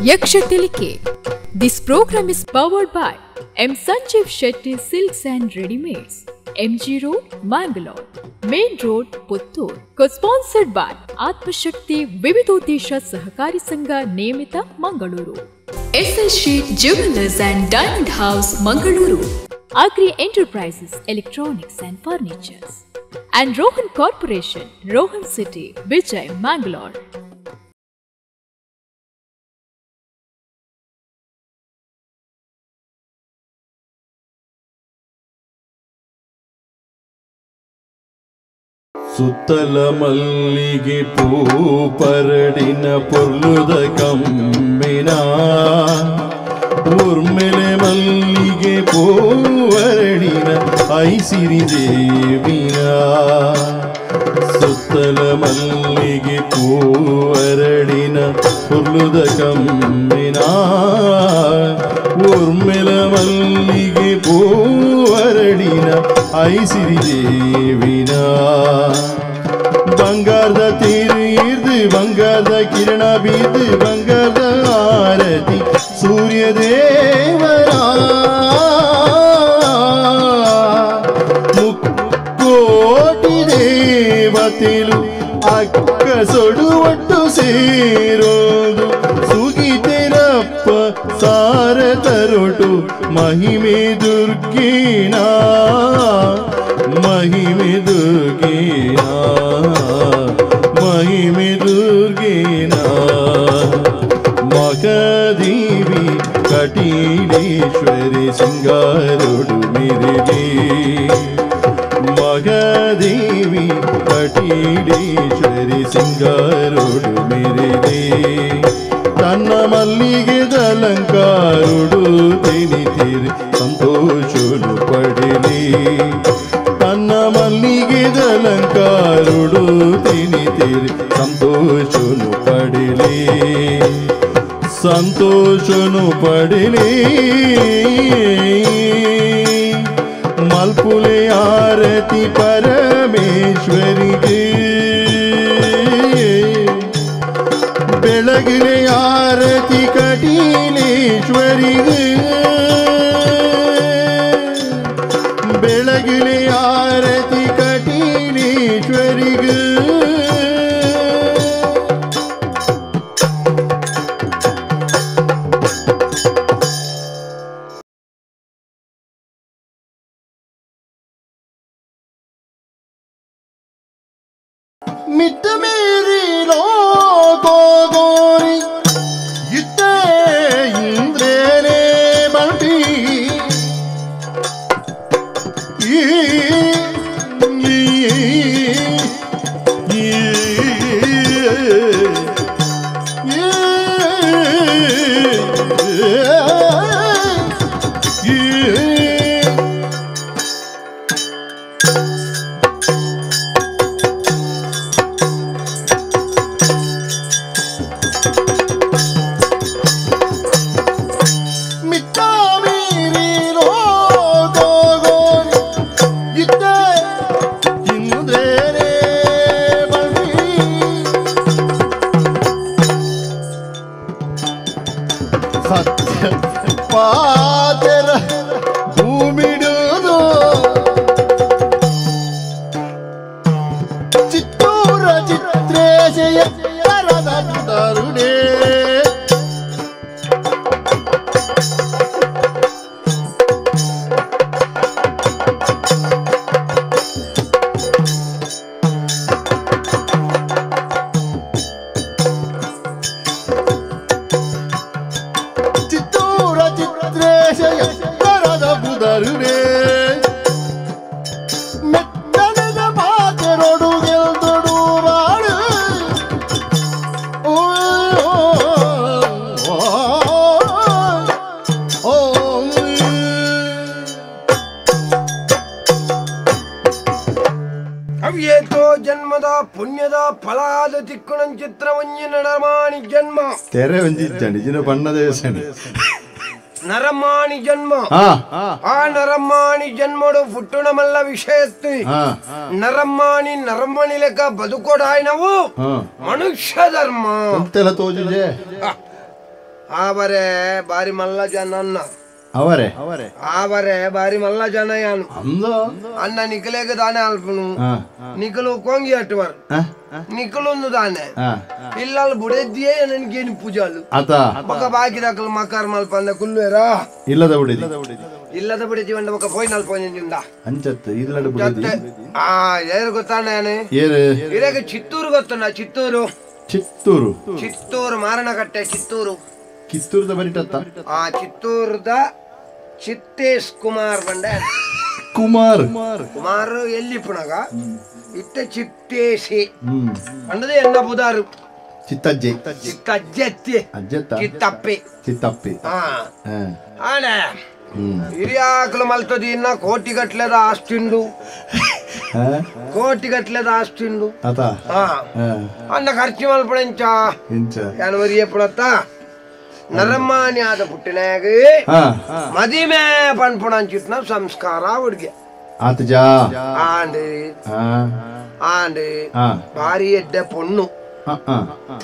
Yaksha Tilike. This program is powered by M. Sanjeev Shetty Silks and Readymades, MG Road, Mangalore, Main Road, Puttur. Co-sponsored by Atmashakti Vividodesha Sahakari Sangha Niyamita, Mangaluru. SL Sheet Jewelers and Diamond House, Mangaluru. Agri Enterprises, Electronics and Furnitures. And Rohan Corporation, Rohan City, Vijay, Mangalore. ಸುತ್ತಲ ಮಲ್ಲಿಗೆ ಪೂ ಪರಡಿನ ಪೊರ್ಲುದ ಕಮ್ಮಿನ ಊರ್ಮೆಲೆ ಮಲ್ಲಿಗೆ ಪೂವರಡಿನ ಐಸಿರಿ ದೇವಿನ ಸುತ್ತಲ ಮಲ್ಲಿಗೆ ಪೂವರಡಿನ ಪೊರ್ಲುದ ಕಮ್ಮಿನ ಊರ್ಮೆಲ ಮಲ್ಲಿಗೆ ಪೂವರಡಿನ ಐಸಿರಿ ದೇವಿನ ಬಂಗಾರದ ತೀರು ಬಂಗಾರದ ಕಿರಣ ಬೀದು ಬಂಗಾರದ ಆರತಿ ಸೂರ್ಯದೇವರ ಮುಕ್ಕೋಟಿ ದೇವತೆಲು ಅಕ್ಕ ಸೊಡು ಒಟ್ಟು ಸೇರೋದು ಸುಗಿತೆರಪ್ಪ ಸಾರ ತರೊಟು ಮಹಿಮೆ ದುರ್ಗೇನಾ ಮಹಿಮೆ ದುರ್ಗೇನಾ ಮಹಿಮೆ ದುರ್ಗೇನಾ ಮಗದೇವಿ ಕಟೀಲೇಶ್ವರಿ ಸಿಂಗಾರುಡು ಮಿರಿಲಿ ಮಗದೇವಿ ಕಟೀಲೇಶ್ವರಿ ಸಿಂಗಾರುಡು ಮಿರಿಲಿ ತನ್ನ ಮಲ್ಲಿಗೆದಲಂಕಾರುಡು ತಿನಿತಿರಿ ಸಂತೋಷನು ಪಡಿಲಿ ತನ್ನ ಮಲ್ಲಿಗೆದಲಂಕಾರುಡು ತಿನಿತಿರಿ ಸಂತೋಷನು ಪಡಿಲಿ ಸಂತೋಷನು ಪಡಿಲಿ ಮಲ್ಪುಲೆ ಆರತಿ ಪರಮೇಶ್ವರಿಗೆ ಬೆಳಗಿಲೆ ಆರತಿ ಕಟೀಲೇಶ್ವರಿಗೆ ಬೆಳಗಿಲೆ ಆರತಿ ಕಟೀಲೇಶ್ವರಿಗೆ ಮಿತ್ತ ಮೇರಿ ಲೋಕೋಗೋರಿ ಇತ್ತೆ ಇಂದ್ರೇನೇ ಬಂಟಿ ಈ ಈ ಈ ಈ ಸತ್ಯ ಪಾತೆರ ಭೂಮಿಡುವುದು ಚಿತ್ತೂರ ಚಿತ್ರೇಶೆಯ ಕರದ ತರುಣೇ ಮೆತ್ತನೆದ ಪಾತೆರೊಡು ಗೆಲ್ದೊಡು ಬಾಳು ಓ ಓ ಅವೇತೋ ಜನ್ಮದ ಪುಣ್ಯದ ಫಲಾದ ತಿಕ್ಕುಣಂ ಚಿತ್ರವಂಜಿ ನಡಮಾಣಿ ಜನ್ಮ ತೆರೆ ಒಂಜಿದ್ದಾನೆ ಜಿನ ಬಣ್ಣದ ದೇವಸ್ಥಾನ. ನರಮಾಣಿ ಜನ್ಮ ಆ ನರಮಾಣಿ ಜನ್ಮಡು ಪುಟ್ಟುಣಮಲ್ಲ ವಿಷಯತ್ತಿ ನರಮಾಣಿ ನರಮಣಿ ಲೆಕ್ಕ ಬದುಕೋಡಾಯ್ನವು ಮನುಷ್ಯ ಧರ್ಮ ಆವರೆ ಬಾರಿ ಮಲ್ಲ ಜನ ಅವರೇ ಆವರೆ ಬಾರಿ ಮಲ್ಲ ಜನ ಯಾನು ಅಣ್ಣ ನಿಖಲೇಗ ದಾನೆ ಅಲ್ಪನು ನಿಖಲು ಕೊಂಗಿ ಅಟ್ಟುವರು ನಿಖಲೊಂದು ದಾನೆ ಇಲ್ಲ ಬುಡೆದ್ದಿಯೇ ನನಗೇನು ಪೂಜಾಲು ಬೊಕ ಬಾಕಿ ದಾಕಲು ಮಕಾರ ಮಲ್ಪಂದ ಕುಲ್ವೇರಾ ಇಲ್ಲದ ಬುಡೆದಿ ಇಲ್ಲದ ಬುಡೆದಿ ಒಂಡ ಬೊಕ ಪೋಯ್ ನಲ್ಪೊಂಜಿಂದ ಅಂಚತ್ತು ಇಲ್ಲದ ಬುಡೆದಿ ಆ ಏರು ಗೊತ್ತಾನೆ ಇರಾಗ ಚಿತ್ತೂರು ಗೊತ್ತಣ್ಣ ಚಿತ್ತೂರು ಚಿತ್ತೂರು ಚಿತ್ತೂರು ಮಾರಣಕಟ್ಟೆ ಚಿತ್ತೂರು ಕಿತ್ತೂರ್ದ ಬರಿಟತ್ತ ಆ ಚಿತ್ತೂರ್ದ ಚಿತ್ತೇಶ್ ಕುಮಾರ್ ಬಂಡೆ ಕುಮಾರ್ ಕುಮಾರ್ ಎಲ್ಲಿ ಪುನಗ ಇತ್ತ ಚಿತ್ತೇಶಿ ಅಂಡದೆ ಎನ್ನ ಬುದಾರು ಚಿತ್ತಜ್ಜೆ ಚಿತ್ತಜ್ಜೆ ಅಜ್ಜತ್ತ ಚಿತ್ತಪ್ಪೆ ಚಿತ್ತಪ್ಪೆ ಆನೆ ಹಿರಿಯಾಕಲು ಮಲ್ತದಿ ಇನ್ನ ಕೋಟಿ ಗಟ್ಲೆದ ಆಸ್ತಿಂಡು ಕೋಟಿ ಗಟ್ಲೆದ ಆಸ್ತಿಂಡು ಅನ್ನ ಖರ್ಚು ಮಲ್ಪಣಂಚ ಯಾನವರಿ ಎಪ್ಪಣತ್ತ ನರಮಾನಿ ಆದ ಪುಟ್ಟಿನಾಗ ಮದಿಮೆ ಪನ್ಪುಣಂಚಿತ್ನ ಸಂಸ್ಕಾರ ಹುಡುಗಿ ಆಂಡ್ ಆಂಡ್ ಭಾರಿ ಎಡ್ಡೆ ಪೊಣ್ಣು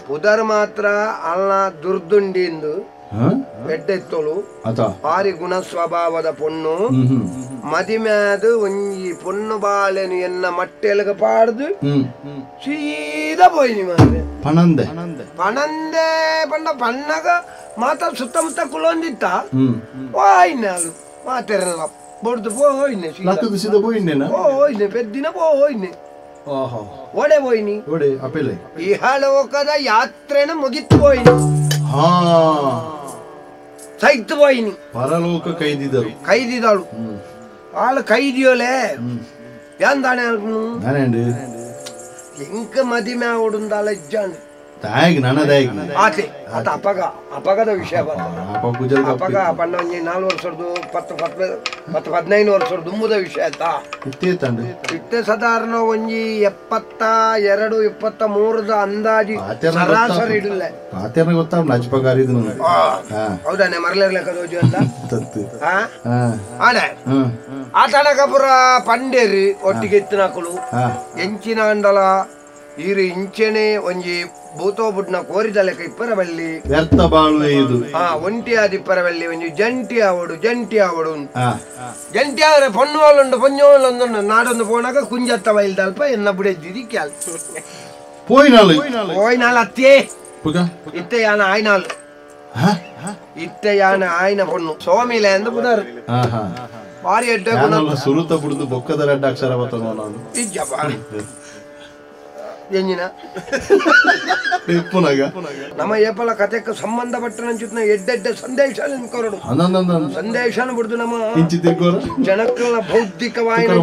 ಪುದರ್ ಮಾತ್ರ ಅಲ್ಲ ದುರ್ದುಂಡಿಂದು ಎಡ್ಡೆತ್ತೋಳು ಭಾರಿ ಗುಣ ಸ್ವಭಾವದ ಪೊಣ್ಣು ಮದಿಮ್ಯಾದ ಒಂಜಿ ಪೊಣ್ಣು ಬಾಳೆನು ಎನ್ನ ಮಟ್ಟೆಲಗ ಪಾಡ್ದು ಸೀದಾ ಪೋಯಿನಿ ಮಾರೆ ಪಣಂದೆ ಪಣಂದೆ ಪಂಡ ಪಣ್ಣಗ ಮಾತ ಸುತ್ತಮುತ್ತ ಕುಲೊಂದಿತ್ತ ವಾಯ್ನಾಲು ಮಾತೆರಲ್ಲ ಬೊಡ್ದು ಪೋಯ್ನೆ ಸೀದಾ ಪೋಯಿನೇನಾ ಪೋಯ್ನೆ ಪೆದ್ದಿನ ಪೋಯ್ನೆ ಒಡೆ ಪೋಯ್ನಿ ಒಡೆ ಅಪೆಲೆ ಇಹಲೋಕದ ಯಾತ್ರೆನ ಮುಗಿತ್ತು ಪೋಯ್ನಿ ಸೈತು ಪೋಯಿನಿ ಪರಲೋಕ ಕೈದಿದರು ಕೈದಿದಳು ಆಳು ಕೈದಿಯೋಲೆ ಯಾಂದಾನೆ ಎಂಕ ಮದಿಮೆ ಓಡುಂದಾಳ ಇಜ್ಜಾಂಡ್ ಆತೆ ಆತ ಅಪಗ ಅಪಗದ ವಿಷಯ ಅಪಗ ಪಂಡ ಒಂಜಿ 4 ವರ್ಷದ್ದು 10 10 15 ವರ್ಷದ್ದು ದುಂಬುದ ವಿಷಯ ಆಯ್ತಾ ಇತ್ತೆ ಸಾಧಾರಣ ಒಂಜಿ 72 73 ಅಂದಾಜಿ ಸರಾಸರಿ ಇಡಲ್ಲ ಹೌದಾನೆ ಮರಲಿರ್ಲೆಕ್ಕ ದೋಜು ಅಂತ ಆನೆ ಆತನಕಪುರ ಪಂಡೇರಿ ಒಟ್ಟಿಗೆ ಇತ್ತಿನಕುಲು ಎಂಚಿನ ಅಂಡಲ ಈರು ಇಂಚೆನೆ ಒಂಜಿ ಭೂತೋ ಬುಡ್ನ ಕೋರಿದ ಲೆಕ್ಕ ಇಪ್ಪರ ಬಲ್ಲಿ ವ್ಯರ್ಥ ಬಾಳುವೆ ಇದು ಒಂಟಿ ಆದಿಪ್ಪರ ಬಲ್ಲಿ ಒಂಜಿ ಜಂಟಿ ಆವಡು ಜಂಟಿ ಆವಡು ಜಂಟಿ ಆದ್ರೆ ಪೊಣ್ಣುವಾಲುಂಡು ಪೊಣ್ಣುವಾಲೊಂದು ನಾಡೊಂದು ಪೋನಾಗ ಕುಂಜತ್ತ ಬೈಲ್ದಲ್ಪ ಎನ್ನ ಬುಡೆದ್ದಿದಿ ಕ್ಯಾಲ್ ಪೋಯ್ನಾಳು ಪೋಯ್ನಾಳು ಅತ್ತೇ ಇತ್ತೆ ಯಾನ ಆಯ್ನಾಳು ಇತ್ತೆ ಯಾನ ಆಯ್ನ ಪೊಣ್ಣು ಸೋಮಿಲೆ ಅಂದ ಪುನರ್ ಭಾರಿ ಎಡ್ಡೆ ಸುರುತ ಬುಡ್ದು ಬೊಕ್ಕದ ರೆಡ್ಡ ಅಕ್ಷರ ಬರ್ತದ ನಾನು ಇಜ್ಜಪ್ಪ ಎಂಜಿನ ನಮ್ಮ ಏಪಲ ಕಥೆಕ್ಕೆ ಸಂಬಂಧಪಟ್ಟ ಎಡ್ಡೆಡ್ಡೆ ಸಂದೇಶ ಕೊರಡು ಸಂದೇಶನ ಬಿಡುದು ನಮ್ಮ ಜನಕ್ಕಳ ಬೌದ್ಧಿಕವಾಯಿನ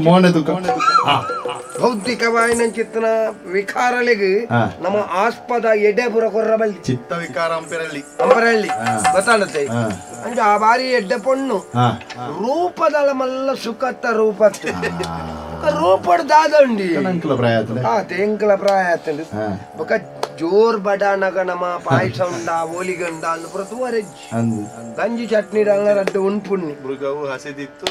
ಬೌದ್ಧಿಕವಾಯಿನ ಚಿತ್ತನ ವಿಕಾರಲಿಗೆ ನಮ್ಮ ಆಸ್ಪದ ಎಡೆಪುರ ಕೊರ್ರಬಲ್ಲಿ ಚಿತ್ತ ವಿಕಾರ ಅಂಪರಳ್ಳಿ ಅಂಪರಳ್ಳಿ ಗೊತ್ತಾಡುತ್ತೆ ಅಂದ್ರೆ ಆ ಬಾರಿ ಎಡ್ಡೆ ಪೊಣ್ಣು ರೂಪದಳ ಮಲ್ಲ ಸುಖತ್ತ ರೂಪ ರೂಪಡ್ ದಾದಂಡಿ ಎಂಕಲ ಪ್ರಾಯ ಆತಂಡು ಬೊಕ ಜೋರ್ ಬಡಾನಗ ನಮ್ಮ ಪಾಯಸ ಉಂಡ ಓಲಿಗೆ ಉಂಡ ಅಂದ್ ಪೂರ ತೂವರೆಜ್ಜಿ ಗಂಜಿ ಚಟ್ನಿ ಡಾಲ್ನ ರಡ್ಡು ಉಣ್ಪುಣ್ಣಿ ಮೃಗವು ಹಸಿದಿತ್ತು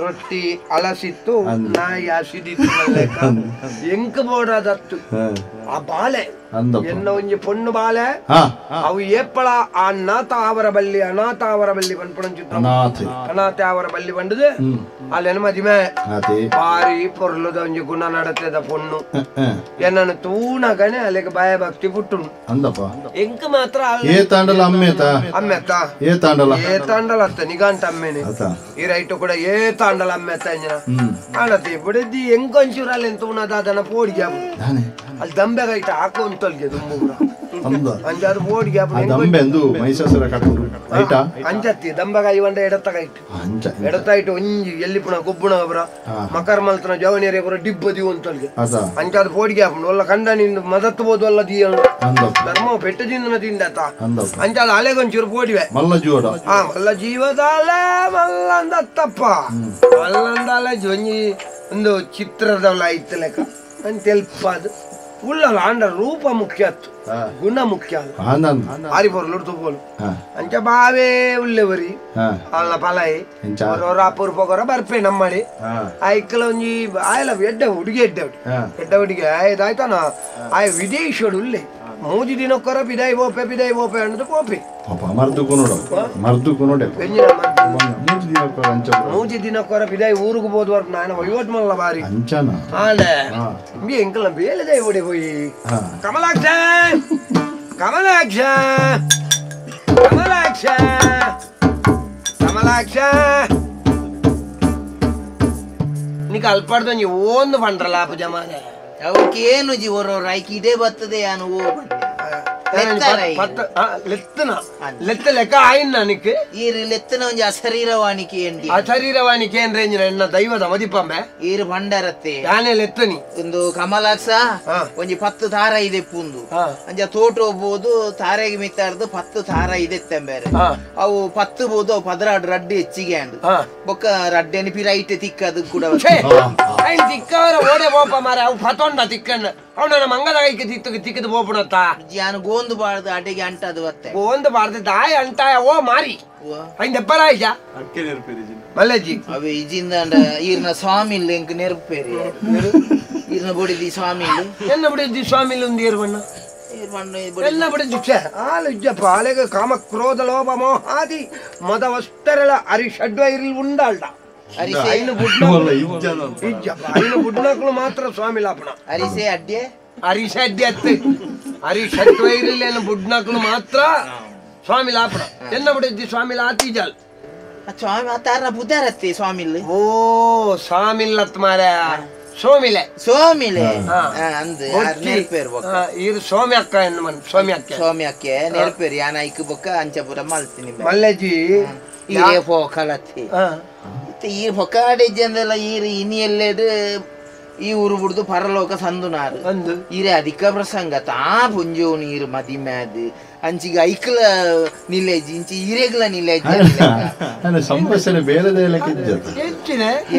ರೊಟ್ಟಿ ಅಲಸಿತ್ತು ನಾಯಿ ಹಸಿದಿತ್ತು ಎಂಕ್ ಬೋಡಾದತ್ತು ಆ ಬಾಲೆ ಎನ್ನ ಒಂಜಿ ಪೊಣ್ಣು ಬಾಲೆ ಅವು ಏಪಳ ಆ ನಾಥ ಅವರ ಬಲ್ಲಿ ಅನಾಥ ಅವರ ಬಲ್ಲಿ ಪನ್ಪುಣಂಚಿತ್ತು ಅನಾಥ ಅವರ ಬಲ್ಲಿ ಬಂಡದು ಅಲ್ಲೇನ ಮದಿಮೆ ಬಾರಿ ಪೊರ್ಲುದ ಒಂಜಿ ಗುಣ ನಡತೆದ ಪೊಣ್ಣು ಎನ್ನನ್ನು ತೂನಗನೆ ಅಲ್ಲಿಗೆ ಭಯ ಭಕ್ತಿ ಪುಟ್ಟುನು ಅಂದಪ್ಪ ಎಂಕ್ ಮಾತ್ರ ಏ ತಾಂಡಲ ಅಮ್ಮೇತ ಅಮ್ಮೆತ್ತ ಏ ತಾಂಡಲ ಏ ತಾಂಡಲ ಅತ್ತ ನಿಗಾಂಟ ಅಮ್ಮೇನೆ ಈ ರೈಟು ಕೂಡ ಏ ತಾಂಡಲ ಅಮ್ಮೆತ್ತ ಇಂಜಿನ ಆಣತಿ ಬಿಡದಿ ಎಂಕೊಂಚೂರು ಅಲ್ಲಿ ತೂನದಾದನ ಪೋಡಿಗೆ ಅಲ್ಲಿ ದಂಬೆಗೈಟ ಹಾಕು ಅಂತಲ್ಗೆ ದುಂಬುಗುರ ಅಂಜಾದು ಪೋಡಿಗೆ ದಂಬೆ ಅಂದು ಮಹಿಷಾಸುರ ಕಟ್ಟುಡು ಐಟಾ ಅಂಜತ್ತಿ ದಂಬೆಗಾಯಿ ಒಂಡ ಎಡತ್ತಗೈಟ್ ಎಡತ್ತಾಯ್ತು ಒಂಜಿ ಎಲ್ಲಿ ಪುಣ ಗೊಬ್ಬುಣ ಅವರ ಮಕರ್ ಮಲ್ತನ ಜವನಿಯರೇ ಪುರ ಡಿಬ್ಬ ದಿವು ಅಂತಲ್ಗೆ ಅಂಚಾದ ಪೋಡಿಗೆ ಹಾಪುಂಡು ಒಲ್ಲ ಕಂಡ ನಿಂದು ಮದತ್ತು ಬೋದು ಅಲ್ಲ ದಿಯನು ಧರ್ಮ ಪೆಟ್ಟದಿಂದ ತಿಂಡತ ಅಂಚಾದ ಅಲೆಗೊಂಚೂರು ಪೋಡಿವೆ ಮಲ್ಲ ಜೀವದ ಆ ಮಲ್ಲ ಜೀವದಾಲೆ ಮಲ್ಲ ಅಂದತ್ತಪ್ಪ ಮಲ್ಲಂದಾಲೆ ಜೊಂಜಿ ಒಂದು ಚಿತ್ರದ ಐತ್ ಲೆಕ್ಕ ಅಂತ ತೆಲ್ಪಾದು ಉಳ್ಳಲ್ಲ ಅಂಡ ರೂಪ ಮುಖ್ಯ ಅತ್ತು ಗುಣ ಮುಖ್ಯ ಅಲ್ಲ ಆರಿ ಪೊರ್ಲು ತೂಪೋಲು ಅಂಚ ಬಾವೇ ಉಲ್ಲೆವರಿ ಅಲ್ಲ ಪಲಾಯಿ ರಾಪುರ್ ಪೊಗರ ಬರ್ಪೆ ನಮ್ಮಡಿ ಐಕಲ ಒಂಜಿ ಆಯಲ ಎಡ್ಡ ಹುಡುಗಿ ಎಡ್ಡ ಎಡ್ಡ ಹುಡುಗಿ ಆಯ್ತಾನ ಆಯ್ ವಿದೇಶೋಡು ಉಲ್ಲೆ ಮೂಜಿ ದಿನಕ್ಕೊರ ಬಿದಾಯಿ ಬೋಪೆ ಬಿದಾಯಿ ಬೋಪೆ ಅನ್ನೋದು ಪೋಪೆ ಮೂಜಿ ದಿನಕ್ಕೊರ ಬಿದಾಯಿ ಊರಿಗೆ ಬೋದ್ವರ್ಪ ನಾನು ವಹಿವಾಟ್ ಮಲ್ಲ ಬಾರಿ ಆಂಡೆ ಎಂಕಲ್ಲ ಬೇಲೆದಾಯಿ ಓಡಿ ಪೋಯಿ ಕಮಲಾಕ್ಷ ಕಮಲಾಕ್ಷ ಕಮಲಾಕ್ಷ ಕಮಲಾಕ್ಷ ನೀಕ ಅಲ್ಪಾಡ್ದ ನೀವು ಒಂದು ಪಂಡ್ರಲ್ಲ ಜಮಾನೆ ಅವಕ್ಕೆ ಏನು ಜಿ ಒರೋರು ಐಕಿ ಇದೇ ಬರ್ತದೆ ಯಾನು ಓ ಲೆತ್ತನ ಲೆತ್ತ ಲೆಕ್ಕ ಆಯಿನ ನಿಕ್ ಈರು ಲೆತ್ತನ ಒಂಜಿ ಅಶರೀರವಾಣಿಕೆ ಎಂಡಿ ಅಶರೀರವಾಣಿಕೆ ಏನ್ರೆ ಎನ್ನ ದೈವದ ಮದಿಪಂಬೆ ಈರು ಭಂಡಾರತ್ತೆ ಯಾನೆ ಲೆತ್ತನಿ ಒಂದು ಕಮಲಾಕ್ಷ ಒಂಜಿ 10 ತಾರ ಇದೆ ಪುಂದು ಅಂಜ ತೋಟ ಹೋಗ್ಬೋದು ತಾರೆಗೆ ಮಿತ್ತಾರ್ದು 10 ತಾರ ಇದೆ ಬೇರೆ ಅವು 10 ಬೋದು ಅವು 16 ರಡ್ಡೆ ಹೆಚ್ಚಿಗೆ ಅಂಡು ಬೊಕ್ಕ ರಡ್ಡೆನಿ ಪಿರೈಟ್ ತಿಕ್ಕದು ಕೂಡ ತಿಕ್ಕವರ ಓಡೆ ಬೋಪ ಮಾರ ಅವು ಪತೊಂಡ ತಿಕ್ಕಣ್ಣ ಅವನ ಮಂಗದ ಕೈಗೆ ತಿಕ್ಕ ತಿಕ್ಕದು ಬೋಪುಣತ್ತ ಯಾನು ಗೋಂದು ಬಾರ್ದು ಅಡೆಗೆ ಅಂಟದು ಬತ್ತೆ ಗೋಂದು ಬಾರ್ದು ದಾಯ ಅಂಟಾಯ ಓ ಮಾರಿ ಐಂದ ಎಪ್ಪರಾಯ್ಜ ಮಲ್ಲೇಜಿ ಅವೆ ಇಜಿಂದ ಈರ್ನ ಸ್ವಾಮಿ ಇಲ್ಲ ಎಂಕ್ ನೆರ್ಪೇರಿ ಈರ್ನ ಬೊಡಿದಿ ಸ್ವಾಮಿ ಎನ್ನ ಬೊಡಿದಿ ಸ್ವಾಮಿ ಇಲ್ಲ ಒಂದು ಏರ್ವಣ್ಣ ಎಲ್ಲ ಬಡಿದು ಆಲು ಇಜ್ಜಪ್ಪ ಆಲೆಗ ಕಾಮ ಕ್ರೋಧ ಲೋಭ ಮೋಹಾದಿ ಮದ ವಸ್ತರಳ ಅರಿ ಷಡ್ವೈರಿಲ್ ಉಂಡಾಲ್ಡ ಐನು ಬುಡ್ನಕ್ಲು ಮಾತ್ರ ಸ್ವಾಮಿ ಲಾಪಣ ಅರಿಸೆ ಅಡ್ಡೆ ಅರಿಸೆ ಅಡ್ಡೆ ಅತ್ತೆ ಅರಿ ಷಡ್ವೈರಿಲ್ ಬುಡ್ನಕ್ಲು ಮಾತ್ರ ಸ್ವಾಮಿ ಲಾಪಣ ಎನ್ನ ಬಡಿದ್ದಿ ಸ್ವಾಮಿ ಆತಿಜಾಲ್ ಸ್ವಾಮಿ ಆತಾರ ಬುದ್ಧಾರತ್ತೆ ಸ್ವಾಮಿಲ್ ಓ ಸ್ವಾಮಿಲ್ಲತ್ ಮಾರ ಸೋಮಿಲೆ ಸೋಮಿಲೆ ಅಂದ್ ನೆರ್ಪೇರು ಈರು ಸೋಮಿ ಅಕ್ಕ ಎನ್ನು ಸೋಮಿ ಅಕ್ಕ ಸೋಮಿ ಅಕ್ಕೆ ನೆರ್ಪೇರು ಯಾನ ಐಕ್ ಬೊಕ್ಕ ಅಂಚಪುರ ಮಲ್ತೀನಿ ಮಲ್ಲೇಜಿ ಈರೇ ಪೋಕಲತ್ತಿ ಈ ಹೊಕಾಡೆ ಜಂದೆಲ್ಲ ಈರು ಇನಿ ಎಲ್ಲೆಡು ಈ ಊರು ಬಿಡ್ದು ಪರಲೋಕ ಸಂದುನಾರು ಈರೆ ಅಧಿಕ ಪ್ರಸಂಗ ತಾ ಪುಂಜೋನು ಈರು ಮದಿ ಮ್ಯಾದ್ ಅಂಚಿಗೆ ಐಕ್ಲ ನಿಲ್ಲೇಜಿ ಇಂಚಿ ಈರೆಗ್ಲ ನಿಲ್ಲೇಜಿ ಸಂಭಾಷಣೆ ಬೇರೆ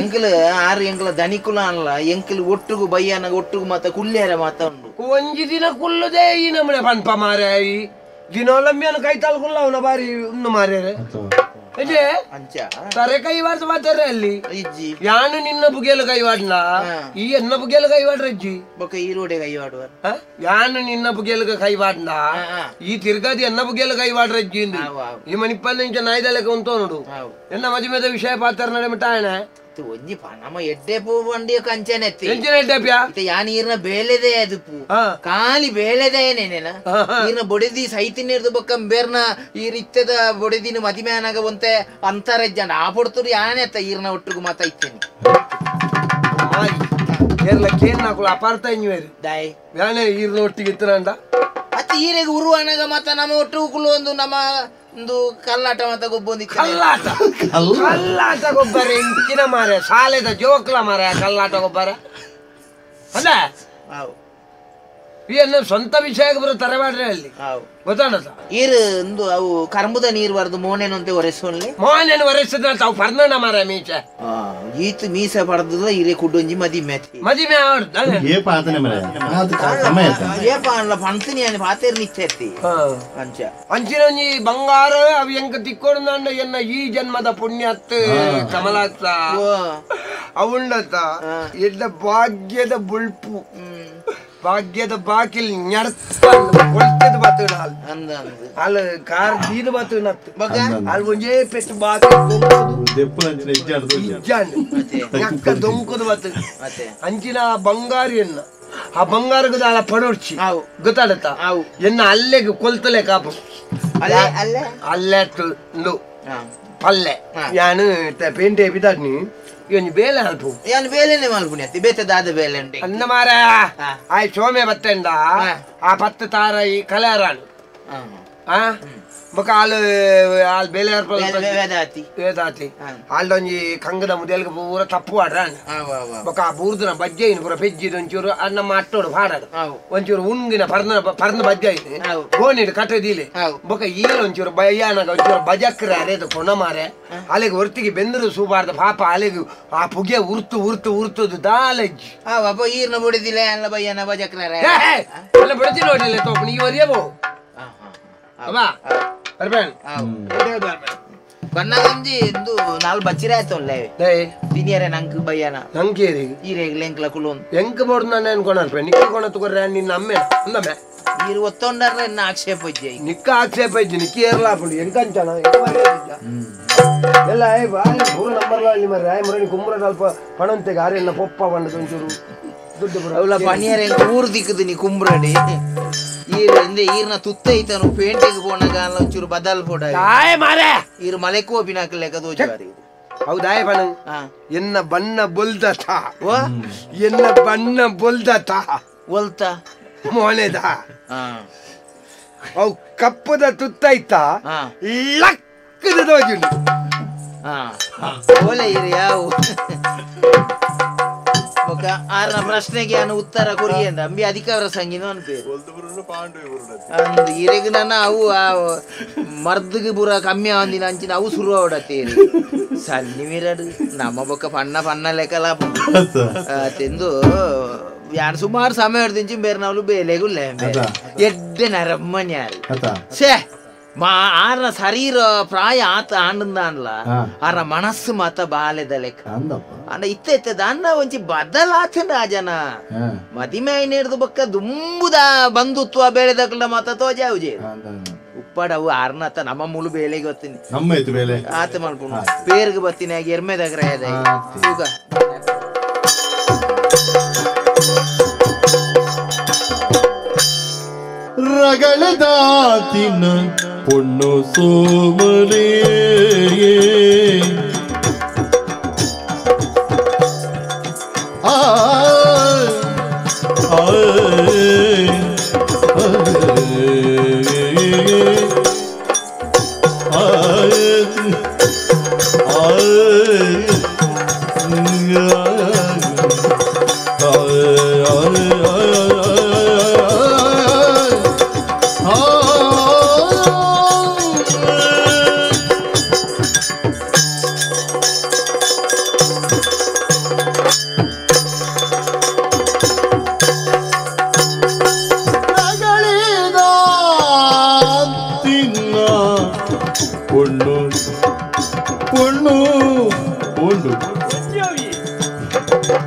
ಎಂಕಲ್ ಆರು ಎಂಕಲ ದನಿಕುಲ ಅನ್ಲ ಎಂಕಲ್ ಒಟ್ಟುಗು ಬಯ್ಯನ ಒಟ್ಟುಗು ಮಾತ ಕುಲ್ಲೇರ ಮಾತ ಉಂಡು ಒಂಜಿ ದಿನ ಕುಲ್ಲುದೇ ಈ ನಮ್ಮನೆ ಪನ್ಪ ಮಾರೆ ಈ ದಿನೋಲಂಬಿಯನ್ನು ಕೈ ತಾಲ್ಕುಲ್ಲ ಅವನ ಬಾರಿ ಉಂಡು ಮಾರ್ಯಾರೆ ತರೆ ಕೈವಾಡ ಮಾತಾರ ಅಲ್ಲಿ ಯಾನು ನಿನ್ನ ಬುಗೆಲು ಕೈವಾಡ್ಲ ಈ ಎನ್ನ ಬುಗೆಲು ಕೈವಾಡ್ರ ಅಜ್ಜಿ ಬೊಕ್ಕ ಈ ರೋಡೆ ಕೈವಾಡುವ ಯಾನು ನಿನ್ನ ಬುಗೆಲು ಕೈವಾಡ್ಲ ಈ ತಿರ್ಗಾದಿ ಎನ್ನ ಬುಗೆಲು ಕೈವಾಡ್ರ ಅಜ್ಜಿ ಈ ಮಣಿಪ್ಪನ್ನ ಇಂಚ ನಾಯ್ದಲೆಕ್ಕ ಉಂಟು ನೋಡು ಎನ್ನ ಮದುವೆದ ವಿಷಯ ಪಾತ್ರ ನಡೆ ಮಿಟ್ಟಾಯಣ ಒಂಜಿ ನಮ್ಮ ಎಡ್ಡೆ ಪೂ ಬಂಡಿಯ ಕಂಚನೆ ಯಾನ್ ಈರ್ನ ಬೇಲೆದೇ ಅದು ಪೂ ಖಾಲಿ ಬೇಲೆದೇನೇನ ಈರ್ನ ಬೊಡೆದಿ ಸೈತಿನಿರ್ದು ಬೊಕ್ಕ ಬೇರ್ನ ಈರ್ ಇತ್ತದ ಬೊಡೆದಿನ ಮದಿಮ್ಯಾನಾಗ ಒಂತೆ ಅಂತರಜ್ಜಂಡ ಆ ಪೊಡ್ತುರು ಯಾನೆ ಅತ್ತ ಈರ್ನ ಒಟ್ಟುಗು ಮಾತಾ ಇತ್ತೇನೆ ಅಪಾರ್ಥ ದಾಯ್ ಯಾನೆ ಈರ್ನ ಒಟ್ಟಿಗೆ ಇತ್ತನಂಡ ಅತ್ತ ಈರೆಗೆ ಉರುವನಾಗ ಮತ್ತ ನಮ್ಮ ಒಟ್ಟು ಕುಲು ಒಂದು ನಮ್ಮ ಒಂದು ಕಲ್ಲಾಟ ಮತ್ತ ಗೊಬ್ಬೊಂದು ಕಲ್ಲಾಟ ಕಲ್ಲಾಟ ಗೊಬ್ಬರ ಇಂಚಿನ ಮಾರೆ ಸಾಲೆದ ಜೋಕ್ಲ ಮಾರೆ ಕಲ್ಲಾಟ ಗೊಬ್ಬರ ಅಲ್ಲ ಈ ಸ್ವಂತ ವಿಷಯ ಬರೋ ತರವಾಡ್ರೆ ಅಲ್ಲಿ ಗೊತ್ತಾಣ ಈರು ಒಂದು ಅವು ಕರ್ಮದ ನೀರು ಬರದು ಮೋನೆನಂತೆ ಒರೆಸೋನ್ಲೆ ಮೋನೆನ ಒರೆಸಿದ್ರೆ ತಾವು ಪರ್ನಣ ಮಾರ ಮೀಚೆ ಈತು ಮೀಸೆ ಪಡೆದ ಈರೆ ಕುಡ್ಡೊಂಜಿ ಮದಿಮೆ ಮದಿಮೆ ಏಪ ಆತನೆ ಮರೆ ಏಪ ಅಲ್ಲ ಪಂತಿನಿ అని ಪಾತೇರ್ ನಿಚ್ಚೆತ್ತಿ ಅಂಚ ಅಂಚಿನ ಒಂಜಿ ಬಂಗಾರ ಅವು ಎಂಕ ತಿಕ್ಕೊಡ್ದಾಂಡ ಎನ್ನ ಈ ಜನ್ಮದ ಪುಣ್ಯತ್ ಕಮಲಾತ್ತ ಅವುಂಡತ್ತ ಎಡ್ಡ ಭಾಗ್ಯದ ಬುಳ್ಪು ಭಾಗ್ಯದ ಬಾಕಿಲ್ ಕೊಳ್ತದ ಬತ್ತುನಾಲ್ ಅಲ್ಲ ಕಾರ್ ದೀದ ಬತ್ತುನತ್ತು ಅಲ್ಲಿ ಒಂಜೇ ಪೆಟ್ಟು ಬಾಕಿಲ್ ಇಜ್ಜಾಂಡ್ ದೊಂಕುದು ಬತ್ತು ಅಂಚಿನ ಬಂಗಾರಿಯನ್ನ ಆ ಬಂಗಾರಗದ ಅಲ್ಲ ಪಡೋಡ್ಚಿ ಗೊತ್ತಾಡತ್ತ ಎನ್ನ ಅಲ್ಲೆಗೆ ಕೊಲ್ತಲೆ ಕಾಪು ಅಲ್ಲೇ ಪಲ್ಲೆ ಯಾನು ಪೇಂಟೆ ಬಿದ್ದಾಡ್ನಿ ಇವನು ಬೇಲೆ ಅಲ್ಪ ಯಾನು ಬೇಲೆನೆ ಮಲ್ಪುಣಿ ಅತ್ತಿ ಬೇತೆ ದಾದ ಬೇಲೆ ಉಂಟು ಅನ್ನ ಮಾರ ಆಯ್ ಸೋಮೆ ಬತ್ತೆಂಡ ಆ ಪತ್ತು ತಾರ ಈ ಕಲೆರಾನು ಬೊಕ ಆಲ್ ಆಲ್ ಬೇಲೆ ವೇದಾತಿ ವೇದಾತಿ ಆಲ್ಡೊಂಜಿ ಕಂಗದ ಮುದೆಲ್ಗೆ ಪೂರ ತಪ್ಪು ಆಡ್ರ ಬೊಕ ಆ ಬೂರ್ದನ ಬಜ್ಜೆ ಪೂರ ಪೆಜ್ಜಿದ ಒಂಚೂರು ನಮ್ಮ ಅಟ್ಟೋಡು ಪಾಡಾಡು ಒಂಚೂರು ಉಂಗಿನ ಪರ್ನ ಪರ್ನ ಬಜ್ಜೆ ಗೋಣಿಡು ಕಟ್ಟದಿಲೆ ಬೊಕ ಈಲ ಒಂಚೂರು ಬಯ್ಯಾನಾಗ ಒಂಚೂರು ಬಜಕ್ರ ಅರೇದು ಕೊಣ ಮಾರೆ ಅಲೆಗೆ ಒರ್ತಿಗೆ ಬೆಂದರು ಸೂಬಾರ್ದ ಪಾಪ ಅಲೆಗೆ ಆ ಪುಗೆ ಉರ್ತು ಉರ್ತು ಉರ್ತದು ದಾಲಜ್ಜಿ ಈರ್ನ ಬುಡಿದಿಲ್ಲ ಅಲ್ಲ ಬಯ್ಯನ ಬಜಕ್ರ ಅಲ್ಲ ಬಿಡ್ತಿ ನೋಡಿಲ್ಲ ತೋಪಣ ಈ ವರಿಯಬೋ ಅವಾ ಬರ್ಬೇಡ ಬಣ್ಣಗಂಜಿ ಇಂದು ನಾಲ್ ಬಚ್ಚಿರ ಆಯ್ತಲ್ಲ ತಿನಿಯರೆ ನಂಕ್ ಬಯ್ಯನ ನಂಕೇರಿ ಈರೇಗ್ ಲೆಂಕ್ಲ ಕುಲೋನ್ ಎಂಕ್ ಬೋರ್ಡ್ ನಾನು ಅನ್ಕೊಣರ್ಪೆ ನಿಕ್ಕ ಕೊಣ ತುಕೊರ್ರೆ ನಿನ್ನ ಅಮ್ಮೆ ಅಂದಮ್ಮೆ ಈರು ಒತ್ತೊಂಡರ್ರೆ ಎನ್ನ ಆಕ್ಷೇಪ ಇಜ್ಜೆ ನಿಕ್ಕ ಆಕ್ಷೇಪ ಇಜ್ಜೆ ನಿಕ್ಕ ಏರ್ಲಾಪುಂಡು ಎಂಕಂಚನ ಎಲ್ಲ ಏ ಬಾಯ್ ಪೂರ ನಂಬರ್ಲ ಅಲ್ಲಿ ಮರ್ರೆ ಆಯ್ ಮುರಣಿ ಕುಂಬ್ರ ಅಲ್ಪ ಪಣಂತೆಗೆ ಆರೆಲ್ಲ ಪೊಪ್ಪ ಬಂಡದ ಒಂಚೂರು ದುಡ್ಡು ಬರ ಅವಳ ಪಣಿಯರೆ ಊರು ದಿಕ್ಕದು ನೀ ಕುಂಬ್ರಡಿ ಈರು ಇಂದೆ ಈರ್ನ ತುತ್ತ ಐತನು ಪೇಂಟಿಗೆ ಪೋನಾಗ ಅಲ್ಲ ಒಂಚೂರು ಬದಲ್ ಪೋಡ ಆಯ್ ಮಾರೆ ಈರು ಮಲೆಕ್ ಹೋಪಿನಾಕ ಲೆಕ್ಕ ದೋಜಾರಿ ಹೌದಾಯ್ ಬಣ್ಣ ಎನ್ನ ಬಣ್ಣ ಬೊಲ್ದತ ಎನ್ನ ಬಣ್ಣ ಬೊಲ್ದತ ಒಲ್ತ ಮೋನೆದ ಅವು ಕಪ್ಪದ ತುತ್ತೈತ ಲಕ್ಕದ ದೋಜುಂಡು ಓಲೆ ಇರು ಯಾವು ಆರ್ನ ಪ್ರಶ್ನೆಗೆ ಅನು ಉತ್ತರ ಕೊರಿಯಂದ ಅಂಬಿ ಅಧಿಕಾರ ಸಂಗಿನ ಅನ್ಪೇರು ಅಂದ್ ಇರೆಗ್ ನನ್ನ ಅವು ಆ ಮರ್ದಿಗೆ ಪೂರ ಕಮ್ಮಿ ಆವಂದಿನ ಅಂಚಿನ ಅವು ಸುರು ಅವಡತ್ತೇರಿ ಸನ್ನಿ ಮಿರಡು ನಮ್ಮ ಬೊಕ್ಕ ಪಣ್ಣ ಪಣ್ಣ ಲೆಕ್ಕಲ ತಿಂದು ಯಾರು ಸುಮಾರು ಸಮಯ ಹಿಡ್ದಿಂಚಿ ಬೇರೆ ನಾವು ಬೇಲೆಗುಲ್ಲ ಎಡ್ಡೆ ನರಮ್ಮನ್ಯಾರು ಛೇ ಮಾ ಆರ್ನ ಶರೀರ ಪ್ರಾಯ ಆತ ಆಂಡಂದ ಅನ್ಲ ಆರ್ನ ಮನಸ್ಸು ಮಾತ ಬಾಲೆದ ಲೆಕ್ಕ ಅಂಡ ಇತ್ತ ಇತ್ತ ದಾನ್ನ ಒಂಚಿ ಬದಲಾತಂಡ ಆ ಜನ ಮದಿಮೆ ಐನೇರ್ದು ಬೊಕ್ಕ ದುಂಬುದ ಬಂಧುತ್ವ ಬೇಳೆದಕ್ಲ ಮಾತ ತೋಜಾವುಜೆ ಉಪ್ಪಾಡವು ಆರ್ನತ ನಮ್ಮ ಮುಳು ಬೇಲೆಗೆ ಬತ್ತೀನಿ ನಮ್ಮ ಬೇಲೆ ಆತ ಮಲ್ಪುಣ ಪೇರ್ಗೆ ಬತ್ತೀನಿ ಆಗಿ ಎರ್ಮೆದಗ್ರ ತೂಕ ರಗಳದಾತಿನ ಪೊಣ್ಣು ಸೋಮಲೇ ಆ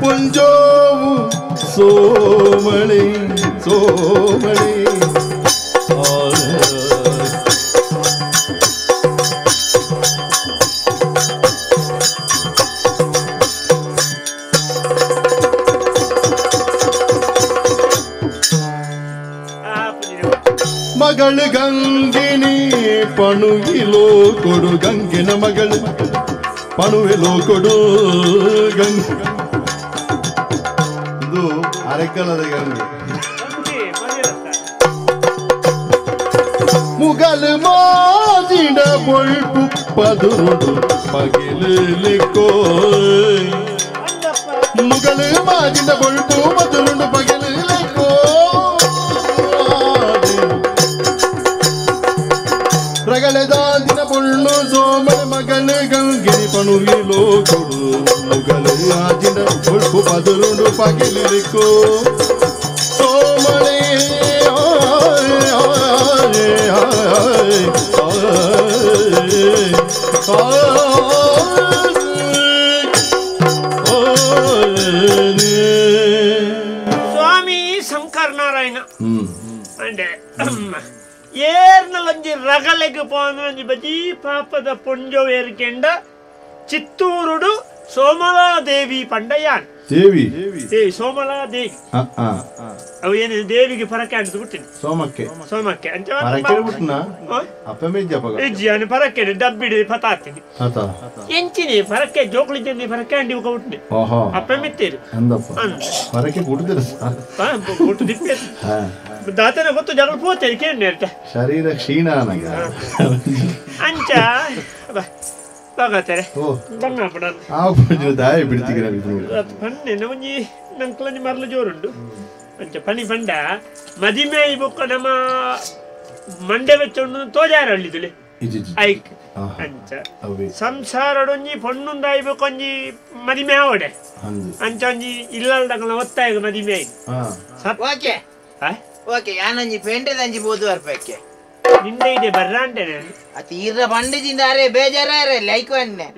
ಪೊಂಜೋವು ಸೋಮಳಿ ಸೋಮಳಿ ಮಗಳು ಗಂಗಿನಿ ಪಣುಗಿಲೋ ಕೊಡು ಗಂಗಿನ ಮಗಳು ಪಣುವಿಲೋ ಕೊಡು ಗಂಗೆ ಇದು ಅರೆಕಲದ ಗಂಗೆ ಮುಗಲು ಮಾಜಿಡ ಬೊಳ್ಪು ಪದುರುಡು ಪಗಿಲಿಕೋ ಮುಗಲು ಮಾಜಿಡ ಬೊಳ್ಪು ಪದುರುಡು ಪಗಿಲಿಕೋ ರಗಳೆದಾದಿನ ಪೊಣ್ಣು ಸೋಮನ ಮಗನ ಗಂಗಿನಿ ಪಣುವಿಲೋ ಕೊಡು ಮುಗಲು ಆಜಿನ ಬೊಳ್ಪು ಪದುರುಡು ಪಗಿಲಿಕೋ ಸೋಮಳೆ ಸ್ವಾಮಿ ಶಂಕರ್ ನಾರಾಯಣ ಅಂಡೆ ಏರ್ನಲೊಂಜಿ ರಗಲೆಗ್ ಪೋಂಜಿ ಬಜಿ ಪಾಪದ ಪೊಂಜೋ ಏರ್ಕೆಂಡ ಚಿತ್ತೂರುಡು ಸೋಮಲಾದೇವಿ ಪಂಡಯಾನ್ ದೇವಿ ದೇವಿ ಸೋಮಲಾದೇವಿ ಅವು ಏನು ದೇವಿಗೆ ಪರಕೆ ಅಂತ ಬಿಟ್ಟಿನಿ ಸೋಮಕ್ಕೆ ಸೋಮಕ್ಕೆ ಅಂಚ ಪರಕೆ ಬಿಟ್ಟನ ಅಪ್ಪ ಮೇಜ ಇಜ್ಜಿ ಅನು ಪರಕೆ ಡಬ್ಬಿಡಿ ಪತಾತೀನಿ ಎಂಚಿನಿ ಪರಕೆ ಜೋಕುಳಿ ಪರಕೆ ಅಂಡಿ ಬಿಟ್ಟಿನಿ ಅಪ್ಪ ಮೆತ್ತೇರು ಅಂದಪ್ಪ ಪರಕೆ ಕುಡ್ದಿರ ಕುಟ್ಟು ದಿಪ್ಪೆ ದಾತನ ಗೊತ್ತು ಜಗಳ ಪೋತೇನೆ ಕೇಳಿ ಶರೀರ ಕ್ಷೀಣ ಅಂಚ ಬಾಗತ್ತಾರೆ ದಾಯ ಬಿಡ್ತಿಗೆ ಪನ್ನೆ ಒಂಜಿ ನಂಕ್ಲಂಜಿ ಮರ್ಲ ಜೋರುಂಡು ಅಂಚ ಪನಿ ಪಂಡ ಮದಿಮೆ ಬೊಕ್ಕ ನಮ್ಮ ಮಂಡೆ ಬೆಚ್ಚೊಂಡು ತೋಜಾರ ಅಳ್ಳಿದುಲೆ ಐಕ್ ಅಂಚ ಸಂಸಾರಡೊಂಜಿ ಪೊಣ್ಣುಂದಾಯಿ ಬೊಕ್ಕೊಂಜಿ ಮದಿಮೆ ಆವಡೆ ಅಂಚ ಒಂಜಿ ಇಲ್ಲಲ್ದಗಲ ಒತ್ತಾಯ ಮದಿಮೆ ಓಕೆ ಓಕೆ ಯಾನೊಂಜಿ ಪೇಂಟೆದಂಜಿ ಬೋದು ಬರ್ಪಕ್ಕೆ ನಿಂದೆ ಇದೆ ಬರ್ರಾಂಟೆ ಅತಿ ಈರ ಪಂಡಿಜಿಂದ ಅರೆ ಬೇಜಾರ ಲೈಕ್ ಅನ್ನೆ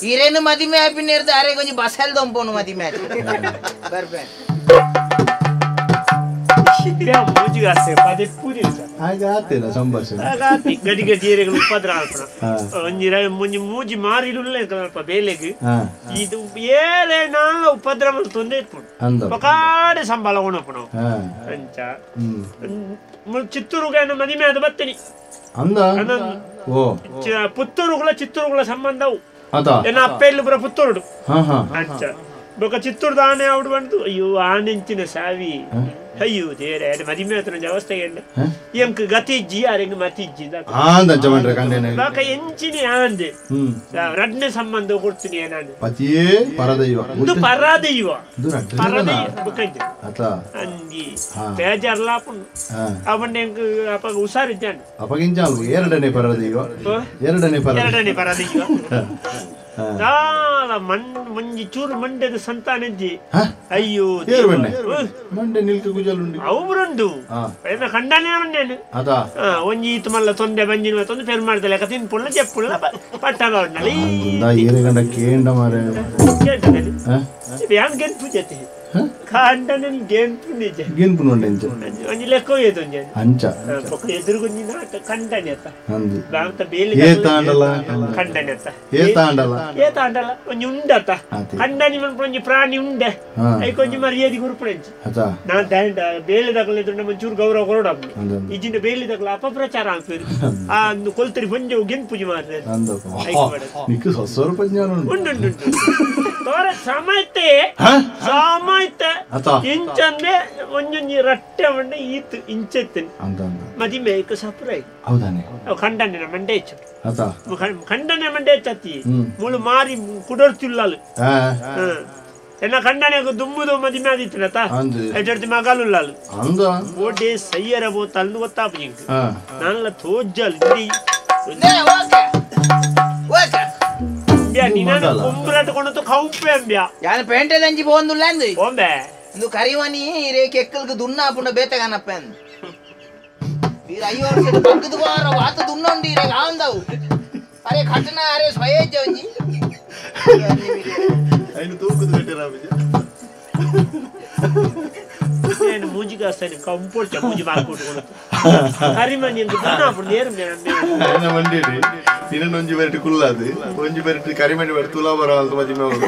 ಈರೇನು ಮದಿಮೆ ಆಪಿನ ಅರೆ ಕೊಂಚ ಬಸಲ್ ದೊಂಪೋನು ಮದಿಮೆ ಬರ್ಪೆ ಗಡಿ ಗಡಿ ಉಪದ್ರ ಒಂಜಿ ಒಂಜಿ ಮೂಜಿ ಮಾರಿಡುಲ್ಲ ಬೇಲೆಗ್ ಇದು ಏಳೆ ನಾಳ ಉಪದ್ರ ತೊಂದರೆ ಇಟ್ಕೊಂಡು ಕಾಡೆ ಸಂಬಳ ಉಣಪಣ ಅಂಚ ಚಿತ್ತೂರುಗ ಮದಿಮೆ ಅದು ಬತ್ತನಿ ಪುತ್ತೂರುಗಳ ಚಿತ್ತೂರುಗಳ ಸಂಬಂಧವು ಎನ್ನ ಅಪ್ಪ ಇಲ್ಲಿ ಪುರ ಪುತ್ತೂರುಡು ಅಂಚ ಬೊಕ ಚಿತ್ತೂರ್ದ ಆನೆ ಅವಡು ಬಂದು ಅಯ್ಯೋ ಆನೆಂಚಿನ ಸಾವಿ ಅಯ್ಯೋ ದೇರೆ ಮದಿಮೆ ಹತ್ರ ಅವಸ್ಥೆ ಎಂಕ್ ಗತಿ ಇಜ್ಜಿ ಅರೆಂಗ್ ಮತಿ ಇಜ್ಜಿ ಬಾಕ ಎಂಚಿನಿ ಆಂದೆ ರಡ್ನೆ ಸಂಬಂಧ ಕೊಡ್ತೀನಿ ನಾನು ಇದು ಪರಾದೈವ ಪರದೈವ ಅಂದಿ ಬೇಜಾರ್ಲ ಅವಣ್ಣ ಎಂಕ್ ಅಪ್ಪ ಹುಷಾರಿದ್ದಾನೆ ಎರಡನೇ ಪರದೈವ ಎರಡನೇ ಎರಡನೇ ಪರದೈವ ದಾಲ ಮಣ್ ಮಂಜಿ ಚೂರು ಮಂಡ್ಯದ ಸಂತಾನಜ್ಜಿ ಅಯ್ಯೋ ಮಂಡೆ ನಿಲ್ಕ ಗುಜಲುಂಡು ಅವರುಂಡು ಎನ್ನ ಕಂಡನೆ ಮಂಡ್ಯನು ಒಂಜಿ ಈತು ಮಲ್ಲ ತೊಂದೆ ಬಂಜಿನ ತೊಂದೆ ಪೆರ್ ಮಾಡ್ದಲೆ ಲೆಕ್ಕ ತಿನ್ಪುಳ್ಳ ಜೆಪ್ಪುಳ್ಳ ಪಟ್ಟ ಬಾವಣ್ಣಲ್ಲಿ ಏರೆ ಗಂಡ ಕೇಂಡ ಮಾರೆ ಯಾನ್ ಗೆನ್ಪು ಜೊತೆ ಕಾಂಡನೆ ಗೆನ್ಪು ನಿಜ ಗೆನ್ಪು ನೋಂಡೆ ಒಂಜಿ ಲೆಕ್ಕ ಹೋಯ್ತು ಅಂಚ ಪೊಕ್ಕ ಎದುರುಗೊಂಜಿ ನಾಟ ಕಂಡನೆ ಅತ್ತ ಬಾಂತ ಬೇಲಿ ಏ ತಾಂಡಲ ಕಂಡನೆ ಅತ್ತ ಏ ತಾಂಡಲ ಏ ತಾಂಡಲ ಒಂಜಿ ಉಂಡತ್ತ ಕಂಡನಿ ಮನ್ಪು ಒಂಜಿ ಪ್ರಾಣಿ ಉಂಡೆ ಐಕೊಂಜಿ ಮರ್ಯಾದೆ ಗುರುಪುಣಂಚಿ ನಾನ್ ದಾಂಡ ಬೇಲೆ ದಗಲ ಎದುರು ನಮ್ಮ ಚೂರು ಗೌರವ ಕೊರಡ ಇಜಿನ ಬೇಲೆ ದಗಲ ಅಪಪ್ರಚಾರ ಆಗ್ತದೆ ಆ ಕೊಲ್ತರಿ ಪಂಜೆ ಗೆನ್ಪುಜಿ ಮಾರ್ರೆ ನಿಕ್ಕು ಸ್ವಲ್ಪ ಜ್ಞಾನ ಉಂಟು ಉಂಟು ತೋರ ಸಮಯತೆ ಸಮಯತೆ ಇಂಚಂದೆ ಒಂಜೊಂಜಿ ರಟ್ಟೆ ಮಂಡೆ ಈತ್ ಇಂಚೆತ್ತನೆ ಮದಿಮೆ ಏಕ ಸಪ್ರೈ ಹೌದಾನೆ ಖಂಡನೆ ಮಂಡೆ ಹೆಚ್ಚು ಖಂಡನೆ ಮಂಡೆ ಹೆಚ್ಚತ್ತಿ ಮುಳು ಮಾರಿ ಕುಡರ್ತಿಲ್ಲಲು ಎನ್ನ ಖಂಡನೆ ದುಂಬುದು ಮದಿಮೆ ಆದಿತ್ತಿನತ ಎಡ್ತಿ ಮಗಲುಲ್ಲಾಲು ಓಡೆ ಸೈಯರ ಬೋತಲ್ದು ಗೊತ್ತಾಪು ನಿಂಗೆ ನಾನೆಲ್ಲ ತೋಜ್ಜಲ್ ಯಾನ್ ಪೇಂಟೆದಂಜಿ ಪೋಂದುಲ್ಲ ಅಂದು ಇಂದು ಕರಿವನಿ ರೇ ಕೆಕ್ಕಲ್ಗೆ ದುನ್ನ ಆಪುಂಡ ಬೇತಗನಪ್ಪ ಅಂದು ಈರ್ ಐವ ವರ್ಷದ ಬಗ್ಗದ ವಾರ ವಾತ ದುನ್ನ ಉಂಡು ಈರೆ ಆಂದವು ಅರೆ ಘಟನಾ ಅರೆ ಸ್ವಯೇಜ್ಜ ಒಂಜಿ ಐನು ತೂಕದ ಕಟ್ಟೆರ నేను ಮೂಜಿಗಾಸ್ತಾನೆ ಕಂಪೋರ್ಟ್ ಮೂಜಿ ಮಾಡ್ಕೊಟ್ಟು ಕರಿಮನಿ ಅಂತ ದುನ್ನ ಆಪುಂಡು ನೇರು ఆయన ಮಂಡೇಡಿ ನಿನ್ನ ಒಂಜಿ ಬೆರಟಿ ಕುಲ್ಲಾದು ಒಂಜಿ ಬೆರಟಿ ಕರಿಮಣಿ ಬೆರಟಿ ತುಲಾ ಬರವಲ್ತು ಮದಿಮೆ ಅವರು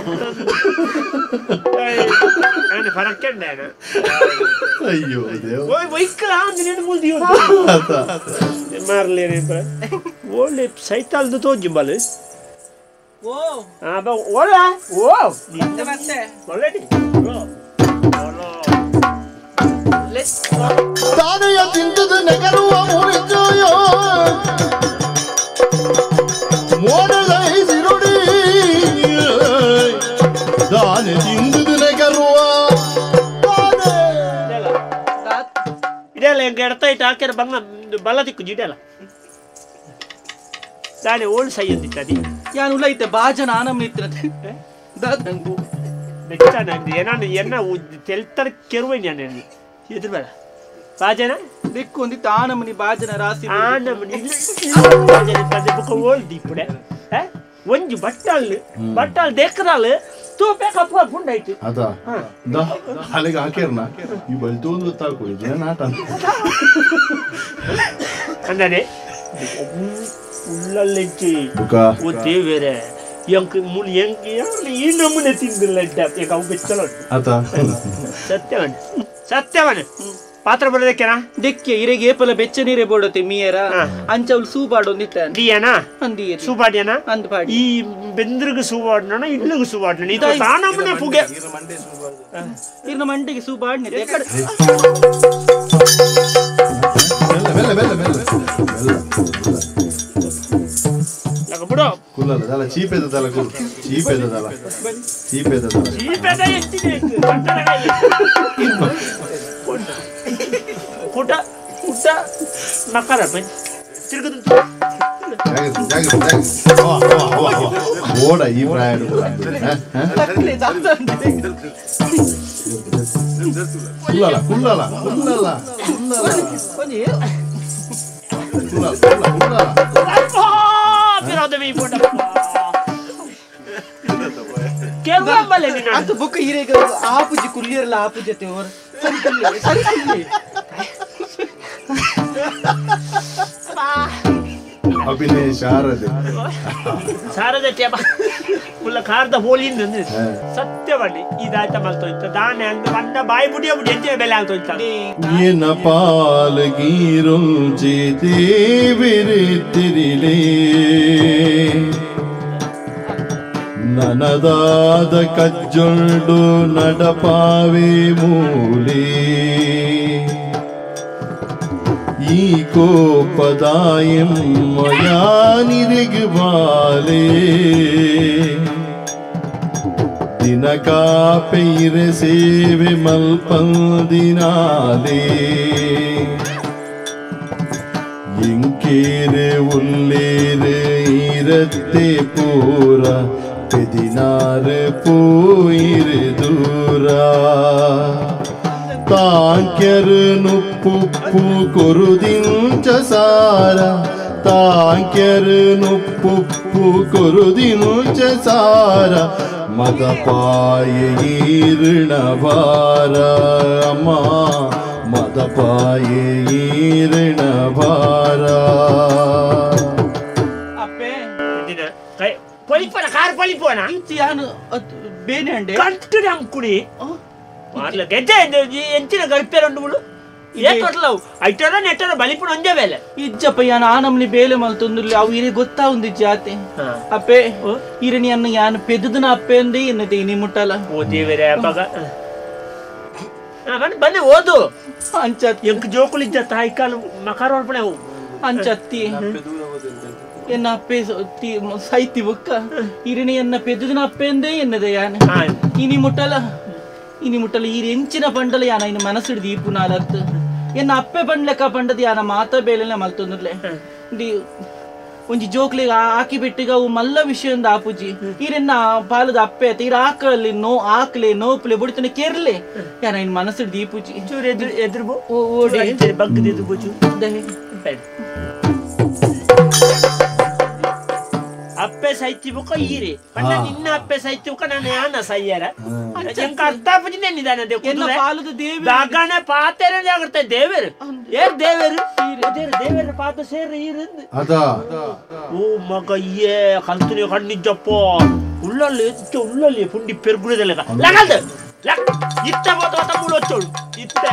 ನಾನು ಫರಕ್ಕಂಡ ಅಯ್ಯೋ ದೇವ ಓಯ್ ವೈಕಲ ಅಂದ ನಿನ್ನ ಮುಲ್ದಿ ಮಾರ್ಲೇನೆ ಒಳ್ಳೆ ಸೈತಾಲ್ದು ತೋಜಿಂಬಲ್ ಓ ಆ ಬಾ ಓಲ ಓ ಮತ್ತೆ ಮತ್ತೆ ಒಳ್ಳೆಡಿ ತಾನೆಯ ತಿಂತದ ನಗರುವ ಮುರಿಜೋಯೋ ಮೋಡಲೈಸಿರುಡಿ ದಾನೆ ತಿಂದುದು ನಗರುವ ಇದೆಲ್ಲ ಹೆಂಗೆ ಎಡ್ತಾಯ್ತು ಹಾಕ್ಯಾರ ಬಂಗ ಬಲ ದಿಕ್ಕು ಜಿಡೆಲ್ಲ ದಾನೆ ಓಲ್ಡ್ ಸೈ ಅಂದಿತ್ತದಿ ಯಾನು ಉಲೈತೆ ಬಾಜನ ಆನಮ್ ನಿತ್ರತೆ ದಾದಂಗು ಬೆಚ್ಚನ ಏನಾನು ಎನ್ನ ತೆಲ್ತರ ಕೆರುವೆ ನಾನು ಎದುರು ಬೇಡ ಬಾಜನ ದಿಕ್ಕು ಒಂದಿತ್ತು ಆನಮನಿ ಬಾಜನ ರಾಸಿ ಆನಮನಿ ಬಾಜನ ತಂದೆ ಬುಕ್ಕ ಓಲ್ಡ್ ಇಪ್ಪಡೆ ಒಂಜಿ ಬಟ್ಟಲ್ ಬಟ್ಟಲ್ ದೇಕರಾಲ್ ತೂ ಬೇಕಪ್ಪ ಪುಂಡಾಯ್ತು ಅದ the ಅಲ್ಲಿಗೆ ಹಾಕಿರ್ನ ಈ ಬಲ್ತೊಂದು ಗೊತ್ತಾಕು ಇದೇ ನಾಟ ಅಂದಾನೆ ಉಳ್ಳಲ್ಲೆಂಚಿ ಓ ದೇವೇರೆ ಎಂಕ್ ಮುಳಿ ಎಂಕ್ ಈ ನಮೂನೆ ತಿಂದಿಲ್ಲ ಈಗ ಅವು ಬೆಚ್ಚಲ ಅತ ಸತ್ಯವನ್ ಸತ್ಯವನ್ ಪಾತ್ರ ಬರೋದಕ್ಕೆನಾ ದಿಕ್ಕೆ ಇರೆಗೆ ಏಪಲ ಬೆಚ್ಚ ನೀರೇ ಬೋಡತೆ ಮೀಯರ ಅಂಚವ್ಲು ಸೂಬಾಡೊಂದಿತ್ತ ದಿಯನಾ ಅಂದಿಯೇ ಸೂಬಾಡ್ಯನಾ ಅಂದ್ ಪಾಡಿ ಈ ಬೆಂದ್ರಿಗೂ ಸೂಬಾಡ್ನ ಇಲ್ಲಿಗೂ ಸೂಬಾಡ್ನ ಇದು ತಾನಮ್ಮನೆ ಪುಗೆ ಇರ್ನ ಮಂಡಿಗೆ ಸೂಬಾಡ್ನಿ ಎಕಡೆ ಮೆಲ್ಲ ಮೆಲ್ಲ ಮೆಲ್ಲ ಮೆಲ್ಲ ಕುಲ್ಲಲ್ಲ ದಲ ಚೀಪೆದ ದಲ ಕುಲ್ ಚೀಪೆದ ದಲ ಚೀಪೆದ ದಲ ಚೀಪೆದ ಎತ್ತಿದೆ ಕುಟ ಕುಟ ಮಕರ ತಿರುಗುದು ಜಾಗ್ರತೆ ಜಾಗ್ರತೆ ಜಾಗ್ರತೆ ಹವಾ ಹವಾ ಹವಾ ಓಡ ಈ ಪ್ರಾಯ ಕುಲ್ಲಲ್ಲ ಕುಲ್ಲಲ್ಲ ಕುಲ್ಲಲ್ಲ ಕುಲ್ಲಲ್ಲ ಕುಲ್ಲಲ್ಲ ಅಂತ ಬುಕ್ ಹೀರೆಗೆ ಆಪುಜಿ ಕುಲ್ಲಿಯರಲ್ಲ ಆಪುಜತೆ ಅವರು ಸರಿ ಸರಿ ಸರಿ ಅಭಿನಯ ಶಾರದೆ ಶಾರದೆ ಟೇಪ ಮುಲ್ಲ ಕಾರ್ದ ಹೋಲಿಂದ ಸತ್ಯವಳ್ಳಿ ಇದಾಯ್ತ ಮಲ್ತೋಯ್ತ ದಾನೆ ಅಂದ ಬಂದ ಬಾಯಿ ಬುಡಿಯ ಬುಡಿ ಎಂಚೆ ಬೆಲೆ ಆಗ್ತೋಯ್ತ ಏನ ಪಾಲ್ ಗೀರುಂಜಿ ದೇವಿರಿತಿರಿಲೇ ನನದಾದ ಕಜ್ಜೊಂಡು ನಡಪಾವೆ ಮೂಲೆ ಈ ಕೋಪದಾಯಮ್ಮಯಾನಿರೆಗುವಾಲೆ ದಿನ ಕಾಪೈರೆ ಸೇವೆ ಮಲ್ಪಂದಿನಾಲೆ ಇಂಕೇರೆ ಉಲ್ಲೇರೆ ಇರತ್ತೆ ಪೂರ ಪೆದಿನಾರು ಪೋಯಿರು ದೂರ ತಾಂಕ್ಯರು ನುಪ್ಪುಪ್ಪು ಕೊರುದಿಂಚ ಸಾರ ತಾಂಕ್ಯರು ನುಪ್ಪುಪ್ಪು ಕೊರುದಿಂಚ ಸಾರ ಮದಪಾಯ ಈರ್ಣ ಭಾರ ಅಮ್ಮ ಮದಪಾಯ ಈರ್ಣ ಭಾರ ಪೊಲಿಪೋನ ಕಾರ್ ಪೊಲಿಪೋನ ಬೇನೆ ಅಂಡೆ ಕಂಟು ಅಂಕುಡಿ ಮಾರ್ಲ ಗೆಜ್ಜೆ ಎಂಚಿನ ಗರ್ಪೆರೊಂಡು ಏ ತೊಟ್ಲವು ಐಟರ ನೆಟ್ಟರ ಬಲಿಪುಣ ಒಂಜೆ ಬೇಲೆ ಇಜ್ಜಪ್ಪ ಯಾನ್ ಆನಮ್ನಿ ಬೇಲೆ ಮಲ್ತೊಂದುರ್ಲಿ ಅವು ಇರೆ ಗೊತ್ತಾವುಂದು ಜಾತೆ ಅಪ್ಪೆ ಇರಣಿ ಅನ್ನ ಯಾನ್ ಪೆದ್ದುದನ ಅಪ್ಪೆ ಅಂದೇ ಎನ್ನದೆ ಇನಿ ಮುಟ್ಟಲ ಓ ದೇವರೇ ಅಪ್ಪಗ ಬನ್ನಿ ಓದು ಅಂಚತ್ ಎಂಕ್ ಜೋಕುಲಿಜ್ಜ ತಾಯಿ ಕಾಲು ಮಕಾರ ಅರ್ಪಣೆ ಅವು ಅಂಚತ್ತಿ ಎನ್ನ ಅಪ್ಪೆ ಸೈತಿ ಬೊಕ್ಕ ಇರಣಿ ಎನ್ನ ಪೆದ್ದುದನ ಅಪ್ಪೆ ಅಂದೇ ಎನ್ನದೆ ಯಾನ್ ಇನಿ ಮುಟ್ಟಲ ಇನಿ ಮುಟ್ಟಲ ಈ ಎಂಚಿನ ಪಂಡಲ ಯಾನ ಇನ್ನು ಮನಸ್ಸಿಡ್ ದೀಪು ನಾಲತ್ತು ಎನ್ನ ಅಪ್ಪೆ ಪಂಡ್ಲೆಕ್ಕ ಪಂಡದ ಯಾನ ಮಾತ ಬೇಲೆನ ಮಲ್ತೊಂದುರ್ಲೆ ಒಂಜಿ ಜೋಕ್ಲಿಗೆ ಆಕಿ ಬಿಟ್ಟಿಗ ಅವು ಮಲ್ಲ ವಿಷಯಂದ ಆಪುಜಿ ಈರೆನ್ನ ಪಾಲದ ಅಪ್ಪೆ ಆತ ಈರ ಆಕಲಿ ನೋ ಆಕ್ಲೆ ನೋಪ್ಲೆ ಬುಡಿತನ ಕೇರ್ಲೆ ಯಾನ ಇನ್ ಮನಸ್ಸಿಡ್ ದೀಪುಜಿ ಚೂರು ಎದುರು ಎದುರು ಓಡಿ ಬಗ್ಗದ ಎದುರು ಬುಜು ಅಪ್ಪೆ ಸೈತಿ ಬುಕ್ಕ ಈರೆ ಪಂಡ ನಿನ್ನ ಅಪ್ಪೆ ಸೈತಿ ಬುಕ್ಕ ನಾನು ಯಾನ ಸೈಯರ ಎಂಕ ಅರ್ಥ ಆಪುಜಿ ನಿಧಾನ ದೇವಿ ದಾಗಣ ಪಾತೆರೆ ಜಾಗ್ರತೆ ದೇವರು ಏರ್ ದೇವರು ದೇವರ ಪಾತ ಸೇರ್ ಈರಂದು ಅದ ಓ ಮಗ ಏ ಕಲ್ತುನಿ ಕಣ್ಣಿಜ್ಜಪ್ಪ ಉಳ್ಳಲ್ಲಿ ಉಳ್ಳಲ್ಲಿ ಪುಂಡಿ ಪೆರ್ಗುಳದಲ್ಲ ಲಗಲ್ದು ಇತ್ತ పోత ಮೂಳು వచ్చాడు ಇತ್ತ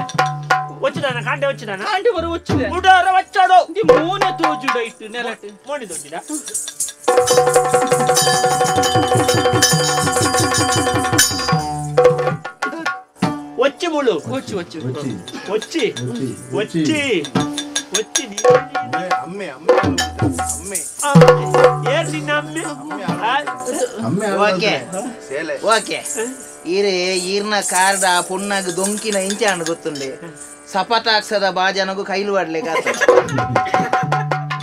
వచ్చిదాన కాంಡೆ వచ్చిదాన ಕಾಂಡೆ ಬರ వచ్చిದೆ ಮುಡರ వచ్చాడు ఇది ಮೋನೆ ತೋಜುಡ ಇಟ್ಟು ನೆಲಟ್ ಮೋನೆ ತೋಜಿದ వచ్చి ముಳು వచ్చి వచ్చి వచ్చి వచ్చి వచ్చి అమ్మే అమ్మే అమ్మే ఏర్ నిన్న అమ్మే అమ్మే ಓಕೆ ಓಕೆ ಈರೆ ಈರ್ನ ಕಾರ್ಡ ಪುಣ್ಣಗ್ ದೊಂಕಿನ ಇಂಚಾಂಡ್ ಗೊತ್ತುಂಡೆ ಸಪತಾಕ್ಸದ ಬಾಜನಗು ಕೈಲು ಆಡ್ಲಿಕ್ಕೆ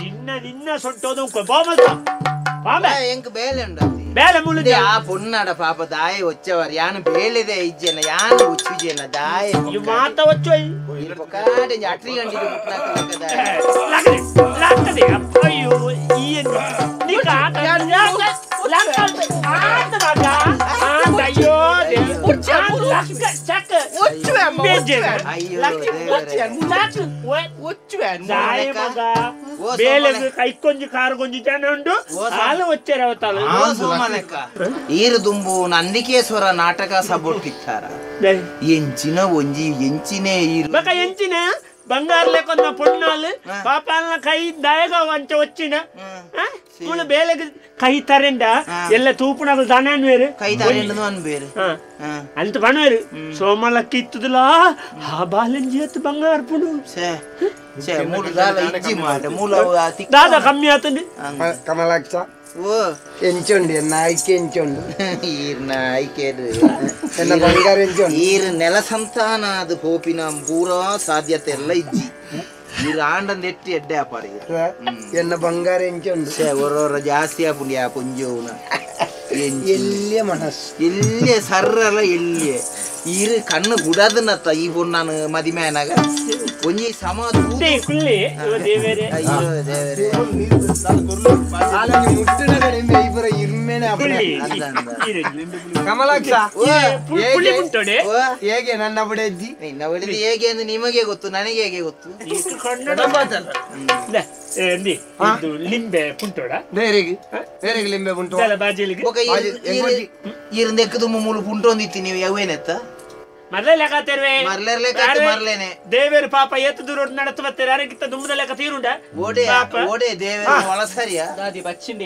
ನಿನ್ನ ನಿನ್ನ ಸೊಂಟೋದು ಬಾಮಲ್ತ ಬಾಬೆ ಎಂಕ್ ಬೇಲೆ ಉಂಡ ಬೇಲೆ ಮುಳು ಆ ಪುಣ್ಣಾಡ ಪಾಪ ದಾಯ వచ్చేవారు ಯಾನು ಬೇಲೆದೆ ಇಜ್ಜೆನ ಯಾನು ಉಚ್ಚುಜೆನ ದಾಯ ಈ ಮಾತ వచ్చోಯ್ ಕಾಡೆ ಅಟ್ರಿ ಗಂಡಿಗೆ ಲಗದೆ ಲಗದೆ ಅಯ್ಯೋ ಈ ನೀಕ ಕೈಕೊಂಜಿ ಕಾರು ಕೊಂಜಿ ಜನ ಉಂಡು ಹಾಲು వచ్చారు అవతాలు ಈರು ದುಂಬು ನಂದಿಕೇಶ್ವರ ನಾಟಕ ಸಪೋರ್ಟ್ ಇತ್ತಾರ ಎಂಚಿನ ಒಂಜಿ ಎಂಚಿನೇ ಈರು ಬಕ ಎಂಚಿನ ಬಂಗಾರ ಲೇಕೊಂದ ಪೊಣ್ಣಾಲು ಪಾಪಾಲ್ನ ಕೈ ದಾಯಗ ಅಂಚ వచ్చిన ಮೂಲ ಬೇಲೆಗೆ ಕೈ ತರೆಂಡ ಎಲ್ಲ ತೂಪುನಗಲು ದಾನ ಅನ್ವೇರು ಕೈ ತರೆಂಡದು ಅನ್ಬೇರು ಅಂತ ಪಣವೇರು ಸೋಮಲಕ್ಕಿ ಇತ್ತದಲ್ಲ ಆ ಬಾಲಂಜಿ ಅತ್ತು ಬಂಗಾರ ಪುಡು ಸೇ ಮೂಲ ದಾಲ ಇಜ್ಜಿ ಮಾಡ ಮೂಲ ದಾದ ಕಮ್ಮಿ ಆತಂడి ಕಮಲಾಕ್ಷ ಓ ಎಂಚುಂಡು ಎನ್ನ ಆಯ್ಕೆ ಎಂಚುಂಡು ಈರ್ನ ಆಯ್ಕೆ ಎನ್ನ ಬಂಗಾರ ಎಂಚುಂಡು ಈರ್ ನೆಲ ಸಂತಾನ ಅದು ಹೋಪಿನ ಪೂರಾ ಸಾಧ್ಯತೆ ಎಲ್ಲ ಇಜ್ಜಿ ಈರ್ ಆಂಡಂದ ಎಟ್ಟಿ ಎಡ್ಡೆ ಆಪಾರಿ ಎನ್ನ ಬಂಗಾರ ಎಂಚುಂಡು ಸೇ ಒರೋರ ಜಾಸ್ತಿ ಆಪುಂಡಿ ಆ ಪೊಂಜೋವುನ ಎಲ್ಲಿಯ ಮನಸ್ಸು ಎಲ್ಲಿಯ ಸರ್ರಲ್ಲ ಎಲ್ಲಿಯ ಈರು ಕಣ್ಣು ಗುಡದನತ್ತ ಈ ಪೊಣ್ಣಾನು ಮದಿಮೆನಾಗ ಒಂಜಿ ಸಮ ಕುಳ್ಳಿ ದೇವರೇ ಅಯ್ಯೋ ದೇವರೇ ಕಮಲಾಕ್ಷ ಹೇಗೆ ನನ್ನ ಬುಡೆಜ್ಜಿ ನಿನ್ನ ಬಡಿದು ಹೇಗೆ ಅಂದ್ರೆ ನಿಮಗೆ ಗೊತ್ತು, ನನಗೆ ಹೇಗೆ ಗೊತ್ತು? ಲಿಂಬೆ ಪುಂಟೋಡ ಬೇರೆಗೆ ಬೇರೆಗೆ ಲಿಂಬೆ ಪುಂಟು ಈರಂದೆಕ್ಕದು ಮೂಲು ಪುಂಟೊಂದಿತ್ತಿ ನೀವು ಯಾವೇನೆತ್ತ ದೇವೇರು ಪಾಪ ಏತು ದೂರ ನಡತು ಬರ್ತಾರೆ ಯಾರಿಗಿಂತ ದುಮ್ಮದ ಲೆಕ್ಕ ತೀರುಂಡ ಓಡೆ ಓಡೆ ದೇವೇರು ಒಳಸರಿಯ ದಾದಿ ಬಚ್ಚಿಂಡೆ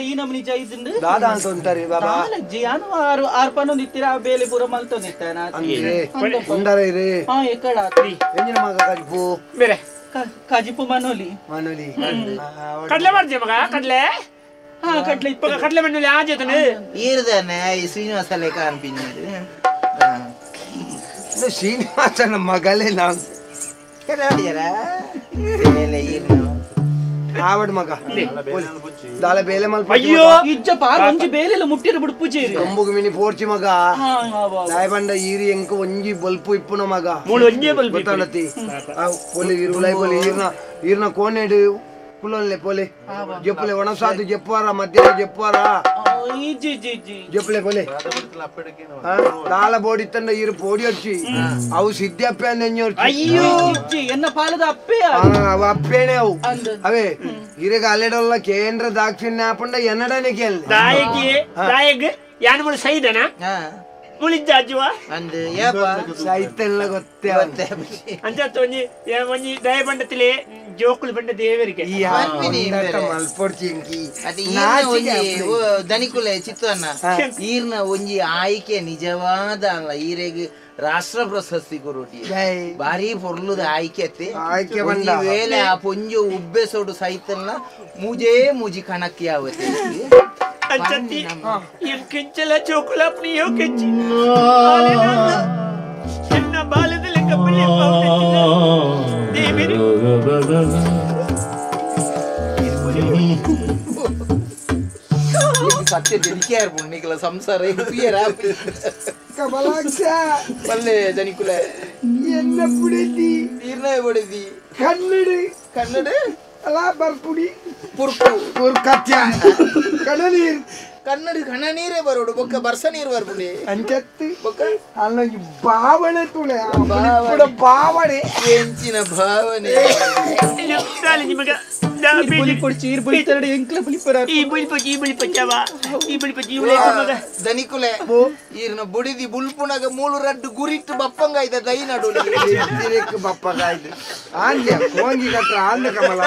ಈ ನಮನಿ ಜೈದಿಂಡು ದಾದಾ ಅಂತ ಅಂತಾರೆ ಬಾಬಾ ಜಿಯಾನು ಆರು ಆರು ಪನ್ನೊಂದು ಇತ್ತೀರ ಆ ಬೇಲೆ ಪೂರ ಮಲ್ತೊಂದಿತ್ತಾನ ಉಂಡರೆ ಇರೇ ಹಾ ಎಕ್ಕಡ ಎಂಜಿನ ಮಗ ಕಜಿಪು ಬೇರೆ ಕಜಿಪು ಮನೋಲಿ ಮನೋಲಿ ಕಡ್ಲೆ ಮಾಡ್ತೀಯ ಮಗ ಕಡ್ಲೆ ಹಾ ಕಡ್ಲೆ ಇಪ್ಪ ಕಡ್ಲೆ ಮಣ್ಣಲ್ಲಿ ಆ ಜೊತೆ ಈರ್ದಾನೆ ಈ ಶ್ರೀನಿವಾಸ ಲೇಖ ಅನ್ಪಿಂಜು ಶ್ರೀನಿವಾಸನ ಮಗಲೇ ನಾವು ಆವಡ್ ಮಗ ದಾಲ ಬೇಲೆ ಮಲ್ಪ ಅಯ್ಯೋ ಇಜ್ಜ ಪಾರ್ ಒಂಜಿ ಬೇಲೆಲ ಮುಟ್ಟಿರ ಬುಡ್ಪು ಜೇರಿ ಕಂಬುಗು ಮಿನಿ ಪೋರ್ಚಿ ಮಗ ದಾಯಬಂಡ ಈರಿ ಎಂಕ ಒಂಜಿ ಬಲ್ಪು ಇಪ್ಪುನ ಮಗ ಮೂಳು ಒಂಜಿ ಬಲ್ಪು ಗೊತ್ತಾಣತಿ ಆ ಪೊಲಿ ಇರುಲೈ ಪೊಲಿ ಈರ್ನ ಈರ್ನ ಕೋನೆಡು ಕುಲೊಲ್ಲೆ ಪೊಲೆ ಜಪ್ಪುಲೆ ಒಣಸಾದು ಜಪ್ಪುವಾರ ಮಧ್ಯಾಹ್ನ ಜಪ್ಪುವಾರ ಜಪ್ಪುಲೆ ಪೊಲೆ ದಾಲ ಬೋಡಿ ತಂಡ ಈರು ಪೋಡಿ వచ్చి ಅವು ಸಿದ್ಧಿ ಅಪ್ಪೆ ಅಂದ ಅಯ್ಯೋ ಎನ್ನ ಪಾಲದ ಅಪ್ಪೆ ಅವ ಅಪ್ಪೇನೆ ಅವು ಅವೇ ಇರಗ ಅಲೆಡಲ್ಲ ಕೇಂದ್ರ ದಾಕ್ಷಿಣ್ಯ ಆಪಂಡ ಎನ್ನಡನೆ ಕೇಳಿ ದಾಯಕಿ ದಾಯಗ್ ಯಾನ್ ಮುಳು ಸೈದನ ಮುಳಿಜ್ಜ ಅಂದ್ ಏಪ ಸೈತೆಲ್ಲ ಗೊತ್ತೇ ಅಂಚ ಒಂಜಿ ಒಂಜಿ ದಯ ಬಂಡತಿಲೆ ಜೋಕುಲು ಬಂಡ ದೇವರಿಗೆ ಮಲ್ಪೊಡ್ಚಿಂಕಿ ದನಿಕುಲೆ ಚಿತ್ತಣ್ಣ ಈರ್ನ ಒಂಜಿ ಆಯ್ಕೆ ನಿಜವಾದ ಅಲ್ಲ ಈರೆಗ್ ರಾಷ್ಟ್ರ ಪ್ರಶಸ್ತಿ ಕೊರೊಟಿ ಭಾರಿ ಪೊರ್ಲುದ ಆಯ್ಕೆ ಆಯ್ಕೆ ಬಂಡ ವೇಳೆ ಆ ಪೊಂಜು ಉಬ್ಬೆಸೋಡು ಸೈತಲ್ಲ ಮೂಜೇ ಮೂಜಿ ಕಣಕ್ಕೆ ಯಾವತ್ತೆ ಅಂಚತಿ ಎಂಕೆಂಚಲ ಚೋಕುಲಾಪ್ನಿ ಯೋಕೆಂಚಿ ಎನ್ನ ಬಾಲದ ಲೆಕ್ಕ ಪಲ್ಯ ದೇವಿರಿ ಸತ್ಯ ಜನಿಕೆ ಪುಣ್ಣಿಕಲ ಸಂಸಾರ ಕಮಲಾಕ್ಷ ಪಲ್ಲೆ ಜನಿಕುಲೆ ಎನ್ನ ಪುಡಿದಿ ಈರ್ನ ಪುಡಿದಿ ಕನ್ನಡ ಕನ್ನಡ ಅಲ್ಲ ಬರ್ಪುಡಿ ಪುರ್ಕು ಪುರ್ಕತ್ಯ ಕಣ್ಣನೀರು ಕನ್ನಡ ಕಣ್ಣನೀರೇ ಬರೋಡು ಬೊಕ್ಕ ಬರ್ಸ ನೀರು ಬರ್ಪುಡಿ ಅಂಚತ್ತಿ ಬೊಕ್ಕ ಅಲ್ಲ ಭಾವನೆ ತುಳೆ ಭಾವನೆ ಎಂಚಿನ ಭಾವನೆ ನಿಮಗೆ ದನಿಕುಲೆ ಈರ್ನ ಬುಡಿದಿ ಬುಲ್ಪುನಗ ಮೂಲು ರಡ್ಡು ಗುರಿಟ್ಟು ಬಪ್ಪಂಗಾಯ್ದ ದೈ ನಡು ಬಪ್ಪಂಗಾಯ್ದು ಆಂದ್ಯ ಕೋಂಗಿ ಕಟ್ಟ ಆಂದ ಕಮಲ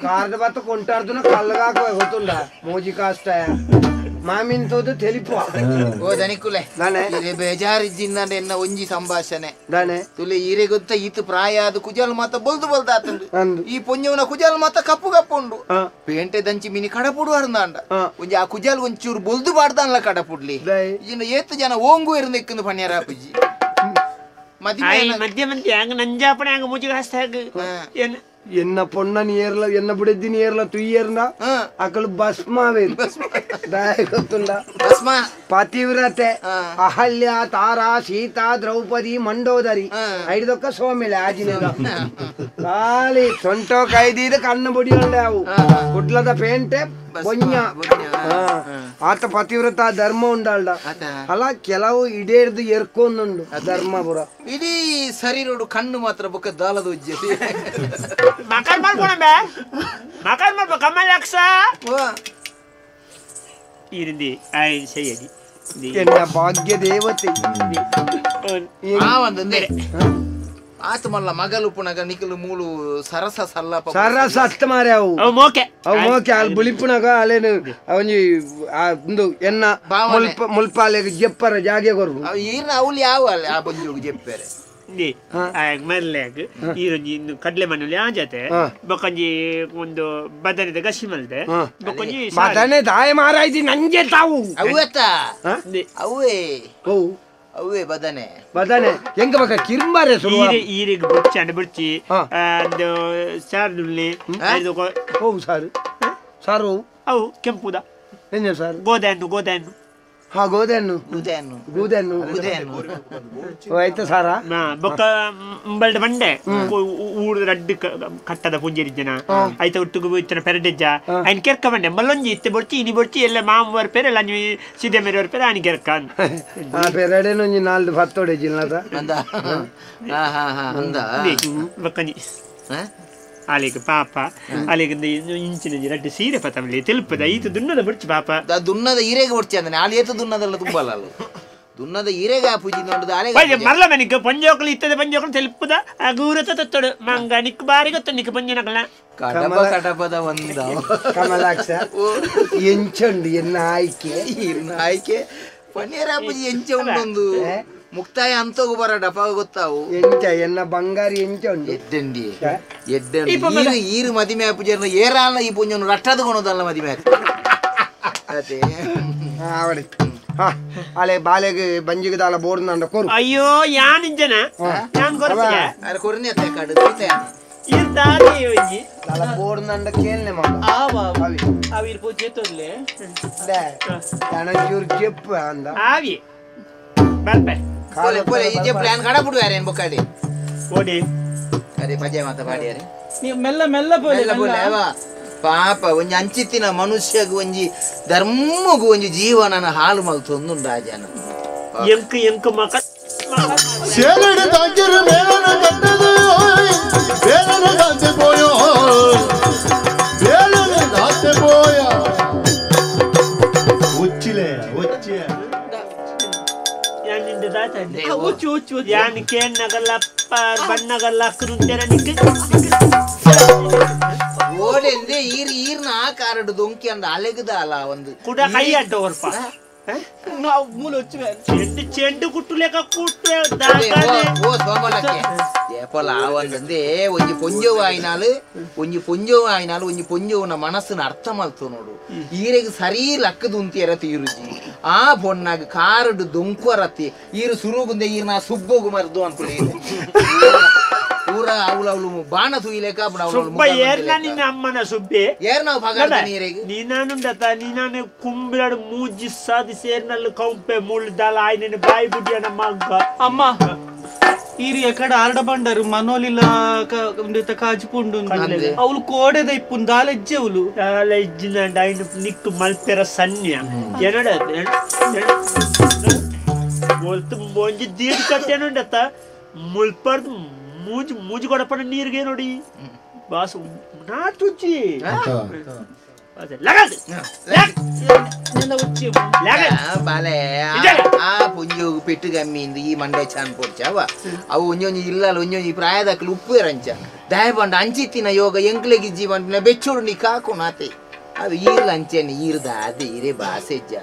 ಕಾರ್ದ ಬತ್ತ ಕೊಂಟಾರ್ದುನ ಕಲ್ಲಗಾಕ ಗೊತ್ತುಂಡ ಮೋಜಿ ಕಾಸ್ತ ಮಾಮಿನ್ ತೋದು ತೆಲಿಪು ಓ ದನಿಕುಲೆ ನಾನೇ ಬೇಜಾರಿಜ್ಜಿಂದ ಎನ್ನ ಒಂಜಿ ಸಂಭಾಷಣೆ ದಾನೆ ತುಲೆ ಈರೆ ಗೊತ್ತ ಈತ ಪ್ರಾಯ ಅದು ಕುಜಲ್ ಮಾತ ಬೊಲ್ದು ಬೊಲ್ದು ಆತಂಡು ಈ ಪೊಂಜವನ ಕುಜಲ್ ಮಾತ ಕಪ್ಪು ಕಪ್ಪು ಉಂಡು ಪೇಂಟೆ ದಂಚಿ ಮಿನಿ ಕಡಪುಡು ಅರ್ದಾಂಡ ಒಂಜಿ ಆ ಕುಜಲ್ ಒಂಚೂರು ಬೊಲ್ದು ಬಾಡ್ದಾನ್ಲ ಕಡಪುಡ್ಲಿ ಇನ್ನು ಏತ್ ಜನ ಓಂಗು ಇರಂದೆಕ್ಕಂದು ಪಣ್ಯಾರ ಅಪ್ಪುಜಿ ಮಧ್ಯ ಮಧ್ಯ ಹಂಗ ನಂಜಾಪಣೆ ಹಂಗ ಮುಜಿಗೆ ಹಾಸ್ತ ಏನು ಎನ್ನ ಪೊಣ್ಣ ನೀರ್ಲ ಎನ್ನ ಬುಡೆದ್ದಿ ನೀರ್ಲ ತುಯ್ಯರ್ನ ಅಕಲು ಭಸ್ಮಾವೇ ಗೊತ್ತುಂಡ ಭಸ್ಮ ಪತಿವ್ರತೆ ಅಹಲ್ಯ ತಾರಾ ಸೀತಾ ದ್ರೌಪದಿ ಮಂಡೋದರಿ ಐದೊಕ್ಕ ಸೋಮಿಲೆ ಆಜಿನೇದ ಖಾಲಿ ಸೊಂಟೋ ಕೈದೀದ ಕಣ್ಣು ಬುಡಿಯೊಂಡೆ ಅವು ಕುಡ್ಲದ ಪೇಂಟೆ ಬೊഞ്ഞ ಆತ ಪತಿವ್ರತ ಧರ್ಮ ಉಂಡಾಲ್ಡ ಅಲ್ಲ ಕೆಲವು ಇಡೇರ್ದು ಎರ್ಕೊಂದುಂಡು ಧರ್ಮಪುರ ಇಡೀ ಸರಿ ರೋಡು ಕಣ್ಣು ಮಾತ್ರ ಬೊಕ್ಕ ದಾಲದ ಉಜ್ಜೆ ಮಕರ್ ಮಾಡ್ಕೊಣ ಬೇ ಮಕರ್ ಮಾಡ್ಬೋ ಕಮಲಾಕ್ಷ ಇರಿಂದಿ ಆಯ್ ಸೈಯದಿ ಎನ್ನ ಭಾಗ್ಯ ದೇವತೆ ಆ ಒಂದೊಂದೇ ಆತ ಮಲ್ಲ ಮಗಲು ಪುನಗ ನಿಕಲು ಮೂಲು ಸರಸ ಸಲ್ಲಪ ಸರಸ ಅತ್ತ ಮಾರೆ ಅವು ಅವು ಮೋಕೆ ಅವು ಮೋಕೆ ಅಲ್ಲಿ ಬುಲಿಪುನಗ ಅಲ್ಲೇನು ಅವನಿ ಒಂದು ಎನ್ನ ಮುಲ್ಪ ಮುಲ್ಪಾಲೆಗೆ ಜೆಪ್ಪರ ಜಾಗೆ ಕೊರು ಈರ್ನ ಅವಳು ಯಾವ ಅಲ್ಲ ಆ ಬಂಜುಗು ಜೆಪ್ಪರೆ ಮರ್ಲ್ಯಾಗ್ ಈರೊಂಜಿ ಇನ್ನು ಕಡಲೆ ಮಣ್ಣಲ್ಲಿ ಆ ಜೊತೆ ಬೊಕೊಂಜಿ ಒಂದು ಬದನೆದ ಗಸಿ ಮಲ್ದೆ ಬೊಕೊಂಜಿ ಬದನೆ ದಾಯ ಮಾರಾಯ್ತಿ ನಂಗೆ ತಾವು ಅವೇತ ಅವೇ ಅವೇ ಬದನೆ ಬದನೆ ಹೆಂಗ ಬಕ ಕಿರ್ಮಾರೆ ಈರೆ ಈರೆಗೆ ಬುಡ್ಚಿ ಅಂಡ ಬುಡ್ಚಿ ಒಂದು ಸಾರು ಓ ಸಾರು ಸಾರು ಅವು ಕೆಂಪುದ ಎಂಜ ಸಾರು ಗೋಧೆ ಗೋಧೆ ಹಾ ಗೋಧೆಹಣ್ಣು ಗೋಧೆಹಣ್ಣು ಗೋಧೆಹಣ್ಣು ಗೋಧೆಹಣ್ಣು ಆಯ್ತು ಸಾರ ಬೊಕ್ಕ ಅಂಬಲ್ದ ಬಂಡೆ ಊರು ರಡ್ಡು ಕಟ್ಟದ ಪುಂಜೇರಿ ಜನ ಆಯ್ತ ಒಟ್ಟುಗು ಇತ್ತನ ಪೆರಡೆಜ್ಜ ఆయన ಕೆರ್ಕ ಬಂಡೆ ಮಲ್ಲೊಂಜಿ ಇತ್ತೆ ಬೊಡ್ಚಿ ಇನಿ ಬೊಡ್ಚಿ ಎಲ್ಲ ಮಾಮೂವರ್ ಪೇರೆ ಲಂಜಿ ಸಿದೆ ಮೇರೆವರ್ ಪೇರೆ ಆನಿ ಕೆರ್ಕ ಆ ಪೆರಡೆನೊಂಜಿ ನಾಲ್ದು ಪತ್ತೊಡೆ ಜಿಲ್ಲದ ಅಂದ ಹಾ ಹಾ ಹಾ ಅಂದ ಬೊಕ್ಕಂಜಿ ಅಲ್ಲಿಗೆ ಪಾಪ ಅಲ್ಲಿಗೆ ಇಂಚಿನ ರಡ್ಡು ಸೀರೆ ಪತಮಲಿ ತಿಲ್ಪದ ಈತ ದುನ್ನದ ಬುಡ್ಚಿ ಪಾಪ ದುನ್ನದ ಈರೆಗೆ ಬುಡ್ಚಿ ಅಂದ್ರೆ ನಾಳೆ ಏತ ದುನ್ನದಲ್ಲ ತುಂಬಲ್ಲ ಅಲ್ಲ ದುನ್ನದ ಈರೆಗೆ ಆ ಪೂಜಿ ನೋಡುದು ಆಲೆ ಮರಲ ಮನಿಕ್ ಪಂಜೋಕಲು ಇತ್ತದ ಪಂಜೋಕಲು ತೆಲ್ಪದ ಆ ಗೂರತ ತತ್ತೊಡು ಮಂಗ ನಿಕ್ ಬಾರಿ ಗೊತ್ತ ನಿಕ್ ಪಂಜನಕಲ ಕಡಬ ಕಡಬದ ಒಂದ ಕಮಲಾಕ್ಷ ಎಂಚಂಡು ಎನ್ನ ಆಯ್ಕೆ ಎನ್ನ ಆಯ್ಕೆ ಪನ್ನೀರ ಪೂಜಿ ಎಂಚ ಉಂಡೊಂದು ಮುಕ್ತಾಯ ಅಂತೋಗು ಬರ ಡಪಾಗ ಗೊತ್ತಾವು ಎಂಚ ಎನ್ನ ಬಂಗಾರಿ ಎಂಚ ಉಂಡು ಎಡ್ಡಂಡಿ ಎಡ್ಡಂಡಿ ಈರು ಮದಿಮೆ ಪೂಜೆ ಏರಾಲ ಈ ಪೂಂಜನ್ನು ರಟ್ಟದ ಕೊಣದಲ್ಲ ಮದಿಮೆ ಅದೇ ಅವಡಿ ಹಾ ಅಲೆ ಬಾಲೆಗೆ ಬಂಜಿಗೆ ದಾಲ ಬೋರ್ಡ್ ಕೊರು ಅಯ್ಯೋ ಯಾನಿಂಜನ ಯಾನ್ ಕೊರ್ತಿಯ ಅರೆ ಕೊರ್ನಿ ಅತ್ತೆ ಕಡು ಇರ್ತಾನೆ ಒಂಜಿ ದಾಲ ಬೋರ್ಡ್ ನಂಡ ಕೇಳ್ನೆ ಮಗ ಆವ ಆವಿರ್ ಪೂಜೆ ತೊರ್ಲೆ they ತನಚೂರ್ ಜೆಪ್ಪ ಅಂದ ಆವಿ ಬರ್ಪೆ ಪೋಲೆ ಪೋಲೆ ಈ ಪ್ಲಾನ್ ಕಡ ಬಿಡುವಾರೆ ಏನ್ ಬೊಕ್ಕಾಡಿ ಓಡಿ ಅರೆ ಪಜೆ ಮಾತ ಪಾಡಿಯಾರೆ ನೀವು ಮೆಲ್ಲ ಮೆಲ್ಲ ಪೋಲೆ ಮೆಲ್ಲ ಪೋಲೆ ಅವ ಪಾಪ ಒಂಜಿ ಅಂಚಿತ್ತಿನ ಮನುಷ್ಯಗ್ ಒಂಜಿ ಧರ್ಮಗು ಒಂಜಿ ಜೀವನನ ಹಾಳು ಮಲ್ತೊಂದುಂಡು ಆ ಜನ ಎಂಕ್ ಎಂಕ್ ಮಕ ಸೇರಡಿ ತಾಕಿರು ಮೇಲನ ಕಟ್ಟದು ಬೇಲನ ಕಾಂತೆ ಪೋಯೋ ಬೇಲನ ಕಾಂತೆ ಪೋಯ ಒಚ್ಚಿಲೆ ಒಚ್ಚೆ ಒಚ್ಚು ಒಚ್ಚು ಯಾನ್ ಕೇನ್ನಗಲ್ಲಪ್ಪ ಬಣ್ಣಗಲ್ಲ ಕುರುಂತೆರ ನಿಕ್ ಓಡೆಂದೆ ಈರ್ ಈರ್ನ ಆ ಕಾರಡು ದೊಂಕಿ ಅಂದ ಅಲೆಗದ ಅಲ್ಲ ಒಂದು ಕುಡ ಕೈ ಅಡ್ಡ ಹೊರ್ಪ ನಾವು ಮೂಲ ಒಚ್ಚು ಚೆಂಡು ಚೆಂಡು ಕುಟ್ಟುಲೇಕ ಕುಟ್ಟು ಓ ಸೋಮಲಕ್ಕೆ ಏಪಲ ಆ ಒಂದಂದೆ ಒಂಜಿ ಪೊಂಜೋವು ಆಯ್ನಾಲು ಒಂಜಿ ಪೊಂಜೋವು ಆಯ್ನಾಲು ಒಂಜಿ ಪೊಂಜೋವನ ಮನಸ್ಸನ್ನ ಅರ್ಥ ಮಲ್ತು ನೋಡು ಈರೆಗ್ ಸರಿ ಲಕ್ಕದ ಉಂತಿಯರ ತೀರುಜಿ ಆ ಪೊಣ್ಣಾಗ ಕಾರಡು ದೊಂಕುವರತ್ತಿ ಈರು ಸುರುಗುಂದೆ ಈರ್ನ ಸುಬ್ಬೋಗು ಮರ್ದು ಅನ್ಕೊಳ್ಳಿ ಪೂರ ಅವಳು ಅವಳು ಬಾಣ ತುಯಿಲೇಕ ಸುಬ್ಬ ಏರ್ನ ನಿನ್ನ ಅಮ್ಮನ ಸುಬ್ಬೆ ಏರ್ನ ಭಾಗ ನೀರಿಗೆ ನೀನಾನುಂಡತ ನೀನಾನು ಕುಂಬಿರಡು ಮೂಜಿ ಸಾದಿ ಸೇರ್ನಲ್ಲಿ ಕೌಂಪೆ ಮುಳ್ದಾಲ ಆಯ್ನ ಬಾಯಿ ಬುಡಿಯನ ಮಗ್ಗ ಅಮ್ಮ ಈರಿಯ ಕಡ ಆರ್ಡ ಬಂಡರು ಮನೋಲಿಲ್ಲ ಕಾಜು ಪುಂಡು ಅವಳು ಕೋಡೆದ ಇಪ್ಪು ದಾಲೆಜ್ಜೆ ಅವಳು ದಾಲೆಜ್ಜಿನ ಡೈನು ನಿಕ್ಕು ಮಲ್ಪೆರ ಸನ್ಯ ಎನಡ ಒಲ್ತು ಒಂಜಿ ದೀಡ್ ಕಟ್ಟೆನುಂಡತ ಮುಲ್ಪರ್ದು ಮೂಜು ಮೂಜು ಕೊಡಪಣ ನೀರಿಗೆ ನೋಡಿ ಬಾಸು ನಾಟುಜಿ ಬಾಲೆ ಆ ಪೊಂಜೋಗು ಪೆಟ್ಟು ಕಮ್ಮಿಂದು ಈ ಮಂಡೆ ಚಾನ್ ಪೊಡ್ಚಾವ ಅವು ಒಂಜೊಂಜಿ ಇಲ್ಲಲ್ಲ ಒಂಜೊಂಜಿ ಪ್ರಾಯದಕ್ಲು ಉಪ್ಪು ರಂಚ ದಯಪಂಡ ಅಂಚಿತ್ತಿನ ಯೋಗ ಎಂಕ್ಲೆಗಿ ಜೀವನ ಬೆಚ್ಚೋಡು ನೀ ಕಾಕು ನಾತೆ ಅದು ಈರ್ಲ ಅಂಚೆನೆ ಈರ್ದ ಅದೇ ಈರೇ ಬಾಸೆಜ್ಜ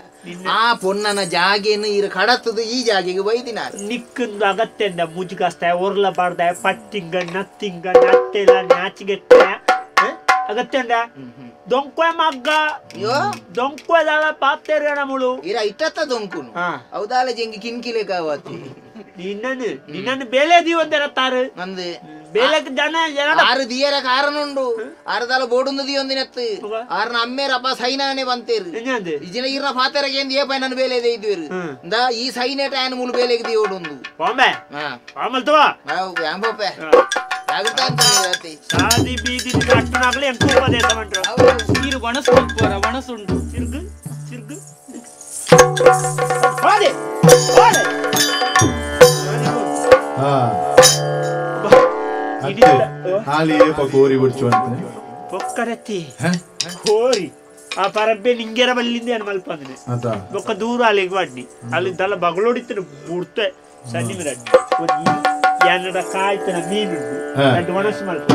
ಆ ಪೊನ್ನನ ಜಾಗೇನು ಈರು ಕಡತದು ಈ ಜಾಗೆಗೆ ಬೈದಿನ ನಿಕ್ಕಿಂದು ಅಗತ್ಯಂದ ಮುಜುಗಾಸ್ತ ಒರ್ಲ ಬಾರ್ದ ಪಟ್ಟಿಂಗ ನತ್ತಿಂಗ ನಟ್ಟೆಲ ನಾಚಿಗೆ ಅಗತ್ಯಂದ ದೊಂಕ್ವ ಮಗ್ಗ ದೊಂಕ್ವದಾಳ ಪಾತೆರ ಮುಳು ಇರ ಇಟ್ಟತ್ತ ದೊಂಕುನು ಹೌದಾಲ ಜಂಗಿ ಕಿನ್ಕಿಲೆ ಕಾವತಿ ನಿನ್ನನ್ನು ನಿನ್ನನ್ನು ಬೇಲೆ ದೀವಂದರ ತಾರು ನಂದು ಬೇಲೆಕ್ ಜನ ಆರು ದಿಯರ ಕಾರನುಂಡು ಆರದಾಲ ಬೋಡುಂದು ದಿಯೊಂದಿನತ್ತು ಆರ್ನ ಅಮ್ಮೇರಪ್ಪ ಸೈನಾನೆ ಬಂತೇರು ಇಜಿನ ಇರ್ನ ಫಾತೆರಗೆ ಎಂದು ಏ ಪೈ ನನ್ನ ಬೇಲೆ ಇದ್ವೇರು ಇಂದ ಈ ಸೈನೇಟ ಆನ್ ಮುಳು ಬೇಲೆಗೆ ದಿಯೋಡುಂದು ಬಾಂಬೆ ಬಾಮಲ್ತವಾ ಯಾಂಬೋಪೆ ಸಾದಿ ಬೀದಿ ಅಟ್ಟನಾಗಲಿ ಎಂಕೂಪದೇ ತಗೊಂಡ್ರು ನೀರು ಒಣಸುಂಡು ಒಣಸುಂಡು ತಿರ್ಗು ತಿರ್ಗು ಹೋದೆ ಹೋದೆ ಹಾ ಹಾಲಿ ಏಪ ಕೋರಿ ಬಿಡ್ಚು ಅಂತ ಪೊಕ್ಕರತಿ ಕೋರಿ ಆ ಪರಬ್ಬೆ ನಿಂಗೆರ ಬಲ್ಲಿಂದ ಏನು ಮಲ್ಪಂದ್ರೆ ಬೊಕ್ಕ ದೂರ ಅಲ್ಲಿಗೆ ವಾಡ್ನಿ ಅಲ್ಲಿ ದಲ ಬಗಳೋಡಿತ್ತು ಬುಡ್ತೆ ಸನ್ನಿ ಮಿರಡ್ಡಿ ಯಾನಡ ಕಾಯ್ತನ ಮೀನುಂಡು ಎರಡು ಒಣಸು ಮಲ್ಪ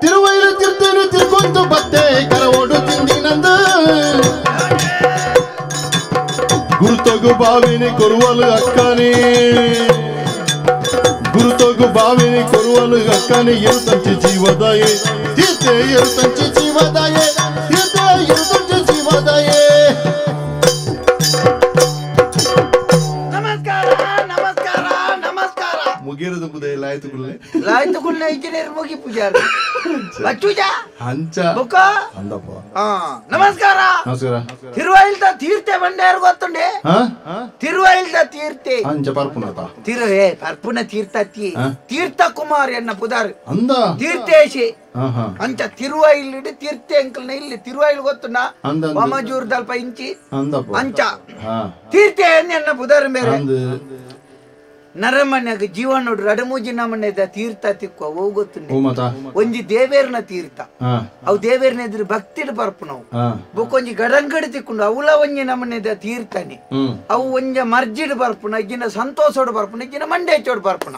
ತಿರುವೈಲು ತಿರ್ತೇನು ತಿರ್ಕೊಂತು ಬತ್ತೆ ಕರವೋಡು ತಿಂದಿನಂದ ಗುರುತಗು ಬಾವಿನಿ ಕೊರುವಲು ಅಕ್ಕನೇ ಗುರುತಗು ಬಾವಿನಿ ಕೊರುವಲು ಅಕ್ಕನೇ ಎರುತಂಚಿ ಜೀವದಾಯೇ ತೀರ್ತೆ ಎರುತಂಚಿ ಜೀವದಾಯೇ ತೀರ್ತೆ ಎರುತಂಚಿ ಜೀವದಾಯೇ. ನಮಸ್ಕಾರ ನಮಸ್ಕಾರ ನಮಸ್ಕಾರ. ಮುಗಿರೋದು ಬುದೇ ಲಾಯ್ತು ಗುಲ್ಲೆ ಲಾಯ್ತು ಗುಲ್ಲೆ ಇಂಜಿನಿಯರ್ ಮುಗಿ ಪೂಜಾರಿ ಬಚ್ಚುಜಾ ಹಂಚ ಬುಕ್ಕ ಅಂದಪ್ಪ. ನಮಸ್ಕಾರ ನಮಸ್ಕಾರ. ತಿರುವೈಲ್ದ ತೀರ್ತೆ ಬಂಡೇರ್ ಗೊತ್ತುಂಡೆ? ತಿರುವೈಲ್ದ ತೀರ್ತೆ ಅಂಚ ಪರ್ಪುನತ ತಿರುವೆ ಪರ್ಪುನ ತೀರ್ಥತಿ ತೀರ್ಥ ಕುಮಾರ್ ಎನ್ನ ಪುದಾರ್ ಅಂದ ತೀರ್ಥೇಶಿ ಅಂಚ ತಿರುವೈಲ್ ತೀರ್ತೆ ಅಂಕಲ್ನ ಇಲ್ಲಿ ತಿರುವೈಲ್ ಗೊತ್ತುಂಡ ವಾಮಜೂರ್ ದಲ್ಪ ಇಂಚಿ ಅಂಚ ತೀರ್ತೆ ಎನ್ನ ಪುದಾರ್ ಮೇರೆ ನರಮನ್ಯಾಗ ಜೀವನೋಡು ರಡಮೂಜಿ ನಮನೆದ ತೀರ್ಥ ತಿಕ್ಕುವ ಅವು ಗೊತ್ತುಂಡೆ ಒಂಜಿ ದೇವೇರ್ನ ತೀರ್ಥ ಅವು ದೇವೇರ್ನ ಎದುರು ಭಕ್ತಿಡ್ ಪರ್ಪುನವು ಬೊಕ್ಕೊಂಜಿ ಗಡಂಗಡಿ ತಿಕ್ಕೊಂಡು ಅವಲ ಒಂಜಿ ನಮನೆದ ತೀರ್ಥನೆ ಅವು ಒಂಜ ಮರ್ಜಿಡ್ ಪರ್ಪುನ ಇಜ್ಜಿನ ಸಂತೋಷೋಡು ಪರ್ಪುನ ಇಜ್ಜಿನ ಮಂಡೇಚೋಡು ಪರ್ಪುನ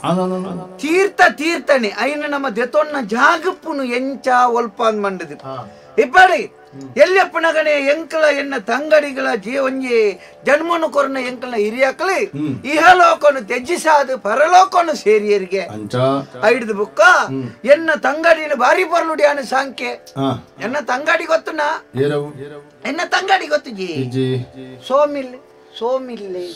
ತೀರ್ಥ ತೀರ್ಥನೆ ಐನ ನಮ್ಮ ದೆತೊನ್ನ ಜಾಗಪ್ಪುನು ಎಂಚ ಒಲ್ಪ ಅಂದ್ ಮಂಡದು ಇಪ್ಪಡಿ ಎಲ್ಲಿಯಪ್ಪನಗನೆ ಎಂಕಲ ಎನ್ನ ತಂಗಡಿಗಳ ಜೀವಂಜಿ ಜನ್ಮನು ಕೊರನ ಎಂಕಲ್ನ ಹಿರಿಯಕಲಿ ಇಹಲೋಕನು ತ್ಯಜಿಸಾದು ಪರಲೋಕನು ಸೇರಿಯರಿಗೆ ಐಡ್ದು ಬುಕ್ಕ ಎನ್ನ ತಂಗಡಿನ ಬಾರಿ ಪರ್ಲುಡಿಯಾನ ಸಾಂಕೆ ಎನ್ನ ತಂಗಡಿ ಗೊತ್ತುನಾ ಎನ್ನ ತಂಗಡಿ ಗೊತ್ತು ಜಿ ಸೋಮಿಲ್ ಸೋಮಿಲ್ಲೆ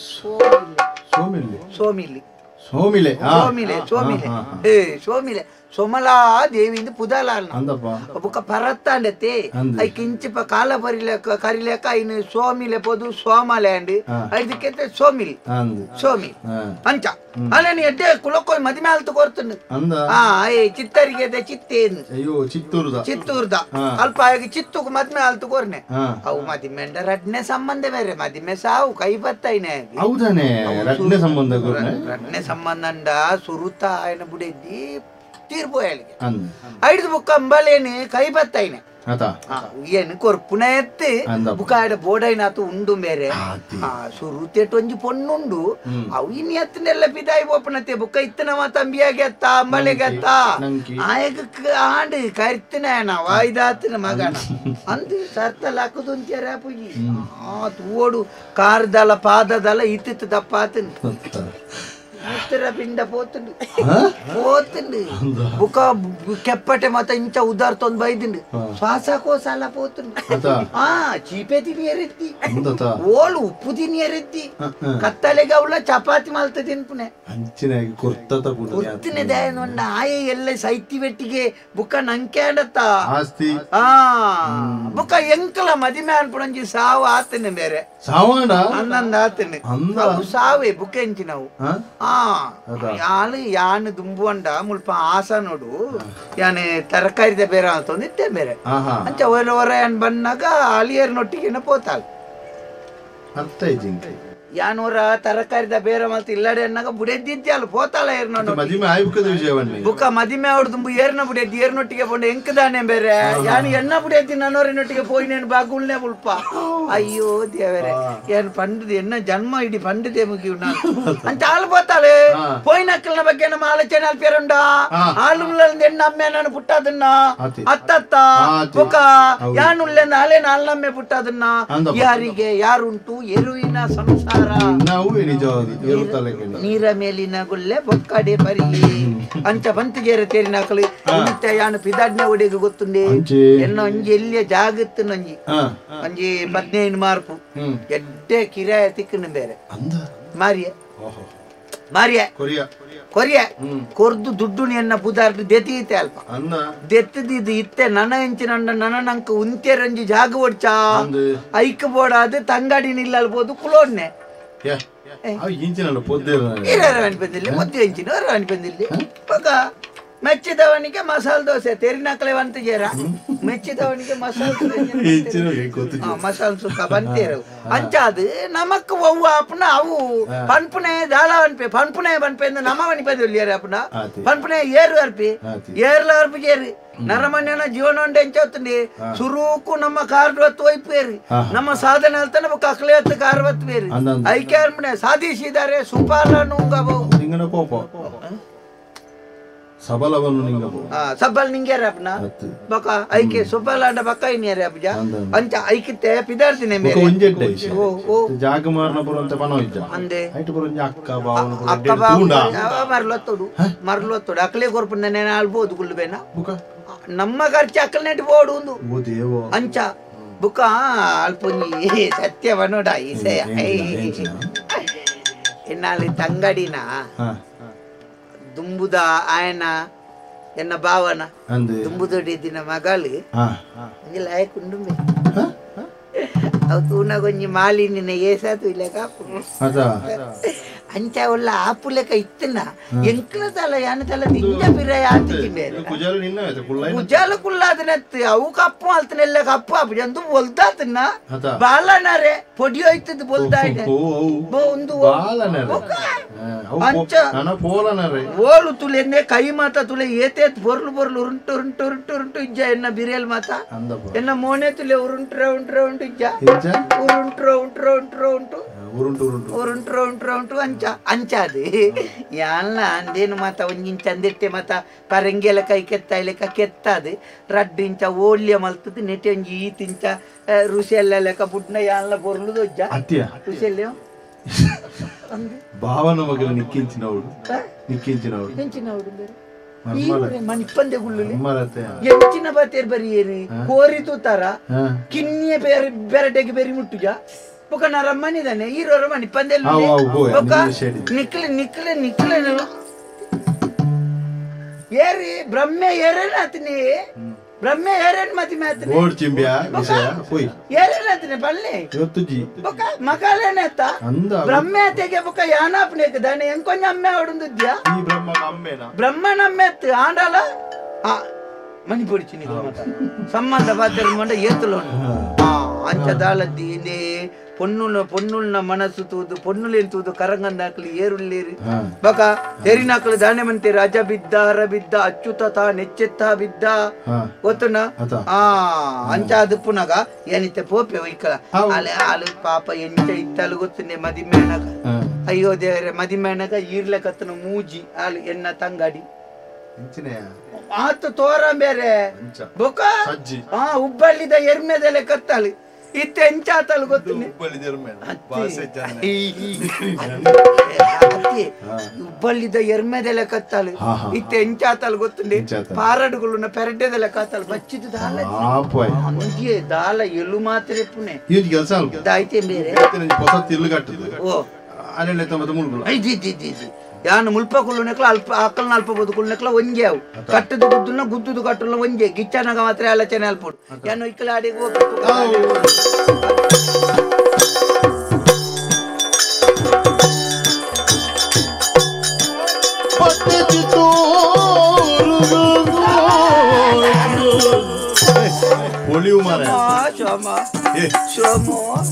ಸೋಮಿಲ್ಲೆ ಸೋಮಿಲಿ ಸೋಮಿಲೆ ಸೋಮಿಲೆ ಸೋಮಿಲೆ ಏ ಸೋಮಿಲೆ ಸೋಮಲಾ ದೇವಿಂದ ಪುದಲ ಬುಕ್ಕ ಪರತ್ತಾಂಡತೆ I ಕಿಂಚಿಪ ಕಾಲ ಬರಿಲೇಕ ಕರಿಲೇಕ ಐನು ಸೋಮಿಲೆ ಪೋದು ಸೋಮಲೆ ಅಂಡ್ ಐದಕ್ಕೆ ಸೋಮಿಲ್ ಸೋಮಿ ಅಂಚ ಅಲ್ಲ ನೀ ಎಡ್ಡೆ ಕುಲಕ್ಕೋಯ್ ಮದಿಮೆ ಆಲ್ತು ಕೊರ್ತುಂಡು ಆ ಏ ಚಿತ್ತರಿಗೆ ಚಿತ್ತೇನು ಅಯ್ಯೋ ಚಿತ್ತೂರ್ದ ಚಿತ್ತೂರ್ದ ಅಲ್ಪ ಆಗಿ ಚಿತ್ತುಕು ಮದ್ಮೆ ಆಲ್ತು ಕೊರ್ನೆ ಅವು ಮದಿಮೆಂಡ ರಡ್ನೆ ಸಂಬಂಧ ಬೇರೆ ಮದಿಮೆ ಸಾವು ಕೈ ಬತ್ತೈನೆ ಹೌದಾನೆ ರಡ್ನೆ ಸಂಬಂಧ ರಡ್ನೆ ಸಂಬಂಧ ಸುರುತ ఆయన ಬುಡೆದ್ದಿ ತೀರ್ಪು ಹೇಳಿಗೆ ಐದು ಬುಕ್ಕ ಅಂಬಲೇನು ಕೈ ಬತ್ತೈನೆ ಏನು ಕೊರ್ಪುನ ಎತ್ತಿ ಬುಕ್ಕ ಬೋಡೈನಾತು ಉಂಡು ಬೇರೆ ಆ ಸುರುತೆಟ್ ಒಂಜಿ ಪೊಣ್ಣುಂಡು ಅವು ಇನ್ ಎತ್ತನೆಲ್ಲ ಬಿದಾಯಿ ಓಪನತೆ ಬುಕ್ಕ ಇತ್ತನವ ತಂಬಿಯಾಗೆ ಅತ್ತ ಅಂಬಲೆಗೆ ಅತ್ತ ಆಯಗ ಆಂಡು ಕರಿತನ ವಾಯ್ದಾತನ ಮಗನ ಅಂದು ಸರ್ತಲ್ ಹಾಕುದು ಅಂತ್ಯಾರ ಪುಜಿ ಆ ತೂಡು ಕಾರ್ದಲ ಪಾದದಲ ಇತ್ತಿತ್ತು ದಪ್ಪ ಆತನ ಮುತ್ತರ ಪಿಂಡ ಪೋತುಂಡು ಪೋತುಂಡು ಬುಕ್ಕ ಕೆಪ್ಪಟೆ ಮತ್ತ ಇಂಚ ಉದಾರ್ತೊಂದು ಬೈದುಂಡು ಶ್ವಾಸಕೋಶ ಅಲ್ಲ ಪೋತುಂಡು ಆ ಚೀಪೆ ತಿನಿಯರೆತ್ತಿ ಓಳು ಉಪ್ಪು ತಿನಿಯರೆತ್ತಿ ಕತ್ತಲೆಗೆ ಅವಳ ಚಪಾತಿ ಮಲ್ತ ತಿನ್ಪುನೆ ಕೊರ್ತಿನ ದಯನೊಂಡ ಆಯ ಎಲ್ಲ ಸೈತಿ ಬೆಟ್ಟಿಗೆ ಬುಕ್ಕ ನಂಕ್ಯಾಂಡತ್ತ ಆ ಬುಕ್ಕ ಎಂಕಲ ಮದಿಮೆ ಅನ್ಪುಣಂಜಿ ಸಾವು ಆತನೆ ಬೇರೆ ಅನ್ನಂದ ಆತನೆ ಅವು ಸಾವೇ ಬುಕ್ಕ ಎಂಚಿನವು ಆ ಯಾಳು ಯಾನು ದುಂಬುವಂಡ ಮುಲ್ಪ ಆಸ ನೋಡು ಯಾನೆ ತರಕಾರಿದ ಬೇರೆ ಅಂತಂದು ಇತ್ತೆ ಬೇರೆ ಅಂಚ ಒರ ಹೊರ ಯಾನ್ ಬನ್ನಾಗ ಅಲಿಯರ್ನೊಟ್ಟಿಗೆನ ಪೋತಾಳ ಅರ್ಥ ಯಾನೋರ ತರಕಾರಿದ ಬೇರೆ ಮಲ್ತ ಇಲ್ಲಡೆ ಅನ್ನಾಗ ಬುಡೆದ್ದಿದ್ದೆ ಅಲ್ಲ ಪೋತಾಳ ಏರ್ನ ಮದಿಮೆ ಆಯ್ಬುಕದ ವಿಷಯವನ್ನೇ ಬುಕ್ಕ ಮದಿಮೆ ಅವ್ರು ದುಂಬು ಏರ್ನ ಬುಡೆದ್ದಿ ಏರ್ನೊಟ್ಟಿಗೆ ಪೋಂಡ ಎಂಕದಾನೆ ಬೇರೆ ಯಾನು ಎಣ್ಣ ಬುಡೆದ್ದಿ ನನ್ನೋರಿನೊಟ್ಟಿಗೆ ಪೋಯಿನೇನು ಬಾಗುಲ್ನೇ ಮುಲ್ಪ ಅಯ್ಯೋ ದೇವರೇ ಏನ್ ಪಂಡದ ಎನ್ನ ಜನ್ಮ ಇಡೀ ಪಂಡದೆ ಮುಗಿಯು ನಾನು ಅಂತ ಆಳು ಪೋತಾಳೆ ಪೋಯಿನಕ್ಕಲ್ನ ಬಗ್ಗೆ ನಮ್ಮ ಆಲೋಚನೆ ಅಲ್ಪೇರುಂಡ ಆಳುಂದ ಎಣ್ಣ ಅಮ್ಮೆ ನಾನು ಪುಟ್ಟದನ್ನ ಅತ್ತತ್ತ ಬುಕ್ಕ ಯಾನುಳ್ಳೆಂದ ಆಲೆ ನಾಲ್ನಮ್ಮೆ ಪುಟ್ಟದನ್ನ ಯಾರಿಗೆ ಯಾರುಂಟು ಎರುವಿನ ಸಂಸಾರ ನೀರ ಮೇಲಿನ ಗುಲ್ಲೆ ಬೊಕ್ಕಡೆ ಪರಿ ಅಂಚ ಬಂತಿಗೇರ ತೇರಿನಾಕಲು ಇಂತ ಯಾನು ಪಿದಾಡ್ನ ಒಡೆಗೆ ಗೊತ್ತುಂಡೆ ಎನ್ನ ಒಂಜಿ ಎಲ್ಲಿಯ ಜಾಗತ್ತು ನಂಜಿ ಒಂಜಿ 15 ಮಾರ್ಪು ಎಡ್ಡೆ ಕಿರಾಯ ತಿಕ್ಕನು ಬೇರೆ ಮಾರಿಯ ಮಾರಿಯ ಕೊರಿಯ ಕೊರ್ದು ದುಡ್ಡು ಎನ್ನ ಪುದಾರ್ದು ದೆತೀತೆ ಅಲ್ಪ ದೆತ್ತದಿದ್ದು ಇತ್ತೆ ನನ ಎಂಚಿನ ನನ ನಂಕ ಉಂತೆರಂಜಿ ಜಾಗ ಒಡ್ಚಾ ಐಕ್ ಬೋಡಾದ ತಂಗಡಿ ನಿಲ್ಲಲ್ಬೋದು ಕುಲೋನ್ನೆ ಮೆಚ್ಚಿದವನಿಗೆ ಮಸಾಲೆ ದೋಸೆ ತೆರಿನಕಲೆ ವಂತಿಜೇರ ಮೆಚ್ಚಿದವನಿಗೆ ಮಸಾಲೆ ಮಸಾಲೆ ಸುಕ್ಕ ಬಂತೇರು ಅಂಚಾದು ನಮಕ್ ಒವ್ವ ಅಪ್ಪನ ಅವು ಪನ್ಪುನೆ ದಾಳ ಅನ್ಪೆ ಪನ್ಪುನೆ ಪನ್ಪೆ ನಮ ವನಿಪದಿ ಅಪ್ಪನ ಪನ್ಪುನೆ ಏರು ಅರ್ಪಿ ಏರ್ಲ ಅರ್ಪಿ ಜೇರಿ ನರಮನ್ಯನ ಜೀವನ ಎಂಚవుతుంది ಸುರುಕು ನಮ್ಮ ಕಾರ್ಡು ಹೊತ್ತು ಒಯ್ಪೇರಿ ನಮ್ಮ ಸಾಧನೆ ಅಲ್ತಾನೆ ಕಕ್ಲೆ ಹೊತ್ತು ಕಾರ್ ಹೊತ್ತು ಐಕೆ ಅರ್ಪಣೆ ಸಾಧಿಸಿದ್ದಾರೆ ಸುಪಾಲ ನುಂಗವು ಸಬಲವನ್ನು ನಿಂಗಬೋ ಸಬಲ್ ನಿಂಗೇರ ಅಪ್ನ ಬಕ ಐಕೆ ಸುಬಲ ಅಂಡ ಬಕ ಇನ್ನೇರ ಅಪ್ಜ ಅಂಚ ಐಕಿತೆ ಪಿದಾರ್ತಿನೆ ಮೇರೆ ಒಂಜೆಡ್ಡೆ ಜಾಗ ಮಾರನ ಬರುವಂತ ಪನ ಇಜ್ಜ ಅಂದೆ ಐಟ್ ಬರುಂಜ ಅಕ್ಕ ಬಾವನ ಅಕ್ಕ ಬಾವನ ಮರ್ಲೊತ್ತಡು ಮರ್ಲೊತ್ತಡು ಅಕ್ಲೆ ಕೊರ್ಪುನ ನೇನ ಅಲ್ಬೋದು ಗುಲ್ಬೇನ ಬುಕ ನಮ್ಮ ಖರ್ಚು ಅಕ್ಕಲ್ನೆಟ್ ಬೋಡು ಒಂದು ಓ ದೇವೋ ಅಂಚ ಬುಕ ಅಲ್ಪೊಂಜಿ ಸತ್ಯವನೋಡ ಇಸೆಯ ಎನ್ನಾಲಿ ತಂಗಡಿನ ದುಂಬುದ ಆಯನ ಎನ್ನ ಭಾವನ ದುಂಬುದೊಡಿ ದಿನ ಮಗಳು ಲಾಯಕುಂಡುಂಬೆ ಅವು ತೂನಗೊಂಜಿ ಮಾಲಿನಿನ ಏಸಾತು ಇಲ್ಲ ಕಾಪು ಅಂಚ ಉಲ್ಲ ಆಪುಲೆಕ ಇತ್ತನ ಎಂಕ್ಲ ತಲ ಯಾನ ತಲ ದಿಂಜ ಪಿರಾಯ ಆತಿಜಿಂಬೆ ಕುಜಾಲ ಕುಲ್ಲಾದನತ್ತು ಅವು ಕಪ್ಪು ಅಲ್ತನೆಲ್ಲ ಕಪ್ಪು ಆಪು ಜಂತು ಬೊಲ್ದಾತನ ಬಾಲನರೆ ಪೊಡಿ ಹೋಯ್ತದ ಬೊಲ್ದಾಯ್ನೆ ಒಂದು ಅಂಚ ಓಲು ತುಲೆ ಕೈ ಮಾತ ತುಲೆ ಏತೇತ್ ಬೊರ್ಲು ಬೊರ್ಲು ಉರುಂಟು ಉರುಂಟು ಉರುಂಟು ಉರುಂಟು ಇಜ್ಜ ಎನ್ನ ಬಿರಿಯಲ್ ಮಾತ ಎನ್ನ ಮೋನೆ ತುಲೆ ಉರುಂಟ್ರ ಉಂಟ್ರ ಉಂಟು ಇಜ್ಜ ಉರುಂಟ್ರ ಉಂಟ್ರ ಉಂಟ್ರ ಉಂಟು ಉರುಂಟ್ರ ಉಂಟ್ರ ಉಂಟು ಅಂಚ ಅಂಚಾದು ಯಾನ್ಲ ಅಂದೇನು ಮಾತ ಒಂಜಿಂಚ ಅಂದಿಟ್ಟೆ ಮಾತ ಪರಂಗೆಲ ಕೈ ಕೆತ್ತ ಲೆಕ್ಕ ಕೆತ್ತಾದು ರಡ್ಡು ಇಂಚ ಓಲ್ಯ ಮಲ್ತದ್ದು ನೆಟೆ ಒಂಜಿ ಈತಿಂಚ ರುಸಿಯಲ್ಲ ಲೆಕ್ಕ ಬುಡ್ನ ಯಾನ್ಲ ಬೊರ್ಲುದು ಒಜ್ಜ ರುಸಿಯಲ್ಲ ಭಾವನ ಮಗಲು ನಿಕ್ಕಿಂಚಿನವಳು ನಿಕ್ಕಿಂಚಿನವಳು ಎಂಚಿನವಳು ಬೇರೆ ಮನಿಪ್ಪಂದೆ ಗುಳ್ಳುಲಿ ಎಂಚಿನ ಬಾತೇರ್ ಬರಿಯೇರಿ ಕೋರಿ ತೂತಾರ ಕಿನ್ನಿಯ ಬೇರೆ ಬೆರಟೆಗೆ ಬೇರಿ ಮುಟ್ಟುಜ ಬೊಕ ನರಮ್ಮನಿದಾನೆ ಈರೋರ ಮನಿಪ್ಪಂದೆ ಬೊಕ ನಿಕ್ಲೆ ನಿಕ್ಲೆ ನಿಕ್ಲೆ ಏರಿ ಬ್ರಹ್ಮೆ ಏರೇನಾತಿನಿ ಬ್ರಹ್ಮೆ ಏರೇನ್ ಮತಿ ಮಾತಿನಿ ಓಡ್ ಚಿಂಬ್ಯಾ ವಿಷಯ ಹೋಯ್ ಏರೇನಾತಿನಿ ಪಲ್ಲೆ ಗೊತ್ತುಜಿ ಬೊಕ ಮಕಾಲೇನೇತ ಬ್ರಹ್ಮೆ ತೆಗೆ ಬೊಕ ಯಾನಾಪ್ನೇಕ ದಾನೆ ಎಂಕೊಂಜ ಅಮ್ಮೆ ಅವಡುಂದುದ್ಯಾ ಈ ಬ್ರಹ್ಮ ಅಮ್ಮೇನಾ ಬ್ರಹ್ಮನ ಅಮ್ಮೆತ್ತು ಆಂಡಲ ಆ ಮನಿ ಪೊಡಿಚಿನಿ ಮಾತ ಸಂಬಂಧ ಪಾತ್ರ ಮಂಡ ಏತುಲೋನು ಆ ಅಂಚ ದಾಳದ್ದಿ ಇಂದೇ ಪೊನ್ನುಲ ಪೊನ್ನುಲ್ನ ಮನಸ್ಸು ತೂದು ಪೊನ್ನುಲೇನು ತೂದು ಕರಂಗಂದಾಕ್ಲಿ ಏರುಳ್ಳೇರಿ ಬಕ ತೆರಿನಾಕ್ಲು ದಾನೆ ಮಂತೇರಿ ಅಜ ಬಿದ್ದ ಹರ ಬಿದ್ದ ಅಚ್ಚುತ ತಾ ನೆಚ್ಚೆತ್ತ ಬಿದ್ದ ಗೊತ್ತುನ ಆ ಅಂಚ ಅದುಪ್ಪುನಗ ಏನಿತ್ತೆ ಪೋಪೆ ಒಯ್ಕಲ ಅಲೆ ಆಲು ಪಾಪ ಎಂಚ ಇತ್ತಲು ಗೊತ್ತುನೆ ಮದಿಮೇಣಗ ಅಯ್ಯೋ ದೇವರೇ ಮದಿಮೇಣಗ ಈರ್ಲೆ ಕತ್ತನ ಮೂಜಿ ಆಲು ಎನ್ನ ತಂಗಡಿ ಆತ ತೋರ ಬೇರೆ ಬೊಕ ಆ ಹುಬ್ಬಳ್ಳಿದ ಎರ್ಮೆದೆಲೆ ಕತ್ತಾಳು ಇತ್ತೆ ಎಂಚಾತಲು ಗೊತ್ತುನೆ ಹುಬ್ಬಳ್ಳಿದ ಎರ್ಮೆದೆಲೆ ಕತ್ತಾಳು ಇತ್ತೆ ಎಂಚಾತಲು ಗೊತ್ತುಂಡೆ ಪಾರಡುಗಳು ಪೆರಡೆದೆಲೆ ಕತ್ತಾಳು ಬಚ್ಚಿದ್ದು ದಾಲ ಅಂದ್ಯೆ ದಾಲ ಎಲು ಮಾತ್ರ ಪುಣೆ ದಾಯ್ತೆ ಬೇರೆ ಓ ಯಾನು ಮುಲ್ಪ ಕುಳ್ಳುನೆಕ್ಲ ಅಲ್ಪ ಅಕ್ಕಲ್ನ ಅಲ್ಪ ಬದು ಕುಳ್ಳುನೆಕ್ಲ ಒಂಜೆ ಅವು ಕಟ್ಟದು ಗುದ್ದುನ ಗುದ್ದುದು ಕಟ್ಟುನ ಒಂಜೆ ಗಿಚ್ಚನಗ ಮಾತ್ರ ಆಲೋಚನೆ ಅಲ್ಪೋಡು ಯಾನು ಇಕ್ಕಲ ಅಡಿಗೆ ಹೋಗ್ಬೇಕು.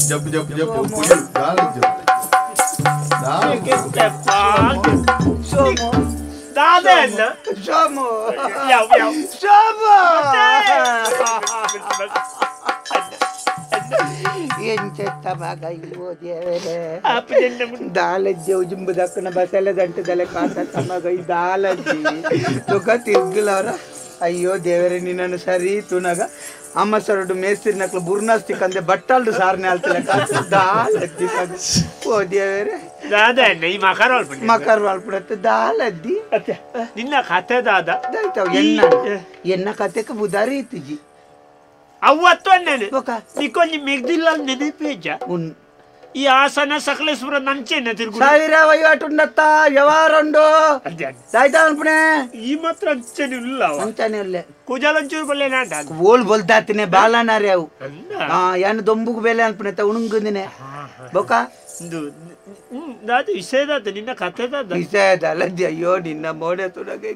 ಜಪ್ಪು ಜಪ್ಪು ಜಪ್ಪು ದಾಲ ಜಪ್ಪು ಸೋಮು ಸೋಮು ಎಂಚೆತ್ತ ಮಗ ಇಲ್ವೋ ದೇವರೇ ದಾಲಜ್ಜೆ ಉಜುಂಬು ದಕ್ಕನ ಬಸಲೆ ದಂಟದಲೆ ಕಾಟ ಮಗ ಈ ದಾಲಜ್ಜಿ ತುಕ ತಿರ್ಗುಲವರ ಅಯ್ಯೋ ದೇವರೇ ನಿನ್ನನ್ನು ಸರಿ ತುನಗ ಅಮ್ಮ ಸರಡು ಮೇಸ್ತ್ರಿ ನಕ್ಲು ಬುರ್ನಾಸ್ತಿ ಕಂದೆ ಬಟ್ಟಲ್ದು ಸಾರನೆ ಆಲ್ತಲೆ ದಾಲದ್ದಿ ಓ ದೇವರೇ ಮಕರ್ ವಾಲ್ಪಡತ್ತೆ ದಾಲದ್ದಿ ನಿನ್ನ ಕತೆ ದಾದ ಎನ್ನ ಎನ್ನ ಕತೆಗೆ ಬುದಾರಿ ಇತ್ತಿಜಿ ಅವತ್ತು ನಿಕ್ಕೊಂಜಿ ಮೆಗ್ದಿಲ್ಲ ನೆನಪೇಜ ಈ ಆಸನ ಸಕಲೇಶ್ವರ ನಂಚೆನ ತಿರುಗು ಸಾವಿರ ವಹಿವಾಟುಂಡತ್ತ ವ್ಯವಹಾರ ಉಂಡು ಆಯ್ತಾ ಅನ್ಪಣೆ ಈ ಮಾತ್ರ ಅಂಚನೆ ಇಲ್ಲ ಅಂಚನೆ ಇಲ್ಲ ಕುಜಾಲಂಚೂರು ಬಲ್ಲೆ ನಾಟ ಓಲ್ ಬೊಲ್ದಾತಿನೆ ಬಾಲನಾರೆ ಅವು ಯಾನು ದೊಂಬುಗು ಬೆಲೆ ಅನ್ಪಣೆ ಉಣುಂಗುದಿನೆ ಬೊಕ ದಾದ ವಿಷಯದಾತ ನಿನ್ನ ಕತೆ ದಾದ ವಿಷಯದ ಅಲ್ಲದಿ ಅಯ್ಯೋ ನಿನ್ನ ಮೋಡೆ ತುಡಗೆ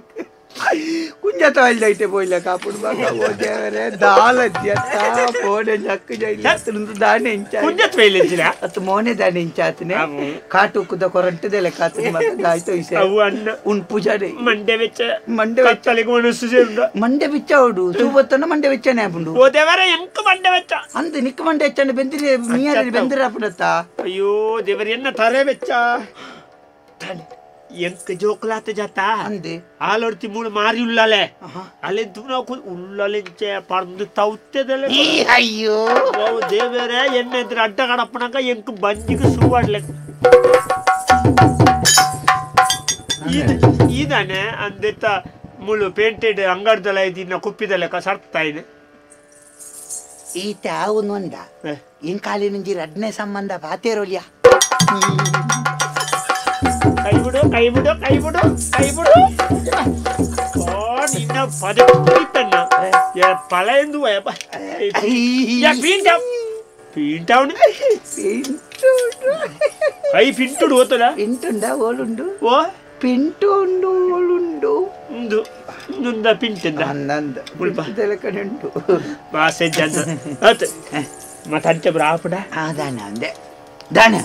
ಕುಂಜ ತೋಯ್ಲೈತೆ ಪೋಯ್ಲ ಕಾಪುಡು ಬಾಕ ಓದೇವರೆ ದಾಲಜ್ಜತ್ತ ಪೋಡೆ ಜಕ್ಕು ಜೈಲ ತಿಂದು ದಾನೆ ಇಂಚ ಕುಂಜ ತೋಯ್ಲೆಂಚಿನ ಅತ್ತು ಮೋನೆ ದಾನೆ ಇಂಚಾತನೆ ಕಾಟು ಕುದ ಕೊರಂಟದೆಲೆ ಕಾತನೆ ಮಗ ದಾಯ್ತು ಇಸೆ ಅವು ಅನ್ನ ಉನ್ ಪೂಜಾಡೆ ಮಂಡೆ ವೆಚ್ಚ ಮಂಡೆ ವೆಚ್ಚ ಕತ್ತಲೆಗೆ ಮನಸ್ಸು ಸೇರುಂಡ ಮಂಡೆ ಬಿಚ್ಚ ಉಡು ಸೂಬತ್ತನ ಮಂಡೆ ವೆಚ್ಚನೆ ಆಪುಂಡು ಓದೇವರೆ ಎಂಕ ಮಂಡೆ ವೆಚ್ಚ ಅಂದ ನಿಕ್ಕ ಮಂಡೆ ಹೆಚ್ಚನೆ ಬೆಂದಿರಿ ಮೀಯಾರಿ ಬೆಂದಿರ ಆಪುಡತ್ತ ಅಯ್ಯೋ ದೇವರೆ ಎನ್ನ ತರೆ ವೆಚ್ಚ ಎಂಕ ಜೋಕ್ಲಾತ ಜಾತ ಅಂದೆ ಆಲೊಡ್ತಿ ಮೂಳು ಮಾರಿ ಉಳ್ಳಾಲೆ ಅಲ್ಲೆನ್ ತುಮ್ನ ಉಳ್ಳಾಲೆಂಚೆ ಪರ್ದು ತೌತ್ತೆದಲೆ ಅಯ್ಯೋ ದೇವರೇ ಎನ್ನ ಇದ್ರ ಅಡ್ಡ ಕಡಪ್ಪನಕ ಎಂಕ ಬಂಜಿಗೆ ಸುವಾಡ್ಲೆ ಇದಾನೆ ಅಂದೆತ್ತ ಮುಳು ಪೇಂಟೆಡ್ ಅಂಗಡ್ದಲ ಇದಿನ್ನ ಕುಪ್ಪಿದಲೆಕ್ಕ ಸರ್ತಾ ಇದೆ ಈತ ಅವನು ಅಂದ ಏನ್ ಕಾಲಿನ ರಡ್ನೇ ಸಂಬಂಧ ಬಾತೇರೋಲಿಯ ಕೈ ಬಿಡು ಕೈ ಬಿಡು ಕೈ ಬಿಡು ಕೈ ಬಿಡು ಓ ನಿನ್ನ ಪದ ಕುಡಿತನ್ನ ಪಲ ಎಂದು ಪಿಂಟಾವನು ಕೈ ಪಿಂಟುಡು ಓತದ ಪಿಂಟುಂಡ ಓಲುಂಡು ಓ ಪಿಂಟುಂಡು ಓಲುಂಡು ಉಂದು ಉಂದ ಪಿಂಟುಂದ ಅಂದಂದ ಉಲ್ಪ ತೆಲಕಡುಂಟು ಬಾಸೆ ಜನ ಆತ ಮತ್ತಂಚ ಬ್ರಾಪಡ ದಾನ ಅಂದೆ ದಾನ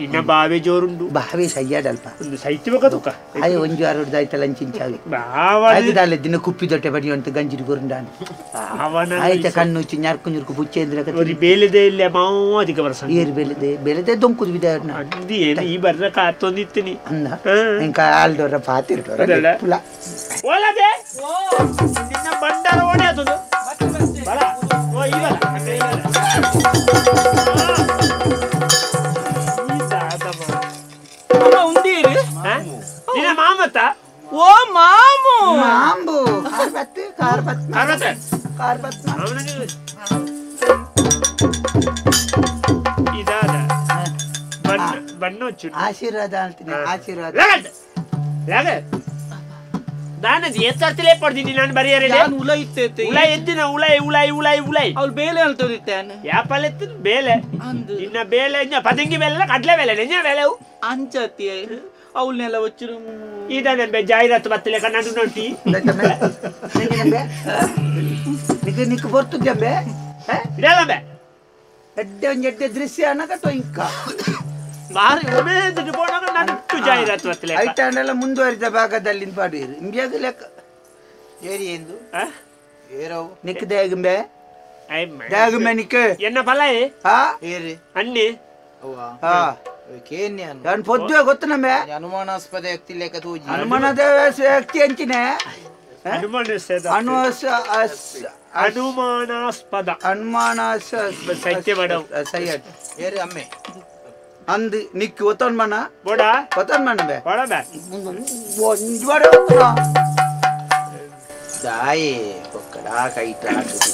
ಇನ್ನ ಬಾವೆ ಜೋರುಂಡು ಬಾವೆ ಸಯ್ಯಾಡಲ್ಪ ಒಂದು ಸೈತ್ಯ ಕದುಕ ಅಯ್ಯ ಒಂಜು ಆರೋಡ್ ದಾಯ್ತಲ್ಲ ಅಂಚಿಂಚಾವೆ ಬಾವ ಆಯ್ದಾಲೆ ದಿನ ಕುಪ್ಪಿ ದೊಟ್ಟೆ ಬಡಿ ಅಂತ ಗಂಜಿಡಿ ಗುರುಂಡಾನು ಆಯ್ತ ಕಣ್ಣು ಉಚ್ಚಿ ñಾರ್ಕು ñುರ್ಕು ಪುಚ್ಚೇಂದ್ರ ಒರಿ ಬೇಲೆದೆ ಇಲ್ಲ ಮಾದಿಕ ಬರ್ಸ ಏರು ಬೇಲೆದೆ ಬೇಲೆದೆ ದೊಂಕುದು ಬಿದಾರ್ನ ಅಂದಿ ಏನು ಈ ಬರ್ರ ಕಾತೊಂದಿತ್ತೀನಿ ಅಂದ ಇಂಕ ಆಲ್ಡೋರ ಪಾತಿರ್ಡೋರ ಪುಲ ಓಲದೆ ಓ ನಿನ್ನ ಬಂಡಾರ ಓಡೆ ಆತದು ಬಲ ಓ ಇವಲ ಇವಲ ಮಾಮತ ಓ ಮಾಮು ಮಾಂಬು ಕಾರ್ಬತ್ ಕಾರ್ಬತ್ ಕಾರ್ಬತ್ ಕಾರ್ಬತ್ ಇದಾದ ಬಣ್ಣ ಬಣ್ಣ ಚುಟ್ಟು ಆಶೀರ್ವಾದ ಅಂತೀನಿ ಆಶೀರ್ವಾದ ಲಗಟ್ ಲಗ ನಾನು ಎತ್ತರ್ತಲೇ ಪಡ್ತೀನಿ ನಾನು ಬರೆಯರೆ ನಾನು ಉಲ ಇತ್ತೈತೆ ಉಲ ಎದ್ದಿನ ಉಲೈ ಉಲೈ ಉಲೈ ಉಲೈ ಅವಳು ಬೇಲೆ ಅಂತದಿತ್ತಾನೆ ಯಾಪಲೆತ್ತಿನ ಬೇಲೆ ಇನ್ನ ಬೇಲೆ ಇನ್ನ ಪದಂಗಿ ಬೇಲೆ ಕಡ್ಲೆ ಬೇಲೆ ನೆಂಜ ಬೇಲೆವು ಅಂಚತಿ ಅವಳನ್ನೆಲ್ಲ ವಚ್ಚರು ಇದಾನೆ ಜಾಹೀರಾತು ಬತ್ತಲೆ ಕನ್ನಡ ನೋಟಿ ನಿಕ್ ನಿಕ್ ಬರ್ತುದ್ಯಂಬೆ ಇಡಲ್ಲಂಬೆ ಎಡ್ಡೆ ಒಂಜಿ ಎಡ್ಡೆ ದೃಶ್ಯ ಅನ್ನಕತ್ತೋ ಇಂಕ ಬಾರಿ ಒಬೇದು ಪೋನಾಗ ನಟ್ಟು ಜಾಹೀರಾತು ಬತ್ತಲೆ ಐತಾಂಡೆಲ್ಲ ಮುಂದುವರಿದ ಭಾಗದಲ್ಲಿ ಪಾಡುವಿರು ಇಂಬಿಯಾಗ ಲೆಕ್ಕ ಏರಿ ಎಂದು ಏರವು ನಿಕ್ ದೇಗಂಬೆ ದೇಗಂಬೆ ನಿಕ್ ಎನ್ನ ಫಲ ಹಾ ಏರಿ ಅನ್ನಿ ಹಾ ನಾನು ಪೊದ್ದುವೆ ಗೊತ್ತು ನಮ್ಮೆ ಅನುಮಾನಾಸ್ಪದ ವ್ಯಕ್ತಿ ಲೆಕ್ಕ ತೋಜಿ ಅನುಮಾನದ ವ್ಯಕ್ತಿ ಅಂಚಿನೆ ಅನುಮಾನಾಸ್ಪದ ಅನುಮಾನಾಸ್ ಸತ್ಯ ಮೇಡಮ್ ಸೈಯಡ್ ಏರಿ ಅಮ್ಮೆ ಅಂದ್ ನಿಕ್ ಒತ್ತನ್ ಮನ ಬೋಡ ಒತ್ತನ್ ಮನ ಬೆ ಬೋಡ ಬೆ ಒಂಜಿ ಬಾಡ ಒತ್ತನ ದಾಯಿ ಕೊಕ್ಕಡ ಕೈಟ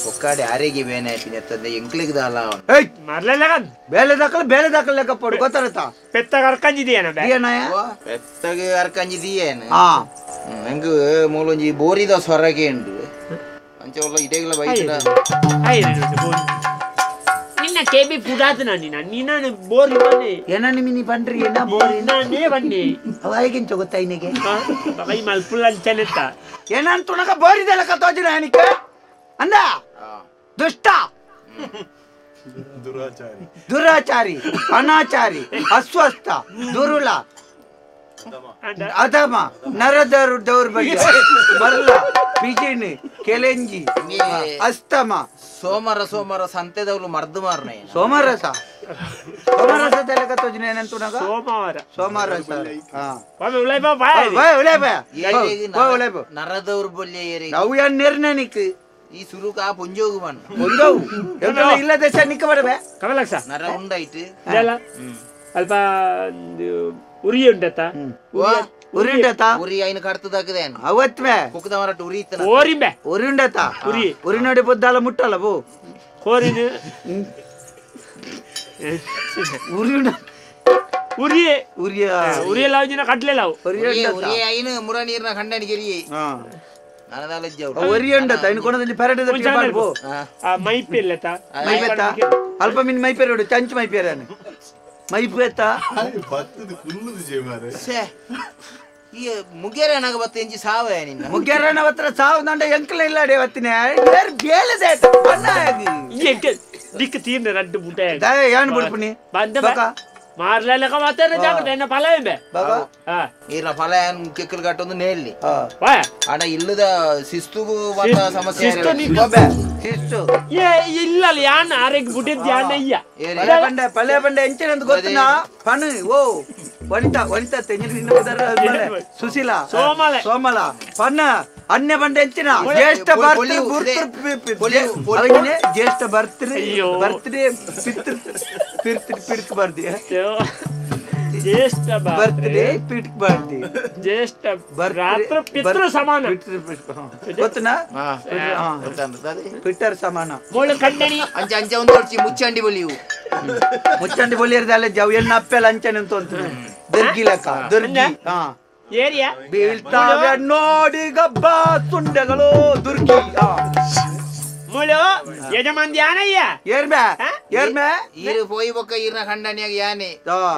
ಕೊಕ್ಕಾಡೆ ಆರೇಗೆ ಬೇನೆ ಆಯ್ತೀನಿ ಅತ್ತಂದೆ ಎಂಕ್ಲಿಗ್ ದಾಲ ಏಯ್ ಮರ್ಲೆಲ್ಲಗನ್ ಬೇಲೆ ದಾಖಲೆ ಬೇಲೆ ದಾಖಲೆ ಲೆಕ್ಕ ಪೋಡು ಗೊತ್ತಾರತ ಪೆತ್ತ ಕರ್ಕಂಜಿದೆಯನ ಬೆ ದಿಯನಯ ಪೆತ್ತಗೆ ಅರ್ಕಂಜಿದಿಯೇನ ಹಾ ನಂಗೆ ಮೂಲೊಂಜಿ ಬೋರಿದ ಸ್ವರಗೆ ಉಂಡು ಅಂಚೆ ಒಲ್ಲ ಇಡೇಗ್ಲ ಬೈತಡ ಐರೆ ನಿನ್ನ ಕೇಬಿ ಪುಡಾತನ ನಿನ್ನ ನಿನ್ನ ಬೋರಿ ಬನ್ನಿ ಏನ ನಿಮಿನಿ ಬನ್ರಿ ಏನ ಬೋರಿ ನಾನೇ ಬನ್ನಿ ಅವಾಗಿಂಚ ಗೊತ್ತಾಯಿನಿಗೆ ಬಗೈ ಮಲ್ಪುಲ್ ಅಂಚನೆತ್ತ ಏನಂತ ತುಣಕ ಬೋರಿದೆಲ್ಲ ಕತ್ತೋಜಿನ ಏನಕ್ಕೆ ಅಂದ ದುಷ್ಟ ದುರಾಚಾರಿ ದುರಾಚಾರಿ ಅನಾಚಾರಿ ಅಸ್ವಸ್ಥ ದುರುಳ ಅಧಮ ನರದರು ದೌರ್ಬಲ್ಯ ಬಲ್ಲ ಪಿಜಿನಿ ಕೆಲೆಂಜಿ ಅಸ್ತಮ ಸೋಮರ ಸೋಮರ ಸಂತೆದವಳು ಮರ್ದು ಮಾರನ ಸೋಮರಸ ಸೋಮರಸ ತಲೆ ಕತ್ತೋಜಿನ ಏನಂತ ತುಣಕ ಸೋಮವಾರ ಸೋಮರಸ ಹಾ ಉಲೈ ಬಾ ಬಾಯ್ ಉಲೈ ಬಾ ಉಲೈ ಬಾ ನರ ದೌರ್ಬಲ್ಯ ಏರಿ ನಾವು ಏನ್ ನಿರ್ಣಯನಿಕ್ ಈ ಸುರುಕ ಪೊಂಜೋಗು ಬಣ್ಣ ಪೊಂಜೋವು ಇಲ್ಲ ದೇಶ ನಿಕ್ಕ ಬರಬೇ ಕಮಲಕ್ಷ ನರ ಉಂಡಾಯ್ತು ಇದೆಲ್ಲ ಅಲ್ಪ ಉರಿ ಉಂಡತ ಉರಿ ಉಂಡತ ಉರಿ ಐನ ಕಡ್ತದಾಕದೇನು ಅವತ್ಮೆ ಕುಕ್ಕದ ಮರಟ್ ಉರಿ ಇತ್ತನ ಕೋರಿಂಬೆ ಉರಿ ಉಂಡತ ಉರಿ ಉರಿ ನೋಡಿ ಬೊದ್ದಾಲ ಮುಟ್ಟಲ್ಲ ಬೋ ಕೋರಿನ ಉರಿ ಉಂಡ ಉರಿ ಉರಿಯ ಉರಿ ಲಾವ್ ಜಿನ ಕಡ್ಲೆ ಲಾವ್ ಉರಿ ಉರಿ ಐನ ಮುರ ನೀರ್ನ ಖಂಡನಿಗೆರಿ ಅಲ್ಪ ಮಿನ್ ಮೈಪೇರು ಚಂಚು ಮೈಪೇರಾನೆ ಮೈಪೇತ ಈ ಮುಗೇರನಾಗ ಬತ್ತ ಎಂಜಿ ಸಾವ ನಿನ್ನ ಮುಗೇರನ ಹತ್ರ ಸಾವು ನಂಡ ಎಂಕಲ ಇಲ್ಲ ಅಡೆ ಬತ್ತಿನ ಬೇರೆ ಬೇಲೆದೆ ಅಣ್ಣ ಎಂಕ ದಿಕ್ಕ ತೀರ್ನ ರಡ್ಡು ಬುಟ ದಾಯ ಯಾನ್ ಬುಡ್ಪುನಿ ಬಂದ ಮಾರ್ಲೆಲಕ ಮಾತಾರ ಜಾಗ್ರತೆ ಎನ್ನ ಫಲ ಎಂಬೆ ಬಾಬಾ ಆ ಈರ್ನ ಫಲ ಏನ್ ಕೆಕ್ಕಲ್ ಗಟ್ಟೊಂದು ನೇಲ್ಲಿ ಅಣ್ಣ ಇಲ್ಲದ ಶಿಸ್ತುಗು ಮಾತ ಸಮಸ್ಯೆ ಬಾಬೆ ಶಿಸ್ತು ಏ ಇಲ್ಲ ಯಾನ್ ಆರೆಗ್ ಬುಡಿದ್ ಯಾನ್ ಅಯ್ಯ ಪಲೆ ಬಂಡೆ ಪಲೆ ಬಂಡೆ ಎಂಚಿನ ಅಂತ ಗೊತ್ತನಾ ಪಣು ಓ ವನಿತಾ ವನಿತಾ ತೆಂಗಿನ ನಿನ್ನ ಬದರ ಸುಶೀಲಾ ಸೋಮಲ ಸೋಮಲ ಪಣ್ಣ ಅನ್ಯ ಬಂಡೆ ಎಂಚಿನ ಜ್ಯೇಷ್ಠ ಭರ್ತೃ ಗುರ್ತೃ ಜ್ಯೇಷ್ಠ ಭರ್ತೃ ಬರ್ತ್ಡೇ ಪಿತೃ ಪಿರ್ತೃ ಪಿಡ್ಕ್ ಬರ್ದಿ ಜ್ಯೇಷ್ಠ ಬರ್ತ್ಡೇ ಪಿಡ್ಕ್ ಬರ್ದಿ ಜ್ಯೇಷ್ಠ ಭ್ರಾತೃ ಪಿತೃ ಸಮಾನ ಗೊತ್ತನಾ ಪಿಟ್ಟರ್ ಸಮಾನ ಬೋಳು ಕಂಡಣಿ ಅಂಚ ಅಂಚ ಒಂದು ಹೊಡ್ಚಿ ಮುಚ್ಚಂಡಿ ಬಲಿಯು ಮುಚ್ಚಂಡಿ ಬಲಿಯರ್ದಲ್ಲ ಜವ್ ಎಣ್ಣ ಅಪ್ಪೆಲ್ಲ ಅಂಚನೆ ಅಂತ ದುರ್ಗಿ ಲೆಕ್ಕ ದುರ್ಗಿ ಹಾ ಏರಿಯಾ ಬೀಳ್ತಾವೆ ನೋಡಿ ಗಬ್ಬ ಸುಂಡೆಗಳು ದುರ್ಗಿ ಮುಳು ಯಜಮಾನ್ ಯಾನಯ್ಯ ಏರ್ಮೆ ಏರ್ಮೆ ಈರು ಪೋಯಿ ಬೊಕ್ಕ ಈರ್ನ ಖಂಡನಿಯಾಗ ಯಾನೆ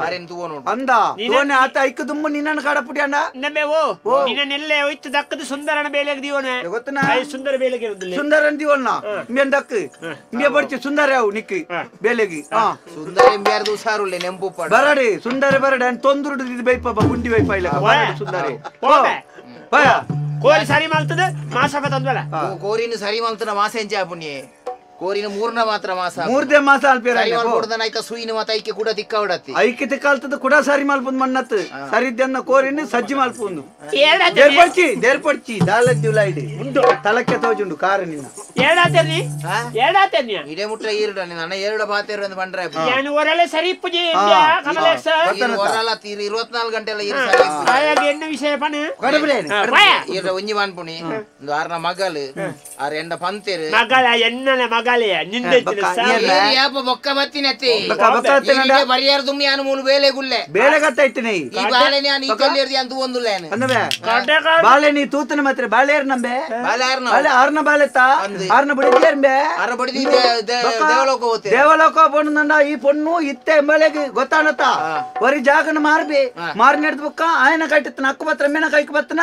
ಅರೆನ್ ತೂವ ನೋಡು ಅಂದ ತೋನೆ ಆತ ಐಕ ದುಮ್ಮು ನಿನ್ನನ್ನು ಕಾಡಪುಟಿ ಅಣ್ಣ ನಮ್ಮೆ ಓ ನಿನ್ನನ್ನೆಲ್ಲೇ ಹೋಯ್ತು ದಕ್ಕದ ಸುಂದರನ ಬೇಲೆಗೆ ದಿವೋನೆ ಗೊತ್ತನಾ ಸುಂದರ ಬೇಲೆಗೆ ಇರುದಿಲ್ಲ ಸುಂದರನ್ ದಿವೋನ ಇಂಬೆನ್ ದಕ್ಕ ಇಂಬೆ ಬಡ್ಚಿ ಸುಂದರ ಅವು ನಿಕ್ಕಿ ಬೇಲೆಗೆ ಸುಂದರ ಇಂಬ್ಯಾರ್ದು ಹುಷಾರುಳ್ಳೆ ನೆಂಪು ಪಡ ಬರಡಿ ಸುಂದರ ಬರಡಿ ಅನ್ ತೊಂದುರುಡು ಇದು ಬೈಪ ಗುಂಡಿ ಬೈಪ ಇಲ್ಲ ಬರಡಿ ಸುಂದರಿ ಹೋಯ ಕೋರಿ ಸರಿ ಮಾಡ್ತದೆ ಮಾಸ ತಂದ್ವಲ್ಲ ಕೋರಿನ ಸರಿ ಮಾಡ್ತದ ಮಾಸ ಎಂಚ ಪುಣ್ಯ ಕೋರಿನ ಮೂರ್ನ ಮಾತ್ರ ಮಾಸ ಮೂರ್ದೇ ಮಾಸ ಅಲ್ಪೇರ ಸರಿ ಮಾಲ್ಪುಡ್ದನ ಐತ ಸುಯಿನ ಮಾತ ಐಕೆ ಕೂಡ ತಿಕ್ಕ ಹೊಡತಿ ಐಕೆ ತಿಕ್ಕಾಲ್ತದ ಕೂಡ ಸರಿ ಮಾಲ್ಪುಂದು ಮಣ್ಣತ್ ಸರಿದ್ದನ್ನ ಕೋರಿನ ಸಜ್ಜಿ ಮಾಲ್ಪುಂದು ದೇರ್ಪಡ್ಚಿ ದೇರ್ಪಡ್ಚಿ ದಾಲ ದಿವ್ಲಾಯ್ಡಿ ತಲಕ್ಕೆ ತೋಜುಂಡು ಕಾರು ನಿನ್ನ ಏಡಾತೇನಿ ಏಡಾತೇನಿ ಇಡೆ ಮುಟ್ಟ ಈರಡ ನನ್ನ ಎರಡು ಬಾತೇರು ಅಂತ ಬಂಡ್ರೆ ನಾನು ಒರಳೆ ಸರಿ ಪೂಜೆ ಕಮಲೇಶ ಒರಲ ತೀರ್ 24 ಗಂಟೆ ಎಲ್ಲ ಈರು ಸರಿ ಹಾಗಾಗಿ ಎಣ್ಣ ವಿಷಯ ಪಣ ಈರ ಒಂಜಿ ಮಾನ್ಪುಣಿ ಒಂದು ಆರ್ನ ಮಗಲು ಆರ್ ಎಂಡ ಪಂತೇರು ಮಗಳ ಎನ್ನನ ಮಗಲೆಯ ನಿಂದೆ ಯಾಪ ಬೊಕ್ಕ ಬತ್ತಿನತ್ತೆ ಬರಿಯಾರ ದುಮ್ಮಿ ಯಾನು ಮೂಲು ಬೇಲೆ ಗುಲ್ಲೆ ಬೇಲೆ ಗತ್ತೈತಿನಿ ಈ ಬಾಳೆ ನಾನು ಈ ಕಲ್ಲಿರ್ದಿ ಅಂತ ಒಂದುಲ್ಲ ಅಂದವೆ ಬಾಳೆ ನೀ ತೂತನ ಮಾತ್ರ ಬಾಳೆಯರ್ ನಂಬೆ ಬಾಳೆ ಆರ್ನ ಬಾಳೆ ಆರ್ನ ಬಾಳೆತ್ತ ಆರ್ನ ಬಡಿದ್ಲೇರ್ಂಬೆ ಆರ್ನ ಬಡಿದಿ ದೇವಲೋಕ ಹೋತೆ ದೇವಲೋಕ ಪೊಣ್ಣು ಈ ಪೊಣ್ಣು ಇತ್ತೆ ಎಂಬಳೆಗೆ ಗೊತ್ತಾನತ್ತ ವರಿ ಜಾಗನ ಮಾರ್ಬಿ ಮಾರಿ ನೆಡ್ದು ಬುಕ್ಕ ಆಯನ ಕಟ್ಟಿತ್ತನ ಹಕ್ಕು ಪತ್ರ ಮೇನ ಕೈಕ್ ಬತ್ತನ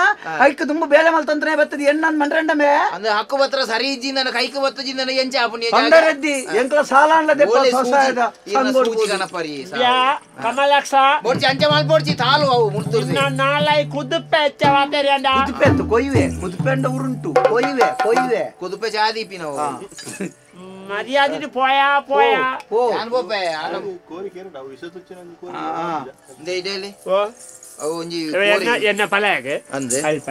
ಐಕ್ ತುಂಬ ಬೇಲೆ ಮಲ್ತಂತ್ರನೇ ಬತ್ತದ ಎಣ್ಣನ್ ಮಂಡ್ರಂಡಮೆ ಅಂದ್ರೆ ಹಕ್ಕು ಪತ್ರ ಸರಿ ಇಜ್ಜಿಂದನ ಕೈಕ್ ಬತ್ತಜಿಂದನ ಎಂಚ ಆಪುನಿ ಪಂಡರದ್ದಿ ಎಂಕಲ ಸಾಲಾನ್ಲ ದೆಪ್ಪ ಸೊಸಾಯದ ಸೂಜಿ ಗಣಪರಿ ಯಾ ಕಮಲಾಕ್ಷ ಬೋಡ್ಚಿ ಅಂಚೆ ಮಾಲ್ಪೋಡ್ಚಿ ತಾಲು ಅವು ಮುರ್ತುರ್ದಿ ನಾಲೈ ಕುದುಪೆ ಹೆಚ್ಚವಾತೇರಿ ಅಂಡ ಕುದುಪೆ ಅಂತ ಕೊಯ್ಯುವೆ ಕುದುಪೆ ಅಂಡ ಉರುಂಟು ಕೊಯ್ಯುವೆ ಕೊಯ್ಯುವೆ ಕುದುಪೆ ಚಾದೀಪಿ ನಾವು ಮರ್ಯಾದೆ ಪೋಯಾ ಪೋಯಾ ನಾನು ಪೋಪೆ ಕೋರಿ ಕೇರಡ ಅವು ವಿಷ ತುಚ್ಚಿನ ಕೋರಿ ಇಂದೆ ಇದೆಲ್ಲಿ ಅವು ಒಂಜಿ ಎನ್ನ ಪಲಾಯಗೆ ಅಂದೆ ಅಲ್ಪ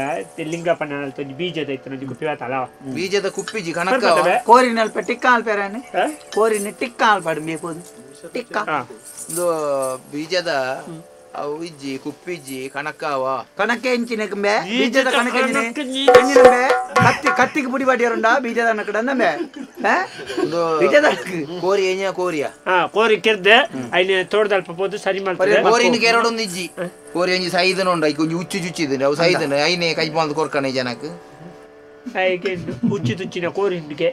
ಲಿಂಗಪ್ಪನ ಒಂಜಿ ಬೀಜದ ಇತ್ತು ಒಂಜಿ ಕುಪ್ಪಿ ಆತಲ್ಲ ಬೀಜದ ಕುಪ್ಪಿಜಿ ಕಣಕ್ಕ ಕೋರಿನ ಅಲ್ಪ ಟಿಕ್ಕ ಅಲ್ಪೇರಾನೆ ಕೋರಿನ ಟಿಕ್ಕ ಅಲ್ಪಾಡು ಮೇಕೋದು ಟಿಕ್ಕ ಒಂದು ಬೀಜದ ಅವು ಇಜ್ಜಿ ಕುಪ್ಪಿಜ್ಜಿ ಕಣಕ್ಕಾವ ಕಣಕ್ಕೆ ಎಂಚಿನ ಕಂಬೆ ಬೀಜದ ಕಣಕ್ಕೆ ಎಂಚಿನ ಕತ್ತಿ ಕತ್ತಿಗೆ ಪುಡಿ ಬಾಟಿಯರುಂಡ ಬೀಜದ ಕಡೆ ಅಂದಂಬೆ ಬೀಜದ ಕೋರಿ ಏನ ಕೋರಿಯ ಹಾ ಕೋರಿ ಕೆರ್ದೆ ಐನೆ ತೋಟದಲ್ಪ ಪೋದು ಸರಿ ಮಾಡ್ತಾರೆ ಕೋರಿನ ಕೆರಡೊಂದು ಇಜ್ಜಿ ಕೋರಿ ಒಂಜಿ ಸೈದನ ಉಂಡು ಐಕ್ ಒಂಜಿ ಉಚ್ಚು ಚುಚ್ಚಿದ ಅವು ಸೈದನ ಐನೆ ಕೈ ಬಂದು ಕೊರ್ಕಣೆ ಜನಕ್ ಐಕೆ ಉಚ್ಚು ತುಚ್ಚಿನ ಕೋರಿ ಹಿಂಡಿಗೆ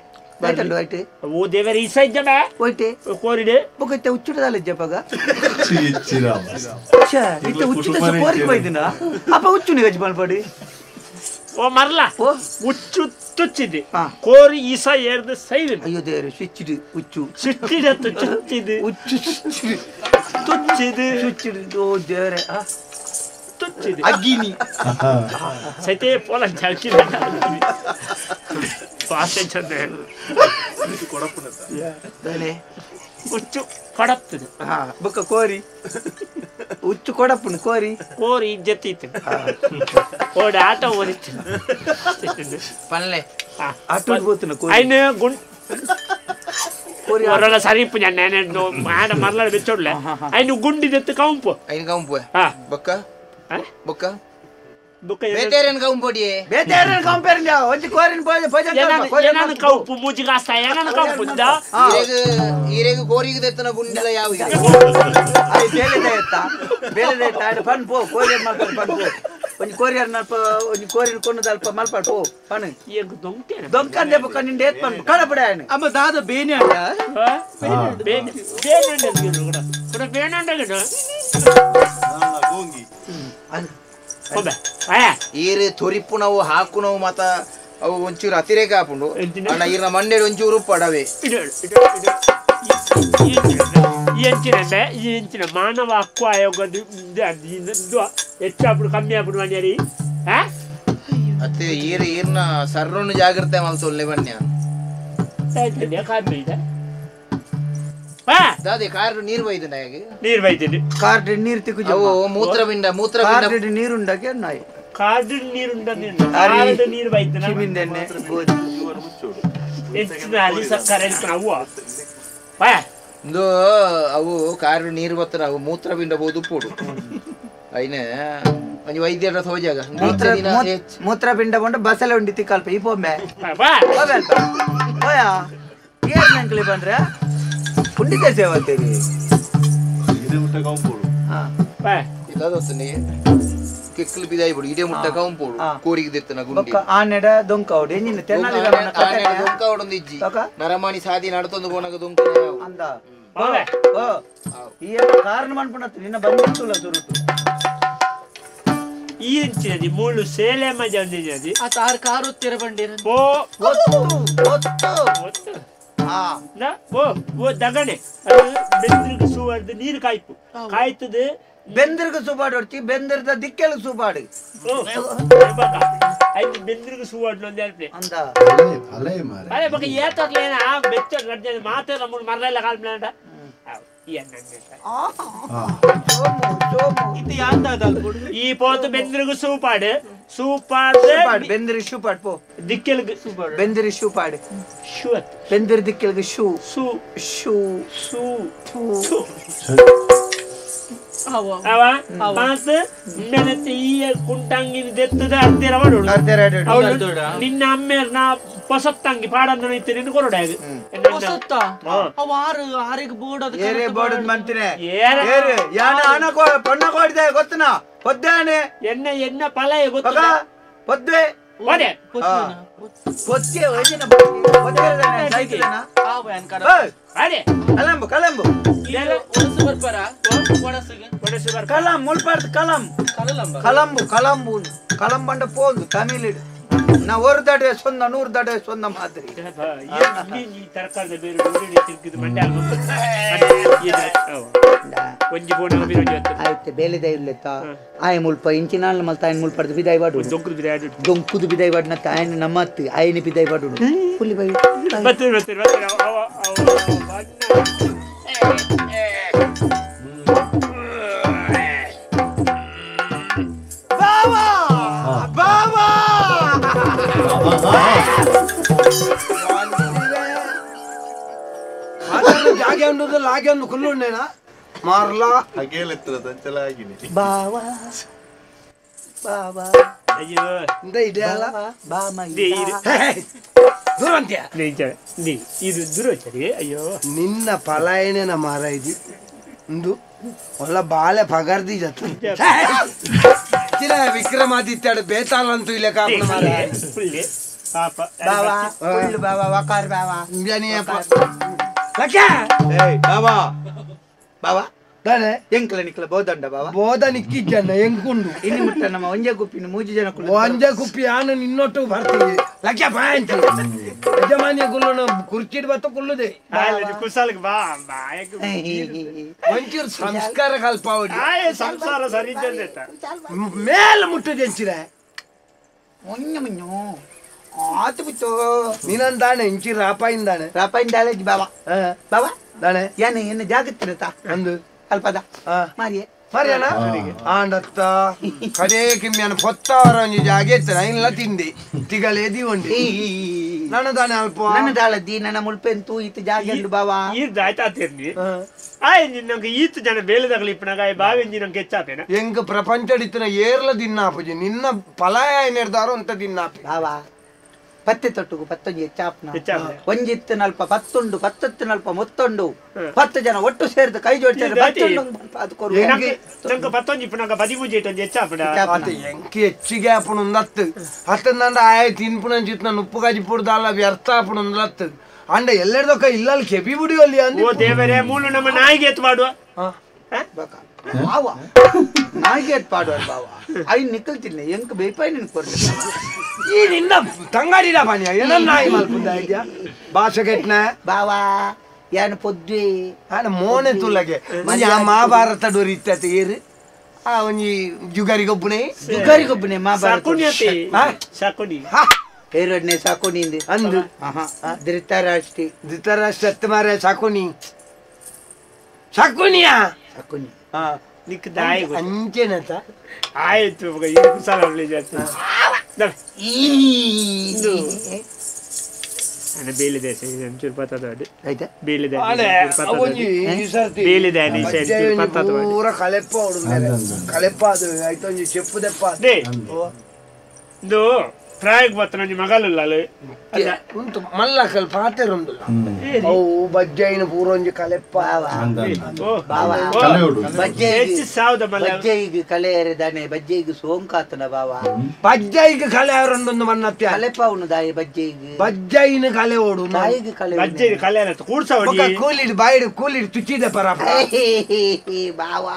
ಓ ದೇವರ ಈ ಸೈಜ್ ಜಮ ಹೋಯ್ತೆ ಕೋರಿಡೆ ಬೊಕ್ಕ ಉಚ್ಚುಡದಲ್ಲ ಜಪಗ ಛೇ ಇತ್ತೆ ಉಚ್ಚುದ ಕೋರಿ ಹೋಯ್ದಿನ ಅಪ್ಪ ಉಚ್ಚು ನಿಗಜ್ ಮಲ್ಪಡಿ ಓ ಮರ್ಲ ಓ ಉಚ್ಚು ತುಚ್ಚಿದೆ ಕೋರಿ ಈಸ ಏರ್ದು ಸೈದ್ ಅಯ್ಯೋ ದೇವರೇ ಸ್ವಿಚ್ಚಿಡು ಉಚ್ಚು ಸ್ವಿಚ್ಚಿಡ ತುಚ್ಚಿದೆ ಉಚ್ಚು ತುಚ್ಚಿದೆ ಸ್ವಿಚ್ಚಿಡು ಓ ದೇವರೇ ತುಚ್ಚಿದೆ ಅಗ್ಗಿನಿ ಸೈತೆ ಪೋಲ ಚಾಲ್ಕಿ ವಾಸೆ ಚಂದ ಉಚ್ಚು ಕೊಡಪ್ತದೆ ಬೊಕ್ಕ ಕೋರಿ ಉಚ್ಚು ಕೊಡಪ್ಪನು ಕೋರಿ ಕೋರಿ ಇಜ್ಜತ್ತಿತ್ತು ಓಡ ಆಟ ಓದಿತ್ತು ಪಲ್ಲೆ ಆಟ ಹೋಗ್ತಾನ ಕೋರಿ ಐನು ಗುಂಡ್ ಹೊರಳ ಸರಿಪು ನಾನು ಆಡ ಮರ್ಲಾಡ ಬೆಚ್ಚೋಡ್ಲೆ ಐನು ಗುಂಡಿದೆತ್ತು ಕೌಂಪು ಐನು ಕೌಂಪು ಬೊಕ್ಕ ಬೊಕ್ಕ ಬೇತೇರನ್ ಕೌಂಪೊಡಿಯೇ ಬೇತೇರನ್ ಕೌಂಪೇರಂಜ ಒಂಜಿ ಕೋರಿನ ಪೋಜ ಪೋಜ ಏನನ ಕೌಂಪು ಮೂಜಿ ಕಾಸ್ತ ಏನನ ಕೌಂಪು ಇದ್ದ ಈರೆಗ್ ಕೋರಿಗೆ ದೆತ್ತನ ಗುಂಡಿಲ ಯಾವ I ಬೇಲೆದ ಎತ್ತ ಬೇಲೆದ ಎತ್ತ ಆಡ ಪನ್ ಪೋ ಕೋರಿಯರ್ ಮಲ್ಪಡ್ ಪನ್ ಪೋ ಒಂಜಿ ಕೋರಿಯರ್ ನಲ್ಪ ಒಂಜಿ ಕೋರಿನ ಕೊನ್ನದ ಅಲ್ಪ ಮಲ್ಪಡ್ ಪೋ ಪನ್ ಏಗ್ ದೊಂಕೇನ ದೊಂಕಂದೆ ಬೊಕ್ಕ ನಿಂಡೆ ಏತ್ ಪನ್ ಕಡಪಡೆ ಆಯನ ಅಮ್ಮ ದಾದ ಬೇನೆ ಅಂಡ ಬೇನೆ ಬೇನೆ ಅಂಡ ಕೂಡ ಕೂಡ ಬೇನೆ ಅಂಡ ಗೋಂಗಿ ಹೋಬೆ ಈರು ತೊರಿಪು ನಾವು ಹಾಕು ನಾವು ಮತ ಅವು ಒಂಚೂರು ಅತಿರೇಕ ಹಾಪುಂಡು ಅಣ್ಣ ಈರ್ನ ಮಂಡೆಡ್ ಒಂಚೂರು ಉಪ್ಪಡವೆ ಎಂಚಿನ ಮಾನವ ಹಕ್ಕು ಆಯೋಗದ ಹೆಚ್ಚಾಪುಡು ಕಮ್ಮಿ ಆಪುಡು ಮನ್ಯರಿ ಅತ್ತೆ ಈರು ಈರ್ನ ಸರ್ರನ್ನು ಜಾಗ್ರತೆ ಮಲ್ತೊಲ್ಲೆ ಬನ್ಯ ದಾದೆ ಕಾರ್ ನೀರು ಬೈದು ನಾಯಿಗೆ ನೀರು ಬೈದಿದ್ದು ಕಾರ್ಡ್ ನೀರು ತಿಕ್ಕು ಅವು ಮೂತ್ರಪಿಂಡ ಮೂತ್ರಪಿಂಡ ನೀರುಂಡಕ್ಕೆ ನಾಯಿ ಕಾರ್ಡ್ ನೀರುಂಡ ಕಾರ್ಡ್ ನೀರು ಬೈದು ಚಿಮಿಂದೆನ್ನೆ ಹೆಚ್ಚಿನ ಅಲ್ಲಿ ಸಕ್ಕರೆ ಅವ್ವ ಇಂದು ಅವು ಕಾರು ನೀರು ಬತ್ತನ ಅವು ಮೂತ್ರಪಿಂಡ ಬೋದು ಪೋಡು ಐನೆ ಒಂಜಿ ವೈದ್ಯರ ತೋಜಾಗ ಮೂತ್ರಪಿಂಡ ಬಂಡು ಬಸಲೆ ಉಂಡಿ ತಿಕ್ಕಲ್ಪ ಈ ಪೊಮ್ಮೆ ಓಯಾ ಏನ್ ಅಂಕಲಿ ಬಂದ್ರೆ ಪುಂಡಿತ ಸೇವಂತೀರಿ ಕಿಕ್ಲು ಬಿದಾಯಿ ಇದೇ ಮುಟ್ಟ ಕೌಂಪೋಡು ಕೋರಿಗೆ ದೆತ್ತನ ಗುಂಡಿ ಆನೆಡ ದೊಂಕೌಡು ಎಂಜಿನ ತೆನ್ನಾಲಿ ಆನೆಡ ದೊಂಕೌಡು ಒಂದು ಇಜ್ಜಿ ನರಮಾನಿ ಸಾದಿ ನಡತೊಂದು ಬೋನಗ ದೊಂಕ ಅಂದ ಓ ಈ ಕಾರಣ ಮನ್ಪುಣತ್ತು ನಿನ್ನ ಬಂದಿತ್ತುಲ್ಲ ಸುರುಟು ಈ ಇಂಚಿನದಿ ಮೂಳು ಸೇಲೆ ಮಜ ಒಂದಿನದಿ ಆ ತಾರ್ ಕಾರು ಒತ್ತಿರ ಬಂಡಿರ ಓ ಒತ್ತು ಒತ್ತು ಒತ್ತು ಆ ನ ಓ ಓ ದಗಣೆ ಅದು ಬೆಂದ್ರಿಗೆ ಸೂವರ್ದು ನೀರು ಕಾಯ್ಪು ಕಾಯ್ತದೆ ಬೆಂದ್ರಿಗೆ ಸೂಪಾಡು ಹೊಡ್ತಿ ಬೆಂದ್ರದ ದಿಕ್ಕೆಲ್ ಸೂಪಾಡು ಐದು ಬೆಂದ್ರಿಗೆ ಸೂವಾಡು ಒಂದು ಹೇಳ್ಪೆ ಅಂದ ಅಲೆ ಮಾರೆ ಅರೆ ಬಕ ಏತರ್ಲೇನ ಆ ಬೆಚ್ಚ ಗಡ್ಜೆ ಮಾತೆ ನಮ್ಮ ಮರಲೆಲ್ಲ ಕಾಲ್ಪ್ಲೇಂಡ ಈ ಪೋತು ಬೆಂದ್ರಿಗು ಸೂಪಾಡು ಸೂಪಾಡು ಬೆಂದ್ರಿ ಶೂಪಾಡು ಪೋ ದಿಕ್ಕೆಲ್ಗೆ ಸೂಪಾಡು ಬೆಂದ್ರಿ ಶೂಪಾಡು ಶೂ ಬೆಂದ್ರಿ ದಿಕ್ಕೆಲ್ಗೆ ಶೂ ಸೂ ಶೂ ಸೂ ಥೂ ಅವ ಮಾತು ಮೆನತೆ ಈ ಕುಂಟಂಗಿನ ದೆತ್ತದ ಅರ್ಧೆರ ಅವಳು ನಿನ್ನ ಅಮ್ಮೇರ್ನ ಪೊಸತ್ತಂಗಿ ಪಾಡಂದನ ಇತ್ತು ನಿನ್ನ ಕೊರಡಾಗ ಪೊಸತ್ತ ಅವ ಆರು ಆರಿಗೆ ಬೋರ್ಡ್ ಅದು ಏರೇ ಬೋರ್ಡ್ ಮಂತಿನೆ ಏರೆ ಯಾನ ಆನ ಪೊಣ್ಣ ಕೋಡಿದೆ ಗೊತ್ತನಾ ಪೊದ್ದಾನೆ ಎನ್ನ ಎನ್ನ ಪಲಯ ಗೊತ್ತ ಪೊದ್ದೆ ಓದೆ ಪೊದ್ದೆ ಒಯ್ದಿನ ಪೊದ್ದೆ ಸೈತಿದನ ಅರೆ ಕಲಂಬು ಕಲಂಬು ಒಣಸು ಬರ್ಪರ ಒಣಸುಗೆ ಒಣಸು ಬರ್ಪ ಕಲಂ ಮುಲ್ಪಾರ್ದು ಕಲಂ ಕಲಂಬ ಕಲಂಬು ಕಲಂಬು ಕಲಂಬಂಡ ಪೋಂದು ತಮಿಳಿಡು ನಾ ஒரு தடவை சொன்ன 100 தடவை சொன்ன மாதிரி ಈ ತರಕಾರಿ ಬೇರೆ ತಿರುಗಿದ ಮಂಡ್ಯ ಒಂಜಿ ಬೋಣ ಆಯ್ತು ಬೇಲೆದ ಇಲ್ಲತ್ತ ಆಯ ಮುಲ್ಪ ಇಂಚಿನಾಲ್ ಮಲ್ತ ಆಯನ್ ಮುಲ್ಪರ್ದು ಬಿದಾಯಿ ಬಾಡು ದೊಂಕುದು ಬಿದಾಯಿ ದೊಂಕುದು ಬಿದಾಯಿ ಬಾಡು ನತ್ತ ಆಯನ್ ನಮ್ಮತ್ತು ಆಯನ ಬಿದಾಯಿ ಬಾಡು ಪುಲ್ಲಿ ಬೈ ಬತ್ತಿ ಬತ್ತಿ ಬತ್ತಿ ಅವ ಅವ ಬಾವಾ ಬಾವಾ ಜಾಗೆ ಅನ್ನೋದು ಲಾಗೆ ಅನ್ನು ಕುಲ್ಲುಣ್ಣೇನಾ ಮಾರ್ಲಾ ಅಗೇಲೆತ್ತದ ಬಾವಾ ಬಾವಾ ಅಯ್ಯೋ ಇಂದ ಇದೆ ಅಲ್ಲ ಬಾಮ ದೂರಂತ್ಯ ನೀ ಇದು ದುರೋಚರಿ ಅಯ್ಯೋ ನಿನ್ನ ಪಲಾಯನ ಮಾರ ಇದು ಇಂದು ಒಳ್ಳ ಬಾಳೆ ಪಗರ್ದಿ ಜತ್ತು ವಿಕ್ರಮಾದಿತ್ಯ ಬೇತಾಳಂತೂ ಇಲ್ಲ ಕಾಪನ ಮಾರ ಪುಳ್ಳಿ ಪಾಪ ಬಾವಾ ಪುಳ್ಳು ಬಾವಾ ವಕಾರ ಬಾವಾ ಏಯ್ ಬಾವಾ ಬಾವಾ ತಾನೆ ಎಂಕ್ಲ ನಿಕ್ಲ ಬೋದಂಡ ಬಾವಾ ಬೋಧ ನಿಕ್ಕಿಜ್ಜಣ್ಣ ಎಂಕುಂಡು ಇನ್ನು ಮುಟ್ಟ ನಮ್ಮ ಒಂಜೆ ಗುಪ್ಪಿನ ಮೂಜಿ ಜನ ಕುಲ್ಲ ಒಂಜೆ ಗುಪ್ಪಿ ಆನು ನಿನ್ನೊಟ್ಟು ಬರ್ತೀವಿ ಲಕ್ಷ್ಯ ಪಾಯಿಂಟ್ ಯಜಮಾನಿಯ ಕುಲ್ಲುನ ಕುರ್ಚಿಡ್ ಬತ್ತ ಕುಲ್ಲುದೆ ಕುಸಲ್ಗೆ ಬಾ ಒಂಚೂರು ಸಂಸ್ಕಾರ ಕಲ್ಪಾವಡಿ ಸಂಸಾರ ಸರಿ ಮೇಲೆ ಮುಟ್ಟುದು ಎಂಚಿರ ಮೊನ್ನೆ ಮುನ್ನೋ ಆತು ಬಿತ್ತು ನೀನಂದಾಣೆ ಇಂಚಿ ರಾಪಾಯಿಂದಾಣೆ ರಾಪಾಯಿಂದಾಳೆ ಬಾವಾ ಬಾವಾ ದಾಣೆ ಯಾನೆ ಎನ್ನ ಜಾಗತ್ತಿರತ ಅಂದು ಅಲ್ಪದ ಮಾರಿಯೇ ಮಾರಿಯನ ಆಂಡತ್ತ ಕಡೆ ಕಿಮ್ಮಿಯನ ಪೊತ್ತವರ ಒಂಜಿ ಜಾಗೆ ಇತ್ತು ಇಲ್ಲ ತಿಂದಿ ತಿಗಲೇ ದಿವಂಡಿ ನನ್ನ ದಾಣೆ ಅಲ್ಪ ನನ್ನ ದಾಳದ್ದಿ ನನ್ನ ಮುಲ್ಪೆಂತು ಇತ್ತು ಜಾಗೆ ಅಂಡು ಬಾವಾ ಈರ್ದು ಆಯ್ತಾ ತಿರ್ನಿ ಆಯ್ ನಿನ್ನಂಗೆ ಈತು ಜನ ಬೇಲೆದಾಗಲಿ ಇಪ್ಪನಾಗ ಆಯ್ ಬಾವೆಂಜಿ ನಂಗೆ ಹೆಚ್ಚಾಪೇನ ಎಂಕ್ ಪ್ರಪಂಚಡಿತ್ತಿನ ಏರ್ಲ ದಿನ್ನಾಪುಜಿ ನಿನ್ನ ಪಲಾಯ ನಿರ್ಧಾರ ಅಂತ ದಿನ್ನಾಪಿ ಬಾವಾ ಪತ್ತೆ ತೊಟ್ಟುಗು ಪತ್ತೊಂಜಿ ಹೆಚ್ಚಾಪ್ನ ಒಂಜಿತ್ತು ನಲ್ಪ ಪತ್ತುಂಡು ಪತ್ತತ್ತು ನಲ್ಪ ಮೊತ್ತೊಂಡು 10 ಜನ ಒಟ್ಟು ಸೇರಿದ ಕೈ ಜೋಡಿಸಿದ್ರೆ ಪತ್ತೊಂಜಿ ಇಪ್ಪನಾಗ ಪದಿಮೂಜಿ ಇಟ್ಟೊಂಜಿ ಹೆಚ್ಚಾಪನ ಎಂಕಿ ಹೆಚ್ಚಿಗೆ ಆಪುಣಂದತ್ತು ಹತ್ತಂದಂಡ ಆಯ್ ತಿನ್ಪುಣಂಚಿತ್ನ ಉಪ್ಪು ಕಾಜಿ ಪುಡ್ದಲ್ಲ ವ್ಯರ್ಥ ಆಪುಣಂದತ್ತು ಅಂಡ ಎಲ್ಲೆಡ್ದೊಕ್ಕ ಇಲ್ಲಲ್ಲಿ ಕೆಬಿ ಬುಡಿಯೋಲಿ ಓ ದೇವರೇ ಮೂಲು ನಮ್ಮ ನಾಯಿಗೆ ಎತ್ತು ಮಾಡುವ ಬಾವ ನಾಯಿಗೆ ಪಾಡುವ ಬಾವ I ನಿಕ್ಕಲ್ತಿಲ್ಲ ಎಂಕ್ ಬೇಪಾಯಿ ನಿನ್ ಕೊರ್ಲಿ ಈ ನಿನ್ನ ತಂಗಾಡಿದ ಪಾನಿಯ ಏನ ನಾಯಿ ಮಲ್ಪುಂದ ಐದ್ಯಾ ಭಾಷೆ ಕೆಟ್ನ ಬಾವ ಯಾನು ಪೊದ್ವಿ ಆನ ಮೋನೆ ತುಲ್ಲಗೆ ಮಂಜಿ ಆ ಮಹಾಭಾರತ ಡೋರಿ ಇತ್ತತೆ ಏರು ಆ ಒಂಜಿ ಜುಗಾರಿ ಗೊಬ್ಬುನೆ ಜುಗಾರಿ ಗೊಬ್ಬುನೆ ಮಹಾಭಾರತ ಸಾಕುನಿ ಸಾಕುನಿ ಎರಡನೇ ಸಾಕುನಿ ಅಂದು ಧೃತರಾಷ್ಟ್ರಿ ಧೃತರಾಷ್ಟ್ರ ಅತ್ತ ಮಾರೆ ಸಾಕುನಿ ಸಾಕುನಿಯಾ ಸಾಕುನಿ ನಿಕ್ ದಾಯಿ ಅಂಚೆನತ ಆಯ್ತು ಈ ಕುಸಾಲ ಜಾಸ್ತಿ ಅಣ್ಣ ಬೇಲಿದೆ ಒಂಚೂರು ಪತ್ತದ ಆಯ್ತಾ ಬೇಲಿದೆ ಬೇಲಿದೆ ಪತ್ತದ ಪೂರ ಕಲೆಪ್ಪ ಕಲೆಪ್ಪ ಅದು ಆಯ್ತು ಒಂಜಿ ಚೆಪ್ಪು ದೆಪ್ಪ ಇದು ಪ್ರಾಯಕ್ಕೆ ಬತ್ತ ಒಂಜಿ ಮಗಲುಲ್ಲ ಉಂಟು ಮಲ್ಲಕಲ್ ಪಾತೆರುಂಡು ಅವು ಬಜ್ಜೈನ ಪೂರ ಒಂಜಿ ಕಲೆಪ್ಪ ಬಜ್ಜೈಗೆ ಕಲೆ ಎರೆದಾನೆ ಬಜ್ಜೈಗೆ ಸೋಂಕಾತನ ಬಾವ ಬಜ್ಜೈಗೆ ಕಲೆ ಅವರೊಂದೊಂದು ಮನ್ನತ್ಯ ಕಲೆಪ್ಪ ಅವನು ದಾಯಿ ಬಜ್ಜೈಗೆ ಬಜ್ಜೈನ ಕಲೆ ಓಡು ದಾಯಿಗೆ ಕಲೆ ಬಜ್ಜೈನ ಕಲೆ ಅಲ್ಲ ಕೂಡ್ಸ ಕೂಲಿಡ್ ಬಾಯಿಡು ಕೂಲಿಡ್ ತುಚ್ಚಿದೆ ಪರಪ್ಪ ಬಾವ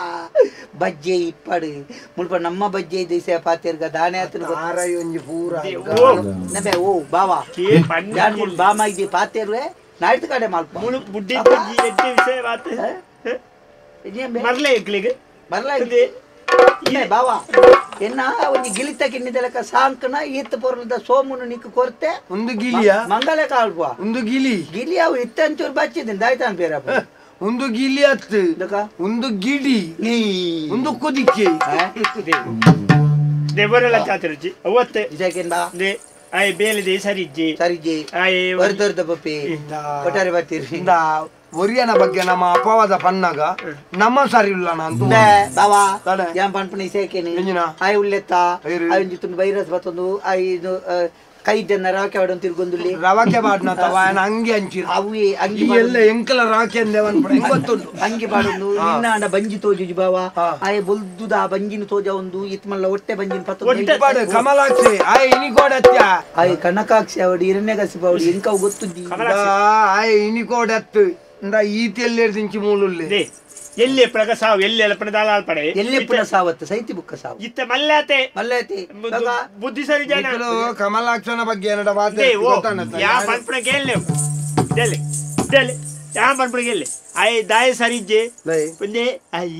ಬಜ್ಜೆ ಇಪ್ಪಡು ಮುಲ್ಪ ನಮ್ಮ ಬಜ್ಜೆ ದೇಶ ಪಾತೆರ್ಗ ದಾನೆ ಆತನ ಆರೈ ಒಂಜಿ ಪೂರ ನಬೆ ಓ ಬಾವ ಯಾನ್ ಮುಲ್ ಬಾಮ ಇದಿ ಪಾತೆರ್ವೆ ನಾಯ್ತು ಕಡೆ ಮಲ್ಪ ಮುಳು ಬುಡ್ಡಿ ಎಡ್ಡೆ ವಿಷಯ ಮಾತು ಮರ್ಲೆ ಇಕ್ಲಿಗೆ ಮರ್ಲ ಇದೆ ಬಾವ ಎನ್ನ ಒಂಜಿ ಗಿಲಿತ ಕಿನ್ನಿದಲಕ ಸಾಂಕನ ಈತ ಪೊರ್ಲದ ಸೋಮುನು ನಿಕ್ ಕೊರ್ತೆ ಒಂದು ಗಿಲಿಯ ಮಂಗಲ ಕಾಲ್ಪುವ ಒಂದು ಗಿಲಿ ಗಿಲಿ ಅವು ಇತ್ತಂಚೂರು ಬಚ್ಚಿದ್ದೀನಿ ದಾಯ್ತಾನ್ ಬೇರಪ್ಪ ಒಂದು ಗಿಲಿ ಅತ್ತು ಒಂದು ಗಿಡಿ ಒಂದು ಕುದಿಕೆ ದೇವರೆಲ್ಲ ಚಾತರುಜಿ ಅವತ್ತೆ ಇದಕ್ಕೇನ್ ಬಾ ಆಯ್ ಬೇಲಿದೆ ಸರಿಜ್ಜಿ ಸರಿಜ್ಜಿ ಆಯ್ ಹೊರದೊರ್ದ ಪಪ್ಪಿ ಒಟ್ಟಾರೆ ಬರ್ತೀರಿ ಒರಿಯನ ಬಗ್ಗೆ ನಮ್ಮ ಅಪವಾದ ಪನ್ನಾಗ ನಮ್ಮ ಸರಿ ಇಲ್ಲ ಅಂತ ಬಾವಾ ಯಾನ್ ಪನ್ಪುನ ಇಸೇಕೇನಿ ಆಯ್ ಉಲ್ಲೆತ್ತ ಆಯ್ ಒಂಜಿ ತುಂಡು ವೈರಸ್ ಬತ್ತೊಂದು ಆಯ್ ಇದು ಕೈ ಜನ ರವಕೆ ಬಾಡೊಂದು ತಿರ್ಗೊಂದುಲ್ಲಿ ರವಕೆ ಬಾಡ್ನ ತವ ಅಂಗಿ ಅಂಚಿ ಅವಿ ಅಂಗಿ ಎಲ್ಲ ಎಂಕಲ ರಾಕೆ ಅಂದೇವನ್ ಗೊತ್ತುಂಟು ಅಂಗಿ ಬಾಡೊಂದು ನಿನ್ನ ಅಂಡ ಬಂಜಿ ತೋಜುಜಿ ಬಾವ ಆಯ್ ಬೊಲ್ದುದ ಬಂಜಿನ ತೋಜ ಒಂದು ಇತ್ಮಲ್ಲ ಹೊಟ್ಟೆ ಬಂಜಿನ ಪತ್ತ ಕಮಲಾಕ್ಷಿ ಆಯ್ ಇನಿಕೋಡತ್ಯ ಆಯ್ ಕನಕಾಕ್ಷಿ ಅವಡಿ ಹಿರಣ್ಯ ಕಸಿಬ ಅವಡಿ ಎಂಕವು ಗೊತ್ತುದ್ದಿ ಆಯ್ ಇನಿಕೋಡತ್ತು ಇಂದ ಈತೆಲ್ಲೇರ್ ಮೂಲುಲ್ಲೆ ಎಲ್ಲಿ ಎಪ್ಪಡಗ ಸಾವು ಎಲ್ಲಿ ಎಲ್ಪಣ ದಾಲಾಲ್ ಪಡೆ ಎಲ್ಲಿ ಎಪ್ಪಡ ಸಾವತ್ತು ಸೈತಿ ಬುಕ್ಕ ಸಾವು ಇತ್ತ ಮಲ್ಲಾತೆ ಮಲ್ಲಾತೆ ಬುದ್ಧಿ ಸರಿ ಜನ ಕಮಲಾಕ್ಷನ ಬಗ್ಗೆ ಏನಡ ಮಾತೆ ಯಾ ಪನ್ಪಣ ಕೇಳಲೆ ದೆಲೆ ದೆಲೆ ಯಾ ಪನ್ಪಣ ಕೇಳಲೆ ಆಯ್ ದಾಯ ಸರಿಜ್ಜೆ ಒಂದೇ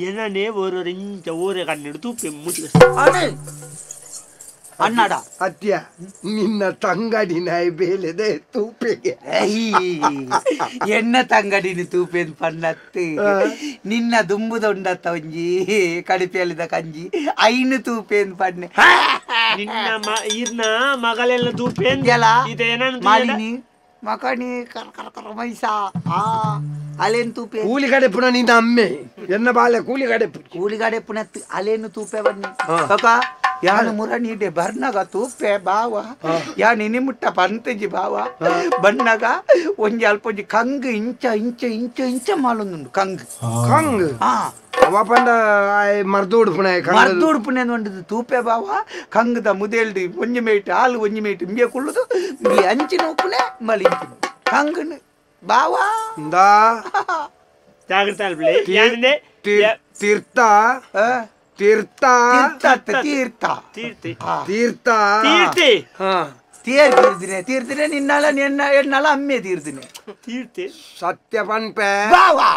ಏನನೇ ಓರೋ ರಿಂಚ ಓರೆ ಕಣ್ಣಿಡು ತೂಪೆ ಮುಚ್ಚಿ ಅಣ್ಣಾಡ ಅತ್ಯ ನಿನ್ನ ತಂಗಡಿ ನಾಯಿ ಬೇಲೆದೆ ತೂಪೆಗೆ ಎನ್ನ ತಂಗಡಿನ ತೂಪೆನ್ ಪನ್ನತ್ತು ನಿನ್ನ ದುಂಬುದ ಉಂಡತ್ತ ಒಂಜಿ ಕಡಿಪೆಯಲ್ಲಿದ ಕಂಜಿ ಐನು ತೂಪೆನ್ ಪನ್ನೆ ನಿನ್ನ ಇರ್ನ ಮಗಳೆಲ್ಲ ತೂಪೆನ್ ಮಾಲಿನಿ ಮಕಣಿ ಕರ್ ಕರ್ ಕರ್ ಮೈಸಾ ಆ ಅಲೇನು ತೂಪೆ ಕೂಲಿ ಕಡೆ ಪುನ ನಿನ್ನ ಅಮ್ಮೆ ಎನ್ನ ಬಾಲೆ ಕೂಲಿ ಕಡೆ ಕೂಲಿ ಕಡೆ ಪುನಃ ಅಲೇನು ತೂಪೆ ಬನ್ನಿ ಕಕ್ಕ ಯಾನು ಮುರಣಿಡೆ ಬರ್ನಾಗ ತೂಪೆ ಬಾವ ಯಾನು ನಿಮುಟ್ಟ ಪಂತಜಿ ಬಾವ ಬಣ್ಣಗ ಒಂಜಿ ಅಲ್ಪ ಒಂಜಿ ಕಂಗ್ ಇಂಚ ಇಂಚ ಇಂಚ ಇಂಚ ಮಾಲೊಂದುಂಡು ಕಂಗ್ ಕಂಗ್ ಅವ ಪಂಡ ಮರ್ದೋಡುಪುಣೆ ಮರ್ದೋಡುಪುಣೆ ಒಂಡದು ತೂಪೆ ಬಾವ ಕಂಗ್ದ ಮುದೇಲ್ಡಿ ಒಂಜಿ ಮೇಟ್ ಹಾಲು ಒಂಜಿ ಮೇಟ್ ಇಂಬೆ ಕುಳ್ಳುದು ಇಂಬೆ ಅಂಚಿನ ಉಪ್ಪುನೆ ಮಲಿ ಇಂಚಿನ ಕಂಗ್ನು ಬಾವ ಇಂದಾ ಜಾಗ್ರತೆ ತೀರ್ಥ ತೀರ್ಥ ತೀರ್ಥ ತೀರ್ಥ ತೀರ್ಥ ತೇರ್ ತೀರ್ದಿನೆ ತೀರ್ದಿನೆ ನಿನ್ನಾಳ ನಿನ್ನ ಎಣ್ಣಾಳ ಅಮ್ಮೆ ತೀರ್ದಿನೆ ತೀರ್ತಿ ಸತ್ಯ ಪನ್ಪೆ ಬಾವಾ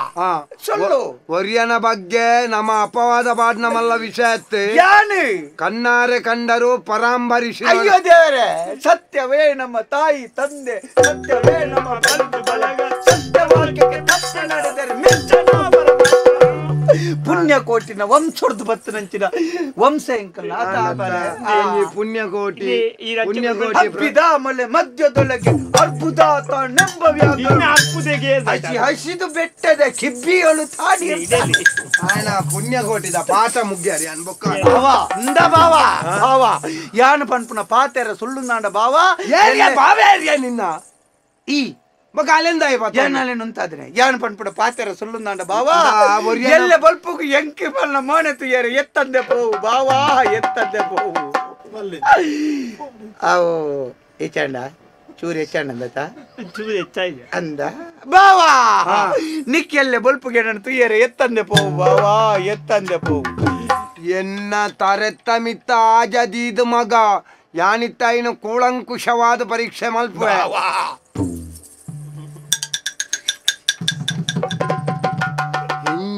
ಸೊಲ್ಲು ಒರಿಯನ ಬಗ್ಗೆ ನಮ್ಮ ಅಪವಾದ ಪಾಡ್ ನಮ್ಮಲ್ಲ ವಿಷಯ ಯಾನು ಕಣ್ಣಾರೆ ಕಂಡರು ಪರಾಂಬರಿಸಿ ಅಯ್ಯೋ ದೇವರೇ ಸತ್ಯವೇ ನಮ್ಮ ತಾಯಿ ತಂದೆ ಸತ್ಯವೇ ನಮ್ಮ ಬಂಧು ಬಳಗ ಸತ್ಯವಾಕ್ಯಕ್ಕೆ ತಪ್ಪು ನಡೆದರೆ ಮೆಚ್ಚನ ಪುಣ್ಯಕೋಟಿನ ವಂಶದ ಬತ್ತನಂಚಿನ ವಂಶ ಎಂಕಲ್ಲ ಪುಣ್ಯಕೋಟಿ ಪುಣ್ಯಕೋಟಿ ಮಲೆ ಮಧ್ಯದೊಳಗೆ ಅರ್ಬುದ ತಾನೆಂಬ ಹಸಿ ಹಸಿದು ಬೆಟ್ಟದ ಕಿಬ್ಬಿಯಳು ತಾಡಿ ಆಯನ ಪುಣ್ಯಕೋಟಿದ ಪಾಠ ಮುಗ್ಯಾರಿ ಅನ್ಬೊಕ್ಕ ಬಾವ ಇಂದ ಬಾವ ಬಾವ ಯಾನು ಪನ್ಪುನ ಪಾತೆರ ಸುಳ್ಳುಂದಾಂಡ ಬಾವ ಬಾವೇರಿಯ ನಿನ್ನ ಈ ಯಾನ್ ಪನ್ಪುಡ ಪಾತೆರ ಸುಳ್ಳುಂದಾಂಡ ಬಾವ ಎಲ್ಲ ಬಲ್ಪುಗು ಎಂಕಿ ಬಲ್ಲ ಮೋನೆ ತುಯ್ಯಾರ ಎತ್ತಂದೆ ಪೋವು ಬಾವಾ ಎತ್ತಂದೆ ಪೋವು ಅವು ಏಚಾಂಡ ಚೂರು ಚೂರು ಹೆಚ್ಚಾನಂದತ ಚೂರು ಹೆಚ್ಚಾಯ್ತು ಅಂದ ಬಾವಾ ನಿಕ್ಕೆಲ್ಲೆ ಬೊಲ್ಪುಗೆ ನನ್ನ ತುಯ್ಯರೆ ಎತ್ತಂದೆ ಪೋವು ಬಾವಾ ಎತ್ತಂದೆ ಪೋವು ಎನ್ನ ತರೆತ್ತ ಮಿತ್ತ ಆಜದೀದ ಮಗ ಯಾನಿತ್ತಾಯಿನ ಕೂಲಂಕುಷವಾದ ಪರೀಕ್ಷೆ ಮಲ್ಪುವೆ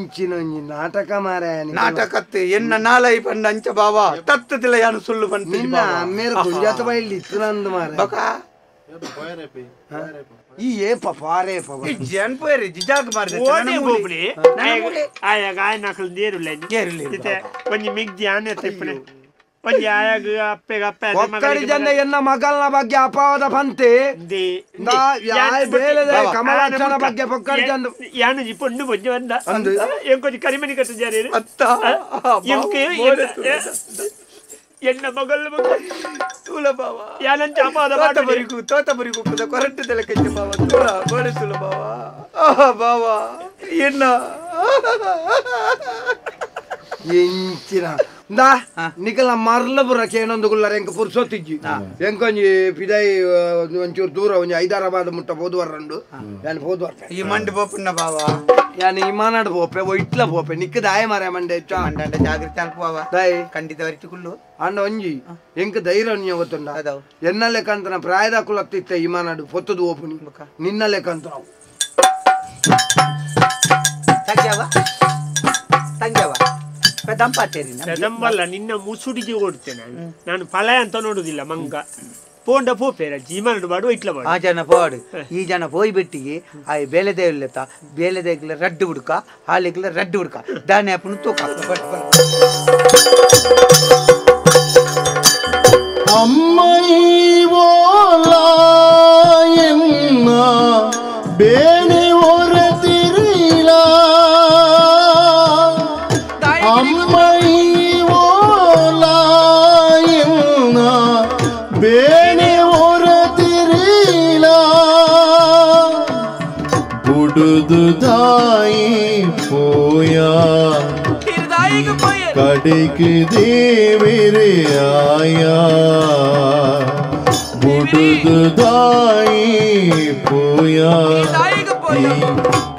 ಹೆಂಚಿನ ನಾಟಕ ಮಾರಾಯ ನಾಟಕತ್ತೆ ಎನ್ನ ನಾಲೈ ಪಂಡ ಅಂಚ ಬಾವಾ ತತ್ತದಿಲ್ಲ ಯಾನು ಸುಳ್ಳು ಬಂತು ನಿನ್ನ ಅಮ್ಮೇರು ಗುಂಜಾತ ಬೈಲಿ ಇತ್ತು ನಂದು ಮಾರ ಈ ಏಪ ಪಾರೇ ಪವ ಜನ್ ಪೋಯರೆ ಜಿಜಾಗ್ ಮಾರ್ದೆ ಓನೆ ಬೋಬ್ಲಿ ಆಯಾಗ ಆಯನಕಲ್ ನೇರುಲ್ಲ ನೇರುಲ್ಲ ಒಂಜಿ ಮಿಗ್ದಿ ಆನೆ ತೆಪ್ಪನೆ ಒಂಜಿ ಆಯಾಗ ಅಪ್ಪೆಗ ಅಪ್ಪೆ ಒಕ್ಕಡಿ ಜನ ಎನ್ನ ಮಗಲ್ನ ಬಗ್ಗೆ ಅಪವಾದ ಪಂತೆ ಕಮಲಾಕ್ಷನ ಬಗ್ಗೆ ಪೊಕ್ಕಡಿ ಜನ ಯಾನು ಜಿ ಪೊಣ್ಣು ಬೊಂಜೆ ಬಂದ ಎಂಕೊಂಜಿ ಕರಿಮಣಿ ಕಟ್ಟು ಜಾರಿ ಅತ್ತ ಎನ್ನ ಮಗಲ್ ತೂಲ ಬಾವ ಯಾನಂಚ ಅಪವಾದ ತೋತಬರಿಗೂ ತೋತಬರಿಗೂ ಕುದ ಕೊರಟು ತೆಲಕಂಚ ಬಾವ ತೂಲ ಬೋಡೆ ತೂಲ ಬಾವ ಆಹಾ ಬಾವ ಎನ್ನ ಎಂಚಿನ ಇಂದಾ ನಿಕಲ ಮರ್ಲ ಪುರ ಕೇನೊಂದು ಗುಲ್ಲರ ಎಂಕ ಪುರ್ಸೊತ್ತಿಜ್ಜಿ ಎಂಕೊಂಜಿ ಪಿದೈ ಒಂಚೂರು ದೂರ ಒಂಜಿ ಹೈದರಾಬಾದ್ ಮುಟ್ಟ ಪೋದು ಯಾನ್ ಪೋದು ಬರ್ಪೆ ಈ ಮಂಡಿ ಬೋಪುಣ್ಣ ಬಾವ ಯಾನ್ ಇಮಾನಾಡ್ ಪೋಪೆ ಓ ಇಟ್ಲ ಪೋಪೆ ನಿಕ್ಕ ದಾಯ ಮಾರ ಮಂಡೆ ಹೆಚ್ಚ ಮಂಡಂಡ ಜಾಗ್ರತೆ ಅಲ್ಪ ಬಾವ ದಾಯ್ ಖಂಡಿತ ವರಿಟುಕುಲ್ಲು ಅಂಡ ಒಂಜಿ ಎಂಕ ಧೈರ್ಯ ಒಂಜಿ ಗೊತ್ತುಂಡ ಎನ್ನ ಲೆಕ್ಕಂತನ ಪ್ರಾಯದ ಕುಲತ್ತಿತ್ತ ಇಮಾನಾಡು ಪೊತ್ತದು ಓಪುನಿ ನಿನ್ನ ಲೆಕ್ಕಂತ ತಂಗ್ಯಾವ ತಂಗ್ಯಾವ ಪೆದಂಬಲ್ಲ ನಿನ್ನ ಮುಸುಡಿಗೆ ಓಡ್ತೇನೆ ನಾನು ಫಲ ಅಂತ ನೋಡುದಿಲ್ಲ ಮಂಗ ಪೋಂಡ ಪೋಪೇರ ಜೀವನ ಬಾಡು ಇಟ್ಲ ಬಾಡು ಆ ಜನ ಪೋಡು ಈ ಜನ ಪೋಯ್ ಬೆಟ್ಟಿಗೆ ಆ ಬೇಲೆದೇವಿಲ್ಲತ ಬೇಲೆದೇಗ್ಲ ರಡ್ಡು ಹುಡುಕ ಹಾಲಿಗ್ಲ ರಡ್ಡು ಹುಡುಕ ದಾನೆ ಅಪ್ಪನು ತೂಕ ಬೇನೆ ಹೊರತಿರಿಲ ಬೇನೆ ಹೊರತಿರಿಲ ಬುಡುದು ದಾಯಿ ಪೋಯ ಕಡೆಗೆ ದೇವಿರೆ ಆಯ ಬುಡುದು ದಾಯಿ ಪೋಯ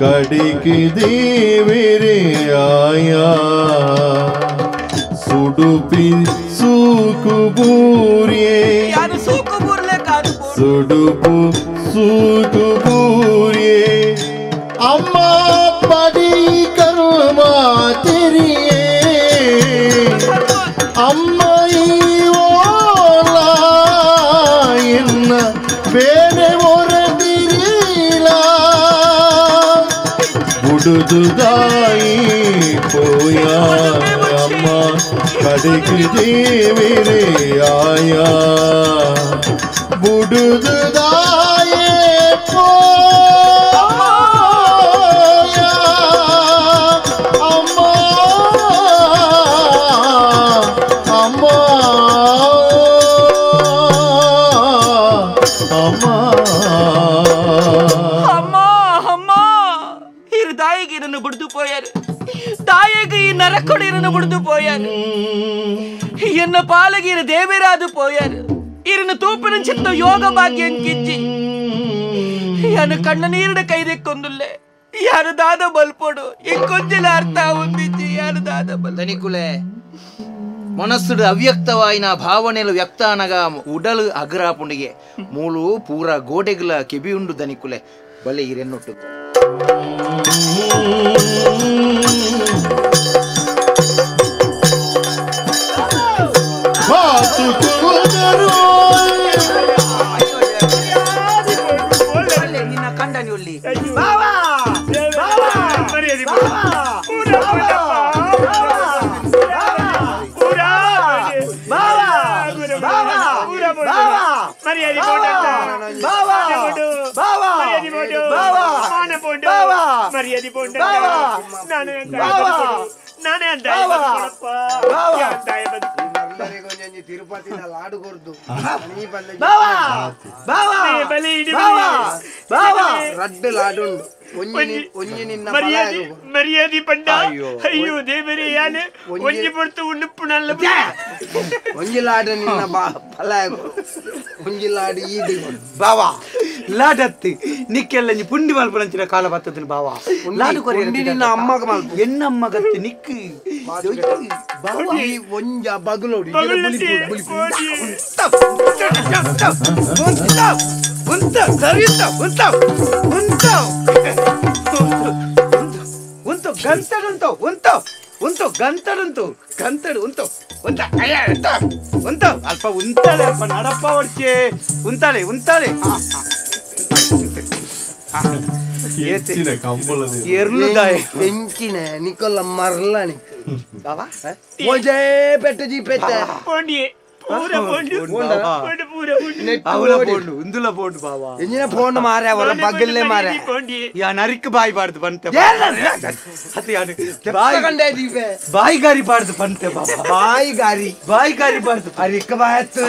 ಕಡೆಗೆ ದೇವಿರೆ ಆಯ ಸುಡುಪಿ ಸೂಕುಬೂರಿಯೇ ಸುಡುಪು ಸೂಕುಬೂರಿಯೇ ಅಮ್ಮ ಪಡಿ ಕರ್ಮ ತಿರಿಯೇ ಅಮ್ಮ ಓಲ ಎನ್ನ ಬೇರೆ ಹೊರದಿರಿಲ ಬುಡುದು ದಾಯಿ ಪೋಯ ಅಮ್ಮ ಕಡೆಗೆ ದೇವಿರೆ ಆಯ ಬುಡುದು ದಾಯೇ ಪೋಯ ಅಮ್ಮ ಅಮ್ಮ ಅಮ್ಮ ಅಮ್ಮ ಅಮ್ಮ ಹಿರಿದಾಯಿಗೆ ನನ್ನ ಬುಡ್ದು ಪೋಯಾರು ತಾಯಿಗೆ ಈ ನರಕೊಡಿರನ್ನು ಬುಡ್ದು ಪೋಯಾರು ಎನ್ನ ಪಾಲಗೆ ಇರ ದೇವಿರಾದು ಪೋಯಾರು ಇರನ್ನು ತೂಪಿನ ಚಿತ್ತ ಯೋಗ ಭಾಗ್ಯ ಕಿಜ್ಜಿ ಯಾನು ಕಣ್ಣ ನೀರಿನ ಕೈದೆಕ್ಕೊಂದುಲ್ಲೆ ಯಾರು ದಾದ ಬಲ್ಪೋಡು ಇಂಕೊಂಜಿಲ ಅರ್ಥ ఉందిಜ್ಜಿ ಯಾರು ದಾದ ಬಲ್ ಧನಿಕುಲೆ ಮನಸ್ಸುಡು ಅವ್ಯಕ್ತವಾಯಿನ ಭಾವನೆಲು ವ್ಯಕ್ತ ಅನಗ ಉಡಲು ಅಗ್ರಾಪುಂಡಿಗೆ ಮೂಲು ಪೂರ ಗೋಡೆಗಳ ಕೆಬಿಯುಂಡು ಧನಿಕುಲೆ ಬಲೆ ಇರೆನ್ನೊಟ್ಟು ನಿನ್ನ ಕಂಡನಿ ಒಲ್ಲಿ ತಿರುಪತಿ ಲಾಡು ಕೊರ್ದು ರಡ್ಡು ಲಾಡು ಒಂಜಿ ನಿನ್ನ ಮರ್ಯಾದೆ ಪಂಡ ಅಯ್ಯೋ ದೇವರೇ ಯಾನೆ ಒಂಜಿ ಪೊರ್ತು ಉಣ್ಣುಪ್ಪು ನಲ್ಲ ಒಂಜಿ ಲಾಡು ನಿನ್ನ ಫಲ ಒಂಜಿಲಾಡಿ ಈಡಿ ಬಾವಾ ಲಾಡತ್ತಿ ನಿಕ್ಕೆಲ್ಲ ನೀ ಪುಂಡಿ ಮಲ್ಪನಂಚಿನ ಕಾಲ ಬತ್ತದಿನ ಬಾವಾ ಲಾಡು ಕೊರಿ ನಿನ್ನ ಅಮ್ಮಗ ಮಲ್ಪ ಎನ್ನಮ್ಮ ಗತ್ತಿ ನಿಕ್ ಬಾವಾ ಈ ಒಂಜ ಬಗಲೋಡಿ ಉಂತ ಸರಿತ ಉಂತ ಉಂತ ಉಂತ ಗಂತಡುಂತ ಉಂತ ಉಂತು ಗಂತಡುಂತು ಗಂತಡು ಉಂತು ಉಂತ ಅಯ್ಯ ಉಂತ ಉಂತ ಅಲ್ಪ ಉಂತಾಳೆ ಅಲ್ಪ ನಡಪ್ಪ ಹೊಡ್ಚೆ ಉಂತಾಳೆ ಉಂತಾಳೆ ಎಂಚಿನ ನಿಕೊಲ್ಲ ಮರ್ಲ ನಿಕ್ ಬಾವಾ ಒಜೇ ಪೆಟ್ಟ ಜಿ ಪೆಟ್ಟ ಪೋಂಡಿ ಪೂರ ಪೋಂಡು ಪೋಂಡು ಪೂರ ಅವಳ ಪೋಂಡು ಉಂದುಲ ಪೋಂಡು ಬಾವಾ ಎಂಜಿನ ಫೋನ್ ಮಾರೆ ಅವರ ಬಗಲ್ಲೆ ಮಾರೆ ಯಾ ನರಿಕ್ ಬಾಯಿ ಬಾರ್ದು ಬಂತೆ ಅತಿ ಯಾನು ಬಾಯಿ ಕಂಡೆ ದೀಪೆ ಬಾಯಿ ಗಾರಿ ಬಾರ್ದು ಬಂತೆ ಬಾವಾ ಬಾಯಿ ಗಾರಿ ಬಾಯಿ ಗಾರಿ ಬಾರ್ದು ಅರಿಕ್ ಬಾಯತ್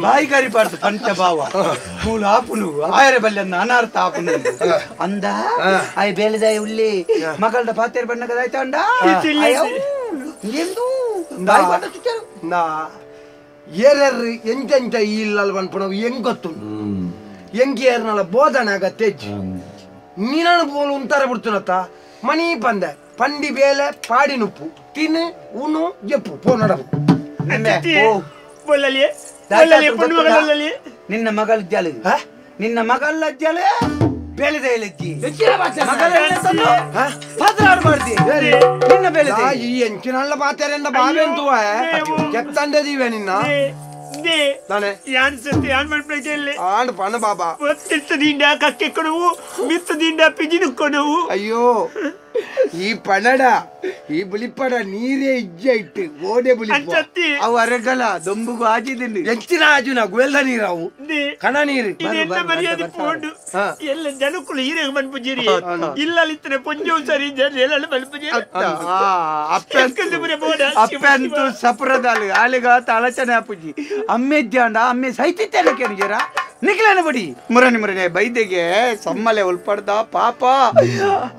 ಬಾಯಿ ಗಾರಿ ಬಾರ್ದು ಬಂತೆ ಬಾವಾ ಮೂಲ ಆಪುನು ಆಯರೆ ಬಲ್ಲೆ ಅನಾರ್ಥ ಆಪುನು ಅಂದ ಆಯ್ ಬೇಲೆದಾಯ ಉಲ್ಲಿ ಮಗಳದ ಪಾತೇರ್ ಬಣ್ಣಗದಾಯ್ತ ಅಂಡ ಎಂದು ಬಾಯಿ ಬಾರ್ದು ಚುಚ್ಚಾರು ನಾ ಏರರ್ ಎಂತೆಂತ ಈ ಇಲ್ಲಲ್ ಪನ್ಪುನವು ಹೆಂಗ್ ಗೊತ್ತುಂಡು ಎಂಕ್ ಏರ್ನಲ ಬೋಧನೆ ಆಗತ್ತೆಜ್ಜಿ ನೀನನ್ನು ಪೋಲು ಉಂತಾರೆ ಬಿಡ್ತುನತ್ತ ಮಣಿ ಪಂದೆ ಪಂಡಿ ಬೇಲೆ ಪಾಡಿ ನುಪ್ಪು ತಿನ್ನು ಉಣು ಜಪ್ಪು ಪೋ ನಡಪು ನಿನ್ನ ಮಗಳ ಜಾಲು ನಿನ್ನ ಮಗಳ ಜಾಲೆ ಬೇಳೆದ ಇಲ್ಲಜ್ಜಿ ನಿನ್ನ ಬೇಳೆದ ಈ ಎಂಚಿನಲ್ಲ ಪಾತೆರೆಂದ ಬಾವೆಂತುವ ಕೆತ್ತಂಡದೀವೆ ನಿನ್ನ ಅಯ್ಯೋ ಈ ಪಣಡ ಈ ಬುಲಿಪಡ ನೀರೇ ಇಜ್ಜೆ ಇಟ್ಟು ಓಡೆ ಬುಲಿಪ ಅವು ಅರಗಲ ದೊಂಬುಗು ಆಜಿದ್ದೀನಿ ಎಂಚಿನ ಆಜುನ ಗುವೆಲ್ಲ ನೀರವು ಕಣ ನೀರು ಎಲ್ಲ ಜನಕ್ಕಳು ಹೀರೆ ಮನ್ಪುಜಿರಿ ಇಲ್ಲ ಇತ್ತನೆ ಪೊಂಜೋ ಸರಿ ಎಲ್ಲ ಮನ್ಪುಜಿರಿ ಅಪ್ಪಂತು ಸಪ್ರದಾಲು ಆಲಿಗ ತಳಚನೆ ಅಪ್ಪುಜಿ ಅಮ್ಮೆ ಜಾಂಡ ಅಮ್ಮೆ ಸೈತಿತ್ತೇನೆ ಕೆಣಜರ ನಿಖಲನ ಬಡಿ ಮುರಣಿ ಮುರಣಿ ಬೈದೆಗೆ ಸಮ್ಮಲೆ ಉಲ್ಪಡ್ದ ಪಾಪ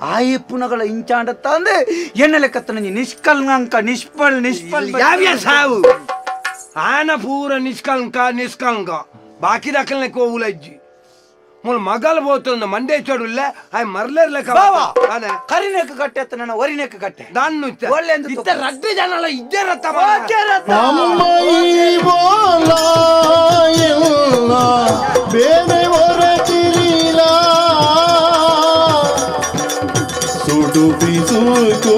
ಆಯಿ ಪುನಗಳ ಇಂಚಾಂಡ ತಂದೆ ಎಣ್ಣೆಲೆ ಕತ್ತನ ನಿಷ್ಕಲ್ಂಕ ನಿಷ್ಫಲ್ ನಿಷ್ಫಲ್ ಯಾವ್ಯ ಸಾವು ಆನ ಪೂರ ನಿಷ್ಕಲ್ಂಕ ನಿಷ್ಕಲ್ಂಕ ಬಾಕಿ ದಾಖಲೆ ಕೋವುಲಜ್ಜಿ ಮೂಲ ಮಗಲ್ ಬೋತಂದ ಮಂಡೆ ಚೋಡುಲ್ಲ ಆಯ್ ಮರ್ಲೇರ್ಲೆ ಬಾವಾ ಕರಿನೆಕ್ ಕಟ್ಟೆ ಅತ್ತ ನನ್ನ ಒರಿನೆಕ್ ಕಟ್ಟೆ ದಾನ್ನು ಒಳ್ಳೆ ಇತ್ತ ರಡ್ಡು ಜನಲ ಇಜ್ಜರತ್ತ ಬೇರೆ ಹೊರತಿರಿಲ ಸುಡು ಪಿಸುಕೋ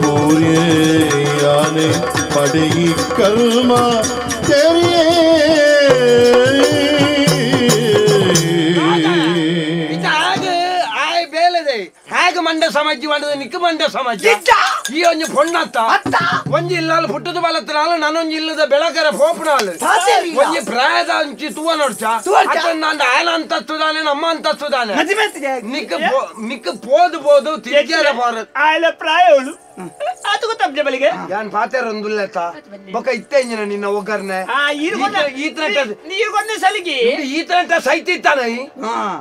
ಬೋರಿಯಾನೆ ಪಡೆಯಿ ಕರ್ಮ ತೆರಿಯೇ ಹೇಗೆ ಮಂಡೆ ಸಮಾಜಿ ಮಾಡಿದ ನಿಕ್ಕ ಮಂಡೆ ಸಮಾಜ ಈ ಒಂಜಿ ಪೊಣ್ಣತ್ತ ಒಂಜಿ ಇಲ್ಲಾಲು ಪುಟ್ಟದ ಬಲತ್ತನಾಲು ನಾನೊಂಜಿ ಇಲ್ಲದ ಬೆಳಕರ ಪೋಪನಾಲು ಒಂಜಿ ಪ್ರಾಯದ ಅಂಚಿ ತೂವ ನೋಡ್ಚ ನಾನು ಆಯನ ಅಂತಸ್ತುದಾನೆ ನಮ್ಮ ಅಂತಸ್ತುದಾನೆ ನಿಕ್ಕ ನಿಕ್ಕ ಪೋದು ಪೋದು ತಿರ್ಗ್ಯಾರ ಬಾರ ಆಯಲ ಪ್ರಾಯವಳು ಆತು ಗೊತ್ತಪ್ಪ ಬಳಿಗೆ ಯಾನ್ ಪಾತೆರ ಒಂದುಲ್ಲತ್ತ ಬೊಕ ಇತ್ತೆ ಇಂಜಿನ ನಿನ್ನ ಒಗ್ಗರ್ನೆ ನೀರು ಕೊಂದೆ ಸಲಿಗೆ ಈತನಂತ ಸೈತಿತ್ತಾನೆ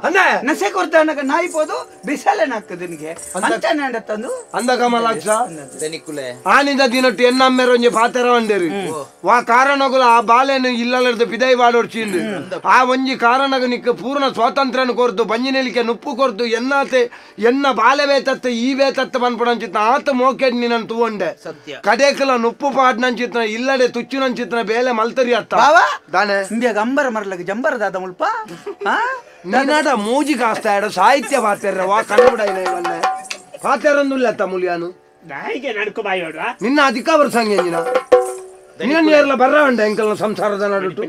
ಅಂದೆ ನಸೆ ಕೊಡ್ತಾನಕ ನಾಯಿ ಪೋದು ಬಿಸಲೆ ನಾಕ್ತದೆ ನಿನಗೆ ಅಂತಾನೆ ತಂದು ಅಂದ ಕಮಲಾಕ್ಷ ಆನಿಂದ ದಿನಟ್ಟು ಎನ್ನಮ್ಮೆರ ಒಂಜಿ ಪಾತೆರ ಒಂದೇರಿ ವಾ ಕಾರಣಗುಲ ಆ ಬಾಲೆನು ಇಲ್ಲದ ಪಿದೈ ಬಾಡೋಡ್ಚಿಂದು ಆ ಒಂಜಿ ಕಾರಣಗ ನಿಕ್ಕ ಪೂರ್ಣ ಸ್ವಾತಂತ್ರ್ಯನ ಕೊರ್ದು ಬಂಜಿನೆಲಿಕೆ ನುಪ್ಪು ಕೊರ್ದು ಎನ್ನಾತೆ ಎನ್ನ ಬಾಲೆ ಬೇತತ್ತ ಈ ಬೇತತ್ತ ಪನ್ಪಡಂಚಿತ್ತ ಆತ ಮೋಕೆಡ್ ನಿನ್ನನ್ನು ತೂಂಡೆ ಸತ್ಯ ಕಡೇಕಲ ನುಪ್ಪು ಪಾಡ್ನಂಚಿತ್ನ ಇಲ್ಲಡೆ ತುಚ್ಚಿನಂಚಿತ್ನ ಬೇಲೆ ಮಲ್ತರಿ ಅತ್ತ ಬಾವಾ ದಾನೆ ಇಂಬಿಯಾಗ ಅಂಬರ ಮರ್ಲಗ ಜಂಬರ ದಾದ ಮುಲ್ಪ ನಿನಾಡ ಮೂಜಿ ಕಾಸ್ತಾ ಇಡ ಸಾಹಿತ್ಯ ಪಾತೆರ್ರ ವಾ ಕಣ್ಣುಡ ಇವನ್ನೆ ಪಾತೆರೊಂದುಲ್ಲ ತಮುಲಿಯಾನು ನಾಯಿಗೆ ನಡ್ಕೊ ಬಾಯಿ ಹೊಡ್ವಾ ನಿನ್ನ ಅಧಿಕ ಬರ್ಸಂಗೆ ನಿನ್ನ ನಿನ್ನ ನೇರ್ಲ ಬರ್ರ ಉಂಡ ಎಂಕಲ್ನ ಸಂಸಾರದ ನಡುಟು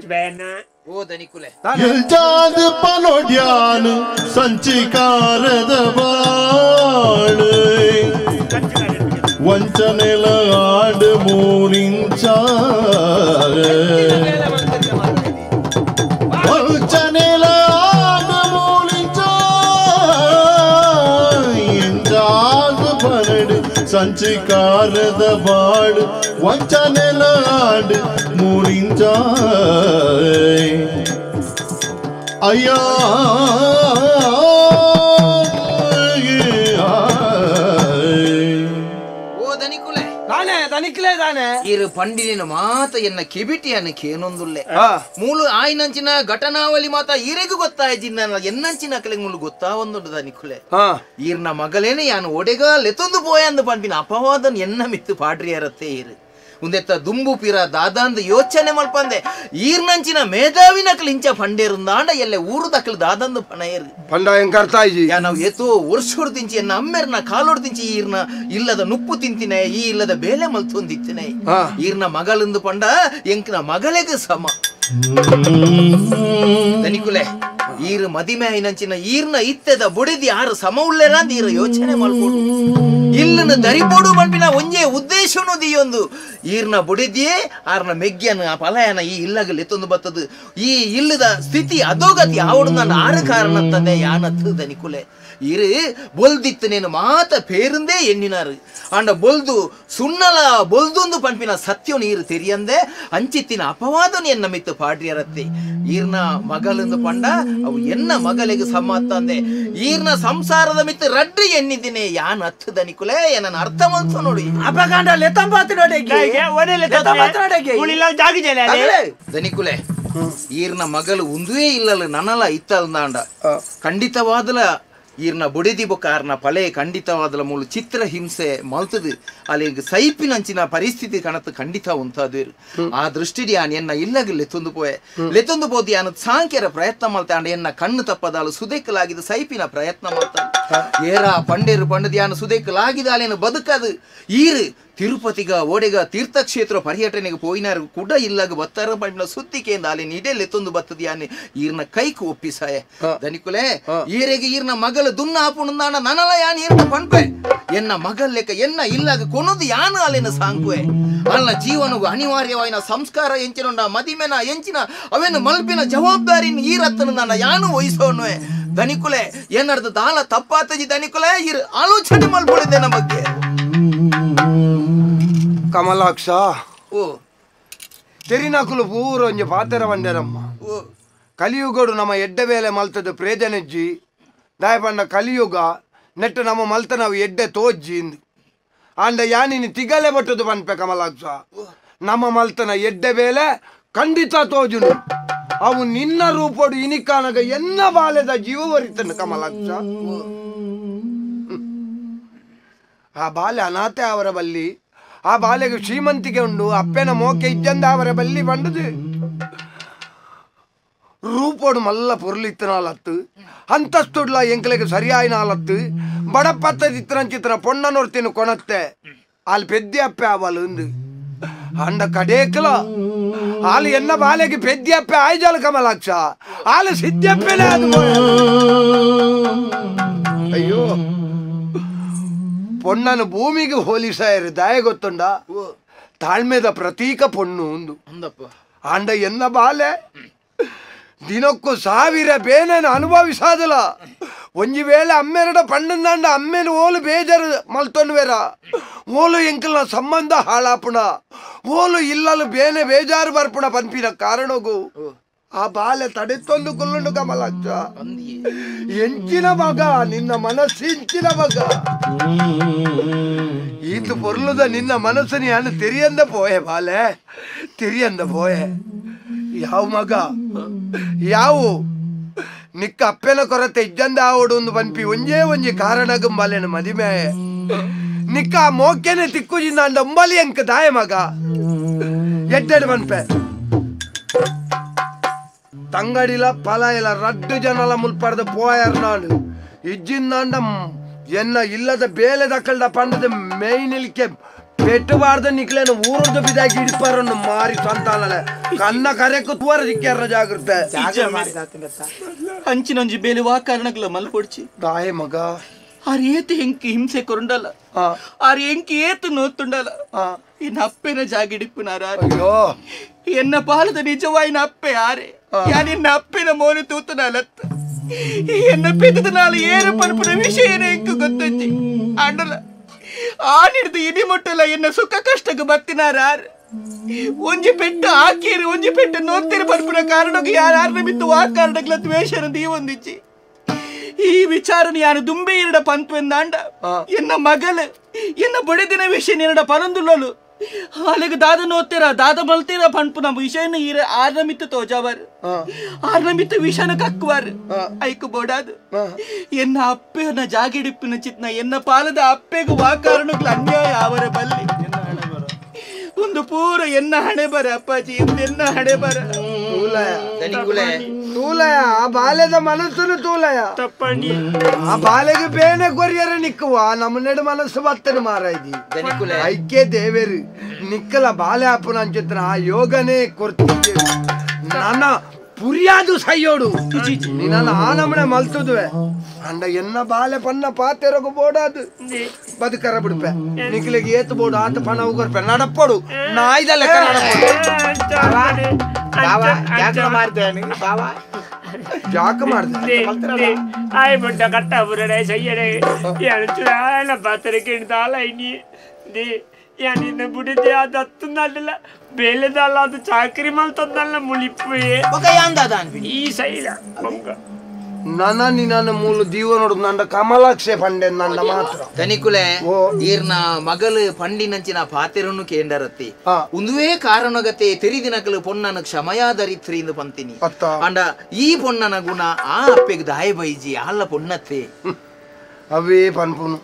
ಓ ದನಿಕುಲೆ ಎಲ್ಜಾದ ಪನೊಡ್ಯಾನ್ ಸಂಚಿಕಾರದ ಬಾಳು ವಂಚನೆಲ ಆಡು ಮೂರಿಂಚ ವಂಚನೆಲ ಆಡು ಮೂರಿಂಚ ಎಂಜಾದ ಪನಡು ಸಂಚಿಕಾರದ ಬಾಳು ವಂಚನೆಲ ಆಡು ಮೂರಿಂಚ ಅಯ್ಯಾ ದಾನೆ ತನಿಕ್ಲೆ ದಾನೆ ಇರು ಪಂಡಿನ ಮಾತ ಎನ್ನ ಕಿಬಿಟಿಯನ್ನು ಕೇನೊಂದುಲ್ಲೆ ಮೂಲು ಆಯ್ನಂಚಿನ ಘಟನಾವಳಿ ಮಾತ ಈರೆಗೂ ಗೊತ್ತಾಯ್ಜಿನ್ನ ಎನ್ನಂಚಿನ ಅಕಲೆ ಮುಳು ಗೊತ್ತಾವೊಂದುಂಡು ದನಿಕುಲೆ ಈರ್ನ ಮಗಲೇನೆ ಯಾನು ಒಡೆಗ ಲೆತೊಂದು ಪೋಯಂದು ಪಂಪಿನ ಅಪವಾದನ್ ಎನ್ನ ಮಿತ್ತು ಪಾಡ್ರಿಯರತ್ತೆ ಈರು ಉಂದೆತ್ತ ದುಂಬು ಪಿರ ದಾದಾಂದು ಯೋಚನೆ ಮಲ್ಪಂದೆ ಈರ್ನಂಚಿನ ಮೇಧಾವಿನ ಇಂಚ ಪಂಡೇರುಂದಾಂಡ ಎಲ್ಲೆ ಊರು ದಕ್ಕಲು ದಾದಂದು ಪಣಯರು ಪಂಡ ಹೆಂಗ್ ಯಾ ನಾವು ಏತೋ ವರ್ಷೋಡ್ ತಿಂಚಿ ಎನ್ನ ಅಮ್ಮೆರ್ನ ಕಾಲೋಡ್ ತಿಂಚಿ ಈರ್ನ ಇಲ್ಲದ ನುಪ್ಪು ತಿಂತಿನೆ ಈ ಇಲ್ಲದ ಬೇಲೆ ಮಲ್ತೊಂದಿತ್ತಿನೆ ಈರ್ನ ಮಗಲಂದು ಪಂಡ ಎಂಕ್ನ ಮಗಲೆಗೆ ಸಮ ದನಿಕುಲೆ ಈರು ಮದಿಮೆ ಐನಂಚಿನ ಈರ್ನ ಇತ್ತೆದ ಬುಡಿದಿ ಯಾರು ಸಮ ಉಲ್ಲೇರಂದ ಈರು ಯೋಚನೆ ಮಲ್ಪೋಡು ಇಲ್ಲನ ದರಿಪೋಡು ಪಂಪಿನ ಒಂಜೇ ಉದ್ದೇಶನು ದಿಯೊಂದು ಈರ್ನ ಬುಡಿದಿಯೇ ಆರ್ನ ಮೆಗ್ಗ್ಯನ ಆ ಫಲಯನ ಈ ಇಲ್ಲಗ ಲೆತ್ತೊಂದು ಬತ್ತದು ಈ ಇಲ್ಲದ ಸ್ಥಿತಿ ಅಧೋಗತಿ ಆವಡು ನಾನು ಆರು ಕಾರಣ ತಂದೆ ಯಾನತ್ತು ದನಿಕುಲೆ ಇರು ಬೊಲ್ದಿತ್ತು ನೇನು ಮಾತ ಪೇರುಂದೇ ಎನ್ನಿನಾರು ಅಂಡ ಬೊಲ್ದು ಸುಣ್ಣಲ ಬೊಲ್ದೊಂದು ಪಂಪಿನ ಸತ್ಯನು ಈರು ತೆರಿಯಂದೆ ಅಂಚಿತ್ತಿನ ಅಪವಾದನು ಎನ್ನ ಮಿತ್ತು ಪಾಡ್ರಿಯರತ್ತೆ ಈರ್ನ ಮಗಲೆಂದು ಪಂಡ ಅವು ಎನ್ನ ಮಗಲಿಗೆ ಸಮ ತಂದೆ ಈರ್ನ ಸಂಸಾರದ ಮಿತ್ತು ರಡ್ಡು ಎನ್ನಿದ್ದೀನಿ ಯಾನ್ ಹತ್ತು ದನಿಕುಲೆ ನನ್ನ ಅರ್ಥ ಮಲ್ತು ನೋಡಿ ಅಪಕಾಂಡ ದನಿಕುಲೆ ಈರ್ನ ಮಗಲು ಒಂದುವೇ ಇಲ್ಲಲ್ಲ ನನಲ ಇತ್ತಲ್ದಾಂಡ ಖಂಡಿತವಾದಲ ಈರ್ನ ಬುಡಿದಿ ಬೊಕ್ಕ ಆರ್ನ ಪಳೆ ಖಂಡಿತವಾದಲ ಮೂಲು ಚಿತ್ರ ಹಿಂಸೆ ಮಲ್ತದು ಅಲ್ಲಿ ಸೈಪಿನಂಚಿನ ಪರಿಸ್ಥಿತಿ ಕಣತ್ತು ಖಂಡಿತ ಉಂತಾದು ಆ ದೃಷ್ಟಿಡಿ ಆನ್ ಎನ್ನ ಇಲ್ಲಗ ಲೆತ್ತೊಂದು ಪೋಯೆ ಲೆತ್ತೊಂದು ಪೋದಿ ಆನ ಸಾಂಕ್ಯರ ಪ್ರಯತ್ನ ಮಲ್ತಾಂಡ ಎನ್ನ ಕಣ್ಣು ತಪ್ಪದಾಲು ಸುದೇಕಲಾಗಿದ್ದು ಸೈಪಿನ ಪ್ರಯತ್ನ ಮಲ್ತ ಏರ ಪಂಡೇರು ಪಂಡದಿ ಆನ ಸುದೇಕಲಾಗಿದ ಅಲ್ಲೇನು ಬದುಕದು ಈರು ತಿರುಪತಿಗ ಓಡೆಗ ತೀರ್ಥಕ್ಷೇತ್ರ ಪರ್ಯಟನೆಗೆ ಪೋಯಿನಾರು ಕೂಡ ಇಲ್ಲಾಗ ಬತ್ತಾರ ಪಂಡಿನ ಸುದ್ದಿಕೆಯಿಂದ ಅಲ್ಲಿ ನಿಡೆ ಲೆತ್ತೊಂದು ಬತ್ತದಿ ಆನೆ ಈರ್ನ ಕೈಕು ಒಪ್ಪಿಸಾಯ ದನಿಕುಲೆ ಈರೆಗೆ ಈರ್ನ ಮಗಲು ದುನ್ನ ಆಪುಣಂದಾಣ ನನಲ ಯಾನ್ ಈರ್ನ ಪಂಪೆ ಎನ್ನ ಮಗಲ್ ಲೆಕ್ಕ ಎನ್ನ ಇಲ್ಲಾಗ ಕೊನದು ಯಾನು ಅಲ್ಲಿನ ಸಾಂಕುವೆ ಅಲ್ಲ ಜೀವನಗು ಅನಿವಾರ್ಯವಾಯಿನ ಸಂಸ್ಕಾರ ಎಂಚಿನೊಂಡ ಮದಿಮೆನ ಎಂಚಿನ ಅವೇನು ಮಲ್ಪಿನ ಜವಾಬ್ದಾರಿ ಈರತ್ತನ ನನ್ನ ಯಾನು ವಹಿಸೋನುವೆ ದನಿಕುಲೆ ಏನರ್ದು ದಾಲ ತಪ್ಪಾತಜಿ ದನಿಕುಲೆ ಈರ್ ಆಲೋಚನೆ ಮಲ್ಪೊಳಿದೆ ನಮ್ಮ ಬಗ್ಗೆ. ಕಮಲಾಕ್ಷ ಓ ತೆರಿನಕುಲು ಪೂರ ಒಂಜಿ ಪಾತೆರ ಬಂಡೆರಮ್ಮ ಕಲಿಯುಗಡು ನಮ್ಮ ಎಡ್ಡೆ ಬೇಲೆ ಮಲ್ತದ ಪ್ರೇಜನೆಜ್ಜಿ ದಾಯಪಂಡ ಕಲಿಯುಗ ನೆಟ್ಟು ನಮ್ಮ ಮಲ್ತ ನಾವು ಎಡ್ಡೆ ತೋಜ್ಜಿ ಇಂದು ಆಂಡ ಯಾನಿನಿ ತಿಗಲೆ ಬಟ್ಟದು ಪನ್ಪೆ ಕಮಲಾಕ್ಷ ನಮ್ಮ ಮಲ್ತನ ಎಡ್ಡೆ ಬೇಲೆ ಖಂಡಿತ ತೋಜುನು ಅವು ನಿನ್ನ ರೂಪಡು ಇನಿಕಾನಗ ಎನ್ನ ಬಾಲೆದ ಜೀವ ವರಿತನು ಕಮಲಾಕ್ಷ. ಆ ಬಾಲೆ ಅನಾಥೆ ಅವರ ಬಲ್ಲಿ ಆ ಬಾಲೆಗೆ ಶ್ರೀಮಂತಿಗೆ ಉಂಡು ಅಪ್ಪೆನ ಮೋಕೆ ಇಜ್ಜಂದ ಅವರ ಬಲ್ಲಿ ಬಂಡದು ರೂಪೋಡು ಮಲ್ಲ ಪೊರ್ಲಿತ್ತನಾಲತ್ತು ಅಂತಸ್ತುಡ್ಲ ಎಂಕ್ಲೆಗೆ ಸರಿಯಾಯಿನಾಲತ್ತು ಬಡಪತ್ತದಿತ್ತರಂಚಿತ್ರ ಪೊಣ್ಣನೊರ್ತಿನ ಕೊಣತ್ತೆ ಅಲ್ಲಿ ಪೆದ್ದಿ ಅಪ್ಪೆ ಆವಲು ಅಂದು ಅಂಡ ಕಡೇಕಲ ಆಲು ಎನ್ನ ಬಾಲೆಗೆ ಪೆದ್ದಿ ಅಪ್ಪೆ ಆಯ್ಜಾಲ ಕಮಲಾಕ್ಷ ಆಲು ಸಿದ್ಧಪ್ಪೆನೇ ಅದು. ಅಯ್ಯೋ ಪೊಣ್ಣನು ಭೂಮಿಗೆ ಹೋಲಿಸಾಯರು ದಾಯ ಗೊತ್ತುಂಡ ತಾಳ್ಮೆದ ಪ್ರತೀಕ ಪೊಣ್ಣು ಒಂದು ಆಂಡ ಎನ್ನ ಬಾಲೆ ದಿನಕ್ಕೂ ಸಾವಿರ ಬೇನೇನು ಅನುಭವಿಸಾದಲ ಒಂಜಿ ವೇಳೆ ಅಮ್ಮೆರಡ ಪಣ್ಣಂದಾಂಡ ಅಮ್ಮೇನು ಓಲು ಬೇಜಾರು ಮಲ್ತೊನ್ವೇರ ಓಲು ಎಂಕಲ್ನ ಸಂಬಂಧ ಹಾಳಾಪುಣ ಓಲು ಇಲ್ಲಲು ಬೇನೆ ಬೇಜಾರು ಬರ್ಪುಣ ಪನ್ಪಿನ ಕಾರಣಗೂ ಆ ಬಾಲೆ ತಡೆತೊಂದು ಕುಲ್ಲುಂಡು ಕಮಲಾಕ್ಷ. ಎಂಚಿನ ಮಗ ನಿನ್ನ ಮನಸ್ಸು ಇಂಚಿನ ಮಗ ಈತು ಪೊರ್ಲುದ ನಿನ್ನ ಮನಸ್ಸು ನಾನು ತೆರಿಯಂದ ಪೋಯೆ ಬಾಲೆ ತೆರಿಯಂದ ಪೋಯೆ ಯಾವ ಮಗ ಯಾವು ನಿಕ್ಕ ಅಪ್ಪೆನ ಕೊರತೆ ಇಜ್ಜಂದ ಆವಡು ಒಂದು ಪನ್ಪಿ ಒಂಜೇ ಒಂಜಿ ಕಾರಣಗುಂಬಾಲೇನು ಮದಿಮೆ ನಿಕ್ಕ ಆ ಮೋಕೆನೆ ತಿಕ್ಕುಜಿಂದ ಅಂಡ ಅಂಬಲಿ ಅಂಕ ದಾಯ ಮಗ ಎಡ್ಡೆಡು ಪನ್ಪೆ ತಂಗಡಿಲ ಫಲ ಇಲ್ಲ ರಡ್ಡು ಜನಲ ಮುಲ್ಪಡ್ದು ಪೋಯರ್ ನಾನು ಇಜ್ಜಿಂದಾಂಡ ಎನ್ನ ಇಲ್ಲದ ಬೇಲೆ ದಕ್ಕಲ್ದ ಪಂಡದ ಮೇಯ್ನಿಲ್ಕೆ ಪೆಟ್ಟುಬಾರ್ದು ನಿಕ್ಲೇನು ಊರದ್ದು ಬಿದಾಗಿ ಹಿಡಿಪಾರನ್ನು ಮಾರಿ ಸಂತಾನಲೆ ಕನ್ನ ಕರೆಕು ತೂರ ಸಿಕ್ಕ್ಯಾರ ಜಾಗೃತೆ ಅಂಚಿನೊಂಜಿ ಬೇಲೆ ವಾ ಕಾರಣಗಳ ಮಲ್ಪೊಡ್ಚಿ ದಾಯ ಮಗ ಆರ್ ಏತು ಹೆಂಕಿ ಹಿಂಸೆ ಕೊರುಂಡಲ್ಲ ಆರ್ ಎಂಕಿ ಏತು ನೋತುಂಡಲ್ಲ ಇನ್ನು ಅಪ್ಪೆನ ಜಾಗಿಡಿಪ್ಪುನಾರ ಅಯ್ಯೋ ಎನ್ನ ಪಾಲದ ನಿಜವಾಯಿನ ಅಪ್ಪೆ ಆರೆ ಯಾನಿನ್ನ ಅಪ್ಪೆನ ಮೋನೆ ತೂತುನಾಲತ್ತ ಎನ್ನ ಪೆದ್ದದ ನಾಳು ಏರು ಪನ್ಪುನ ವಿಷಯನೇ ಎಂಕು ಗೊತ್ತಂಜಿ ಅಂಡಲ ಆನಿಡ್ದು ಇನಿ ಮುಟ್ಟಲ್ಲ ಎನ್ನ ಸುಖ ಕಷ್ಟಕ್ಕೆ ಬತ್ತಿನಾರ ಒಂಜಿ ಪೆಟ್ಟು ಹಾಕಿರು ಒಂಜಿ ಪೆಟ್ಟು ನೋತ್ತಿರು ಪನ್ಪುನ ಕಾರಣಕ್ಕೆ ಯಾರು ಬಿತ್ತು ಆ ಕಾರಣಗಳ ದ್ವೇಷನ ದೀವೊಂದಿಚ್ಚಿ ಈ ವಿಚಾರನ ಯಾನು ದುಂಬೆ ಎರಡ ಪಂತ್ವೆಂದಾಂಡ ಎನ್ನ ಮಗಲು ಎನ್ನ ಬೊಡೆದಿನ ವಿಷಯ ಎರಡ ಪನೊಂದುಳ್ಳಲು ಆಲೆಗ್ ದಾದ ನೋತ್ತೀರ ದಾದ ಮಲ್ತೀರ ಪನ್ಪು ನಮ್ಮ ವಿಷಯನ ಈರ ಆರ್ನಮಿತ್ತು ತೋಜಾವಾರು ಆರ್ನಮಿತ್ತು ವಿಷಯನ ಕಕ್ಕುವಾರು ಐಕು ಬೋಡಾದು ಎನ್ನ ಅಪ್ಪೆನ ಜಾಗಿಡಿಪ್ಪಿನ ಚಿತ್ನ ಎನ್ನ ಪಾಲದ ಅಪ್ಪೆಗೂ ವಾ ಕಾರಣಕ್ಕೂ ಅನ್ಯಾಯ ಅವರ ಬಲ್ಲಿ ಒಂದು ಪೂರ ಎನ್ನ ಹಣೆ ಬರ ಅಪ್ಪಾಜಿ ಎನ್ನ ಹಣೆ ಬರ ತೂಲಯ ತೂಲಯ ಆ ಬಾಲ್ಯದ ಮನಸ್ಸುನು ತೂಲಯ ತಪ್ಪಂಡಿ ಆ ಬಾಲೆಗೆ ಬೇನೆ ಕೊರಿಯರ ನಿಕ್ಕುವ ನಮ್ಮ ಮನಸ್ಸು ಬತ್ತನ ಮಾರಾಯ್ದಿ ಐಕ್ಯ ದೇವೇರು ನಿಕ್ಕಲ ಬಾಲೆ ಅಪ್ಪನ ಅಂಚಿತ್ರ ಆ ಯೋಗನೇ ಕೊರ್ತಿದ್ದೆ ನನ್ನ ಪುರಿಯಾದು ಸೈಯೋಡು ನಿನ್ನ ಆ ನಮ್ಮನೆ ಮಲ್ತದುವೆ ಅಂಡ ಎನ್ನ ಬಾಲೆ ಪನ್ನ ಪಾತೆರಗು ಬೋಡಾದು ಬದುಕರ ಬಿಡ್ಪೆ ನಿಕ್ಲಿಗೆ ಏತು ಬೋಡು ಆತ ಪಣ ಉಗರ್ಪೆ ನಡಪೋಡು ನಾಯ್ದ ಲೆಕ್ಕ ನಡಪೋಡು ಜಾಕ ಮಾಡ್ದೆ ಆಯ್ ಬಡ್ಡ ಕಟ್ಟ ಬುರಡೆ ಸಯ್ಯಡೆ ಯಾನು ಪಾತ್ರೆ ದಾಲ ಇನಿ they ಯಾನಿನ್ನ ಬುಡಿದೆ ಅದು ಹತ್ತುನಲ್ಲ ಬೇಲೆದಲ್ಲ ಅದು ಚಾಕರಿ ಮಲ್ತದಲ್ಲ ಮುಳಿಪ್ಪುಯೆ ಈ ಸೈಲ ಬೊಕ್ಕ ನನ್ನ ನಿನ್ನ ಮೂಲ ದೀವ ನೋಡು ನನ್ನ ಕಮಲಾಕ್ಷೆ ಪಂಡೆ ನನ್ನ ಮಾತ್ರ ಧನಿಕುಲೆ ಈರ್ನ ಮಗಲು ಪಂಡಿನಂಚಿನ ಪಾತೆರನ್ನು ಕೇಂಡರತ್ತಿ ಉಂದುವೇ ಕಾರಣಗತೆ ತೆರಿದಿನಕಲು ಪೊನ್ನನ ಕ್ಷಮಯಾದರಿತ್ರಿ ಎಂದು ಪಂತಿನಿ ಅಂಡ ಈ ಪೊನ್ನನ ಗುಣ ಆ ಅಪ್ಪೆಗೆ ದಾಯ ಬೈಜಿ ಅಲ್ಲ ಪೊನ್ನತ್ತೆ ಅವೇ ಪನ್ಪುನು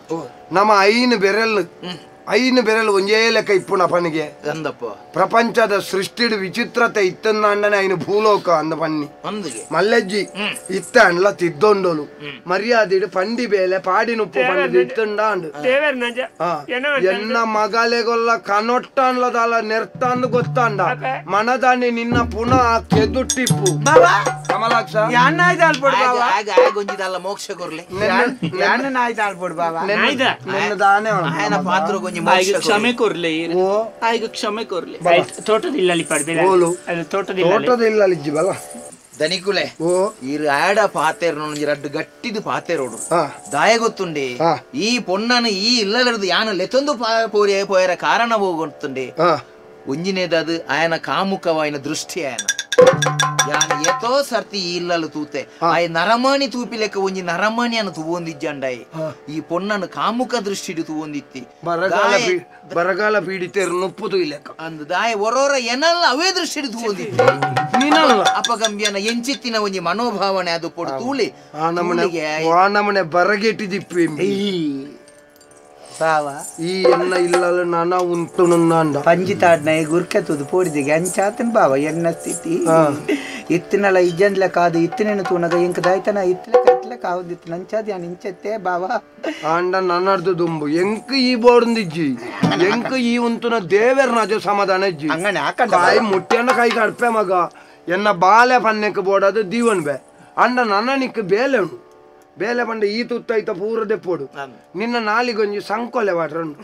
ನಮ್ಮ ಐನು ಬೆರಲ್ ಐನು ಬೆರಲ್ ಒಂಜೇ ಲೆಕ್ಕ ಇಪ್ಪುನ ಪನಿಗೆ ಅಂದಪ್ಪ ಪ್ರಪಂಚದ ಸೃಷ್ಟಿಡು ವಿಚಿತ್ರತೆ ಇತ್ತಂದಾಂಡನೆ ಐನು ಭೂಲೋಕ ಅಂದ ಪನ್ನಿ ಮಲ್ಲೆಜ್ಜಿ ಇತ್ತ ಅಂಡ್ಲ ತಿದ್ದೊಂಡೋಲು ಮರ್ಯಾದಿಡು ಪಂಡಿ ಬೇಲೆ ಪಾಡಿನುಪ್ಪು ಪಂಡಿ ಇತ್ತಂಡ ಅಂಡು ಎನ್ನ ಮಗಲೆಗೊಲ್ಲ ಕನೊಟ್ಟಾನ್ಲದಾಲ ನೆರ್ತಾಂದು ಗೊತ್ತಾಂಡ ಮನದಾನಿ ನಿನ್ನ ಪುನಃ ಕೆದುಟ್ಟಿಪ್ಪು ಕಮಲಾಕ್ಷ ಮೋಕ್ಷ ಕೊರ್ಲೆ ದಾನೆ ಪಾತ್ರ ಕ್ಷಮೆ ಕೊರ್ಲೆ ಆಯ್ಗ ಕ್ಷಮೆ ಕೊರ್ಲೆ ತೋಟದಿಲ್ಲ ಪಡ್ಬೇಡ ತೋಟದಿಲ್ಲ ಬಲ ಧನಿಕುಲೆ ಈ ಆಡ ಪಾತೆರ್ ರಡ್ಡು ಗಟ್ಟಿದು ಪಾತೆರೋಡು ದಾಯ ಗೊತ್ತುಂಡೆ ಈ ಪೊನ್ನನ ಈ ಇಲ್ಲಲರ್ದು ಯಾನ ಲೆತ್ತೊಂದು ಪೋರೆ ಪೋಯರ ಕಾರಣ ಗೊತ್ತುಂಡೆ ಒಂಜಿನೇದದು ಆಯನ ಕಾಮುಕವಾಯನ ದೃಷ್ಟಿ ಆಯನ ಯಾನ ಎತೋ ಸರ್ತಿ ಈ ಇಲ್ಲಲು ತೂತೆ ಆಯ ನರಮಾಣಿ ತೂಪಿ ಲೆಕ್ಕ ಒಂಜಿ ನರಮಾಣಿಯನ್ನು ತೂವೊಂದಿಜ್ಜಂಡಾಯಿ ಈ ಪೊನ್ನನು ಕಾಮುಕ ದೃಷ್ಟಿಡು ತೂವೊಂದಿತ್ತಿ ಬರಗಾಲ ಪೀಡಿತೇರು ನುಪ್ಪುದು ಇಲ್ಲ ಅಂದ್ ದಾಯ ಒರೋರ ಎನಲ್ಲ ಅವೇ ದೃಷ್ಟಿಡು ತೂವೊಂದಿತ್ತಿ ಅಪಗಂಬ್ಯನ ಎಂಚಿತ್ತಿನ ಒಂಜಿ ಮನೋಭಾವನೆ ಅದು ಪೊಡು ತೂಳಿ ಆ ನಮನೆ ಬರಗೆಟ್ಟಿದಿಪ್ಪಿ ಈ ಎನ್ನ ಇಲ್ಲಲ್ಲ ನಾನ ಉಂಟು ನಂದ ಪಂಜಿತಾಡ್ನ ಗುರ್ಕೆ ತುದು ಪೋಡಿದಿಗೆ ಅಂಚಾತನ್ ಬಾವ ಎನ್ನ ಸ್ಥಿತಿ ಇತ್ತಿನಲ್ಲ ಇಜ್ಜನ್ಲ ಕಾದು ಇತ್ತಿನೇನು ತೂನಗ ಇಂಕ ದಾಯ್ತನ ಇತ್ತಲ ಕತ್ಲ ಕಾವುದಿತ್ತು ನಂಚಾದ ಯಾನ್ ಇಂಚತ್ತೆ ಬಾವ ಆಂಡ ನನ್ನರ್ದು ದುಂಬು ಎಂಕ್ ಈ ಬೋರ್ಂದಿಜ್ಜಿ ಎಂಕ್ ಈ ಉಂತುನ ದೇವೆರ್ ನಜ ಸಮಾಧಾನ ಇಜ್ಜಿ ಅಂಗನೆ ಹಾಕಂಡ ಕಾಯಿ ಮುಟ್ಟಿಯನ್ನ ಕೈ ಕಡ್ಪೆ ಮಗ ಎನ್ನ ಬಾಲೆ ಪನ್ನೆಕ್ ಬೋಡದು ದೀವನ್ ಬೆ ಅಂಡ ನನ್ನ ನಿಕ್ ಬೇಲೆ ಉಂಡು ಬೇಲೆ ಪಂಡ ಈ ತುತ್ತೈತ ಪೂರ ದೆಪ್ಪೋಡು ನಿನ್ನ ನಾಲಿಗೊಂಜಿ ಸಂಕೊಲೆ ವಾಟ್ರನ್ನು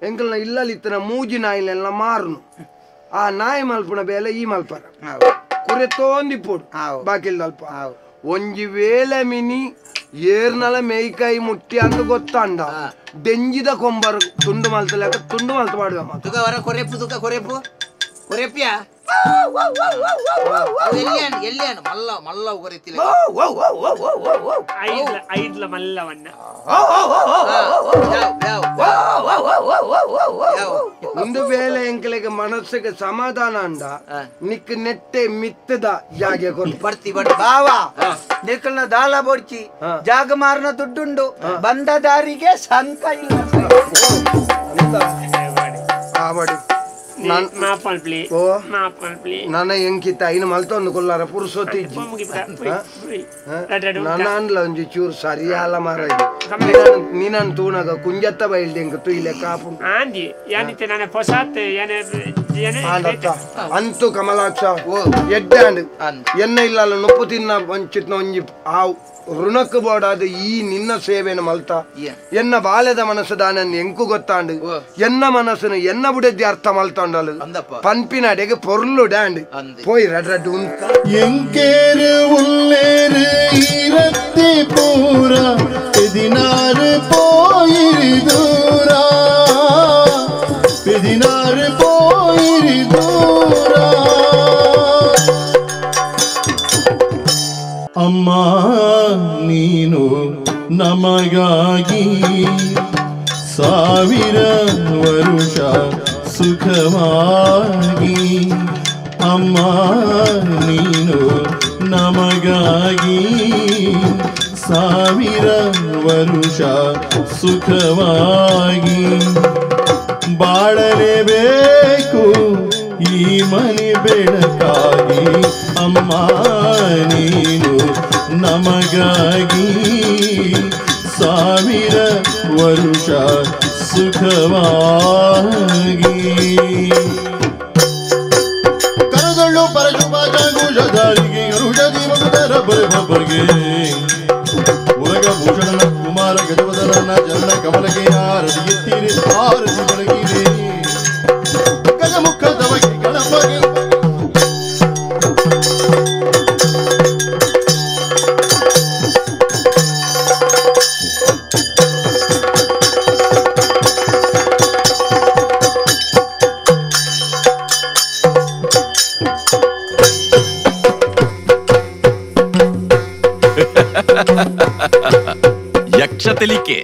ಎಂಕಲ್ನ ಇಲ್ಲಲಿತ್ತನ ಮೂಜಿ ನಾಯಿಲೆಲ್ಲ ಮಾರುನು ಆ ನಾಯಿ ಮಲ್ಪುನ ಬೇಲೆ ಈ ಮಲ್ಪರ ಕುರೆ ತೋಂದಿಪ್ಪೋಡು ಬಾಕಿಲ್ದಲ್ಪ ಒಂಜಿ ವೇಳೆ ಮಿನಿ ಏರ್ನಲ ಮೇಯ್ಕಾಯಿ ಮುಟ್ಟಿ ಅಂದು ಗೊತ್ತಾಂಡ ದೆಂಜಿದ ಕೊಂಬರು ತುಂಡು ಮಲ್ತಲೆಕ್ಕ ತುಂಡು ಮಲ್ತ ಮಾಡುವ ಕೊರೆಪು ತುಕ ಕೊರೆಪು ಕೊರೆಪ್ಯಾ ಎಲ್ಲಿಯಾನು ಮಲ್ಲ ಮಲ್ಲ ಕೊರೆತಿಲ್ಲ ಐದ್ಲ ಮಲ್ಲವನ್ನ ಒಂದು ವೇಳೆ ಎಂಕಲಿಗೆ ಮನಸ್ಸಿಗೆ ಸಮಾಧಾನ ಅಂಡ ನಿಕ್ ನೆಟ್ಟೆ ಮಿತ್ತದ ಜಾಗೆ ಕೊಟ್ಟು ಬರ್ತಿ ಬರ್ತಿ ಬಾವಾ ನಿಕ್ಕಲ್ನ ದಾಲ ಬೋಡ್ಚಿ ಜಾಗ ಮಾರನ ದುಡ್ಡುಂಡು ಬಂದ ದಾರಿಗೆ ಸಂಕ ಇಲ್ಲ ನನ್ನ ಎಂಕಿತ್ತ ಐನು ಮಲ್ತೊಂದು ಕೊಲ್ಲಾರ ಪುರುಸೊತ್ತಿ ನನ್ನ ಒಂಜಿ ಚೂರು ಸರಿಯಾಲ ಮಾರ ನೀನನ್ ತೂನಗ ಕುಂಜತ್ತ ಬೈಲ್ದೆ ಎಂಕ ತುಯ್ಲೆ ಕಾಪು ಅಂತೂ ಕಮಲಾಕ್ಷ ಎಡ್ಡಾಂಡ್ ಎನ್ನ ಇಲ್ಲಲ್ಲ ನುಪ್ಪು ತಿನ್ನ ವಂಚಿತ್ನ ಒಂಜಿ ಆ ಋಣಕ್ಕೆ ಬೋಡಾದ ಈ ನಿನ್ನ ಸೇವೆನ ಮಲ್ತ ಎನ್ನ ಬಾಲ್ಯದ ಮನಸ್ಸು ದಾನನ್ ಎಂಕು ಗೊತ್ತಾಂಡು ಎನ್ನ ಮನಸ್ಸನ್ನು ಎನ್ನ ಬುಡದ್ದಿ ಅರ್ಥ ಮಲ್ತಾಂಡಲು ಪನ್ಪಿನ ಅಡೆಗೆ ಪೊರ್ಲು ಡ್ಯಾಂಡ್ ಪೋಯ್ ರಡ್ ರಡ್ ಉಂತ ಎಂಕೇರು ಉಲ್ಲೇರು ಇರತ್ತಿ ಪೂರ ಪೆದಿನಾರು ಪೋಯಿರಿ ದೂರ ಪೆದಿನಾರು ಪೋಯಿರಿ ದೂರ ಅಮ್ಮ ನೀನು ವರುಷ ಸುಖವಾಗಿ ಅಮ್ಮ ನೀನು ನಮಗಾಗಿ ಸಾವಿರ ವರುಷ ಸುಖವಾಗಿ ಬಾಳಲೇಬೇಕು ಈ ಮನೆ ಬೆಳಕಾಗಿ ಅಮ್ಮ ನೀನು ನಮಗಾಗಿ ಸಾವಿರ ವರುಷ ಸುಖವಾಗಿ. ಕರದೊಳ್ಳು ಪರಶುಭ ಜಾಂಗೂಷಧಾರಿಗೆ ಗರುಡ ದೀಪಕುದರ ಬರಬರಿಗೆ ಉರಗ ಭೂಷಣನ ಕುಮಾರ ಗಜವದನ ಚರಣ ಕಮಲಕ್ಕೆ ಆರತಿ ಎತ್ತೀರಿ ಆರತಿ ಬೆಳಗಿರಿ ಗಜಮುಖದವಗೆ ಗಣಪಗೆ. ಯಕ್ಷ ತೆಲಿಕೆ.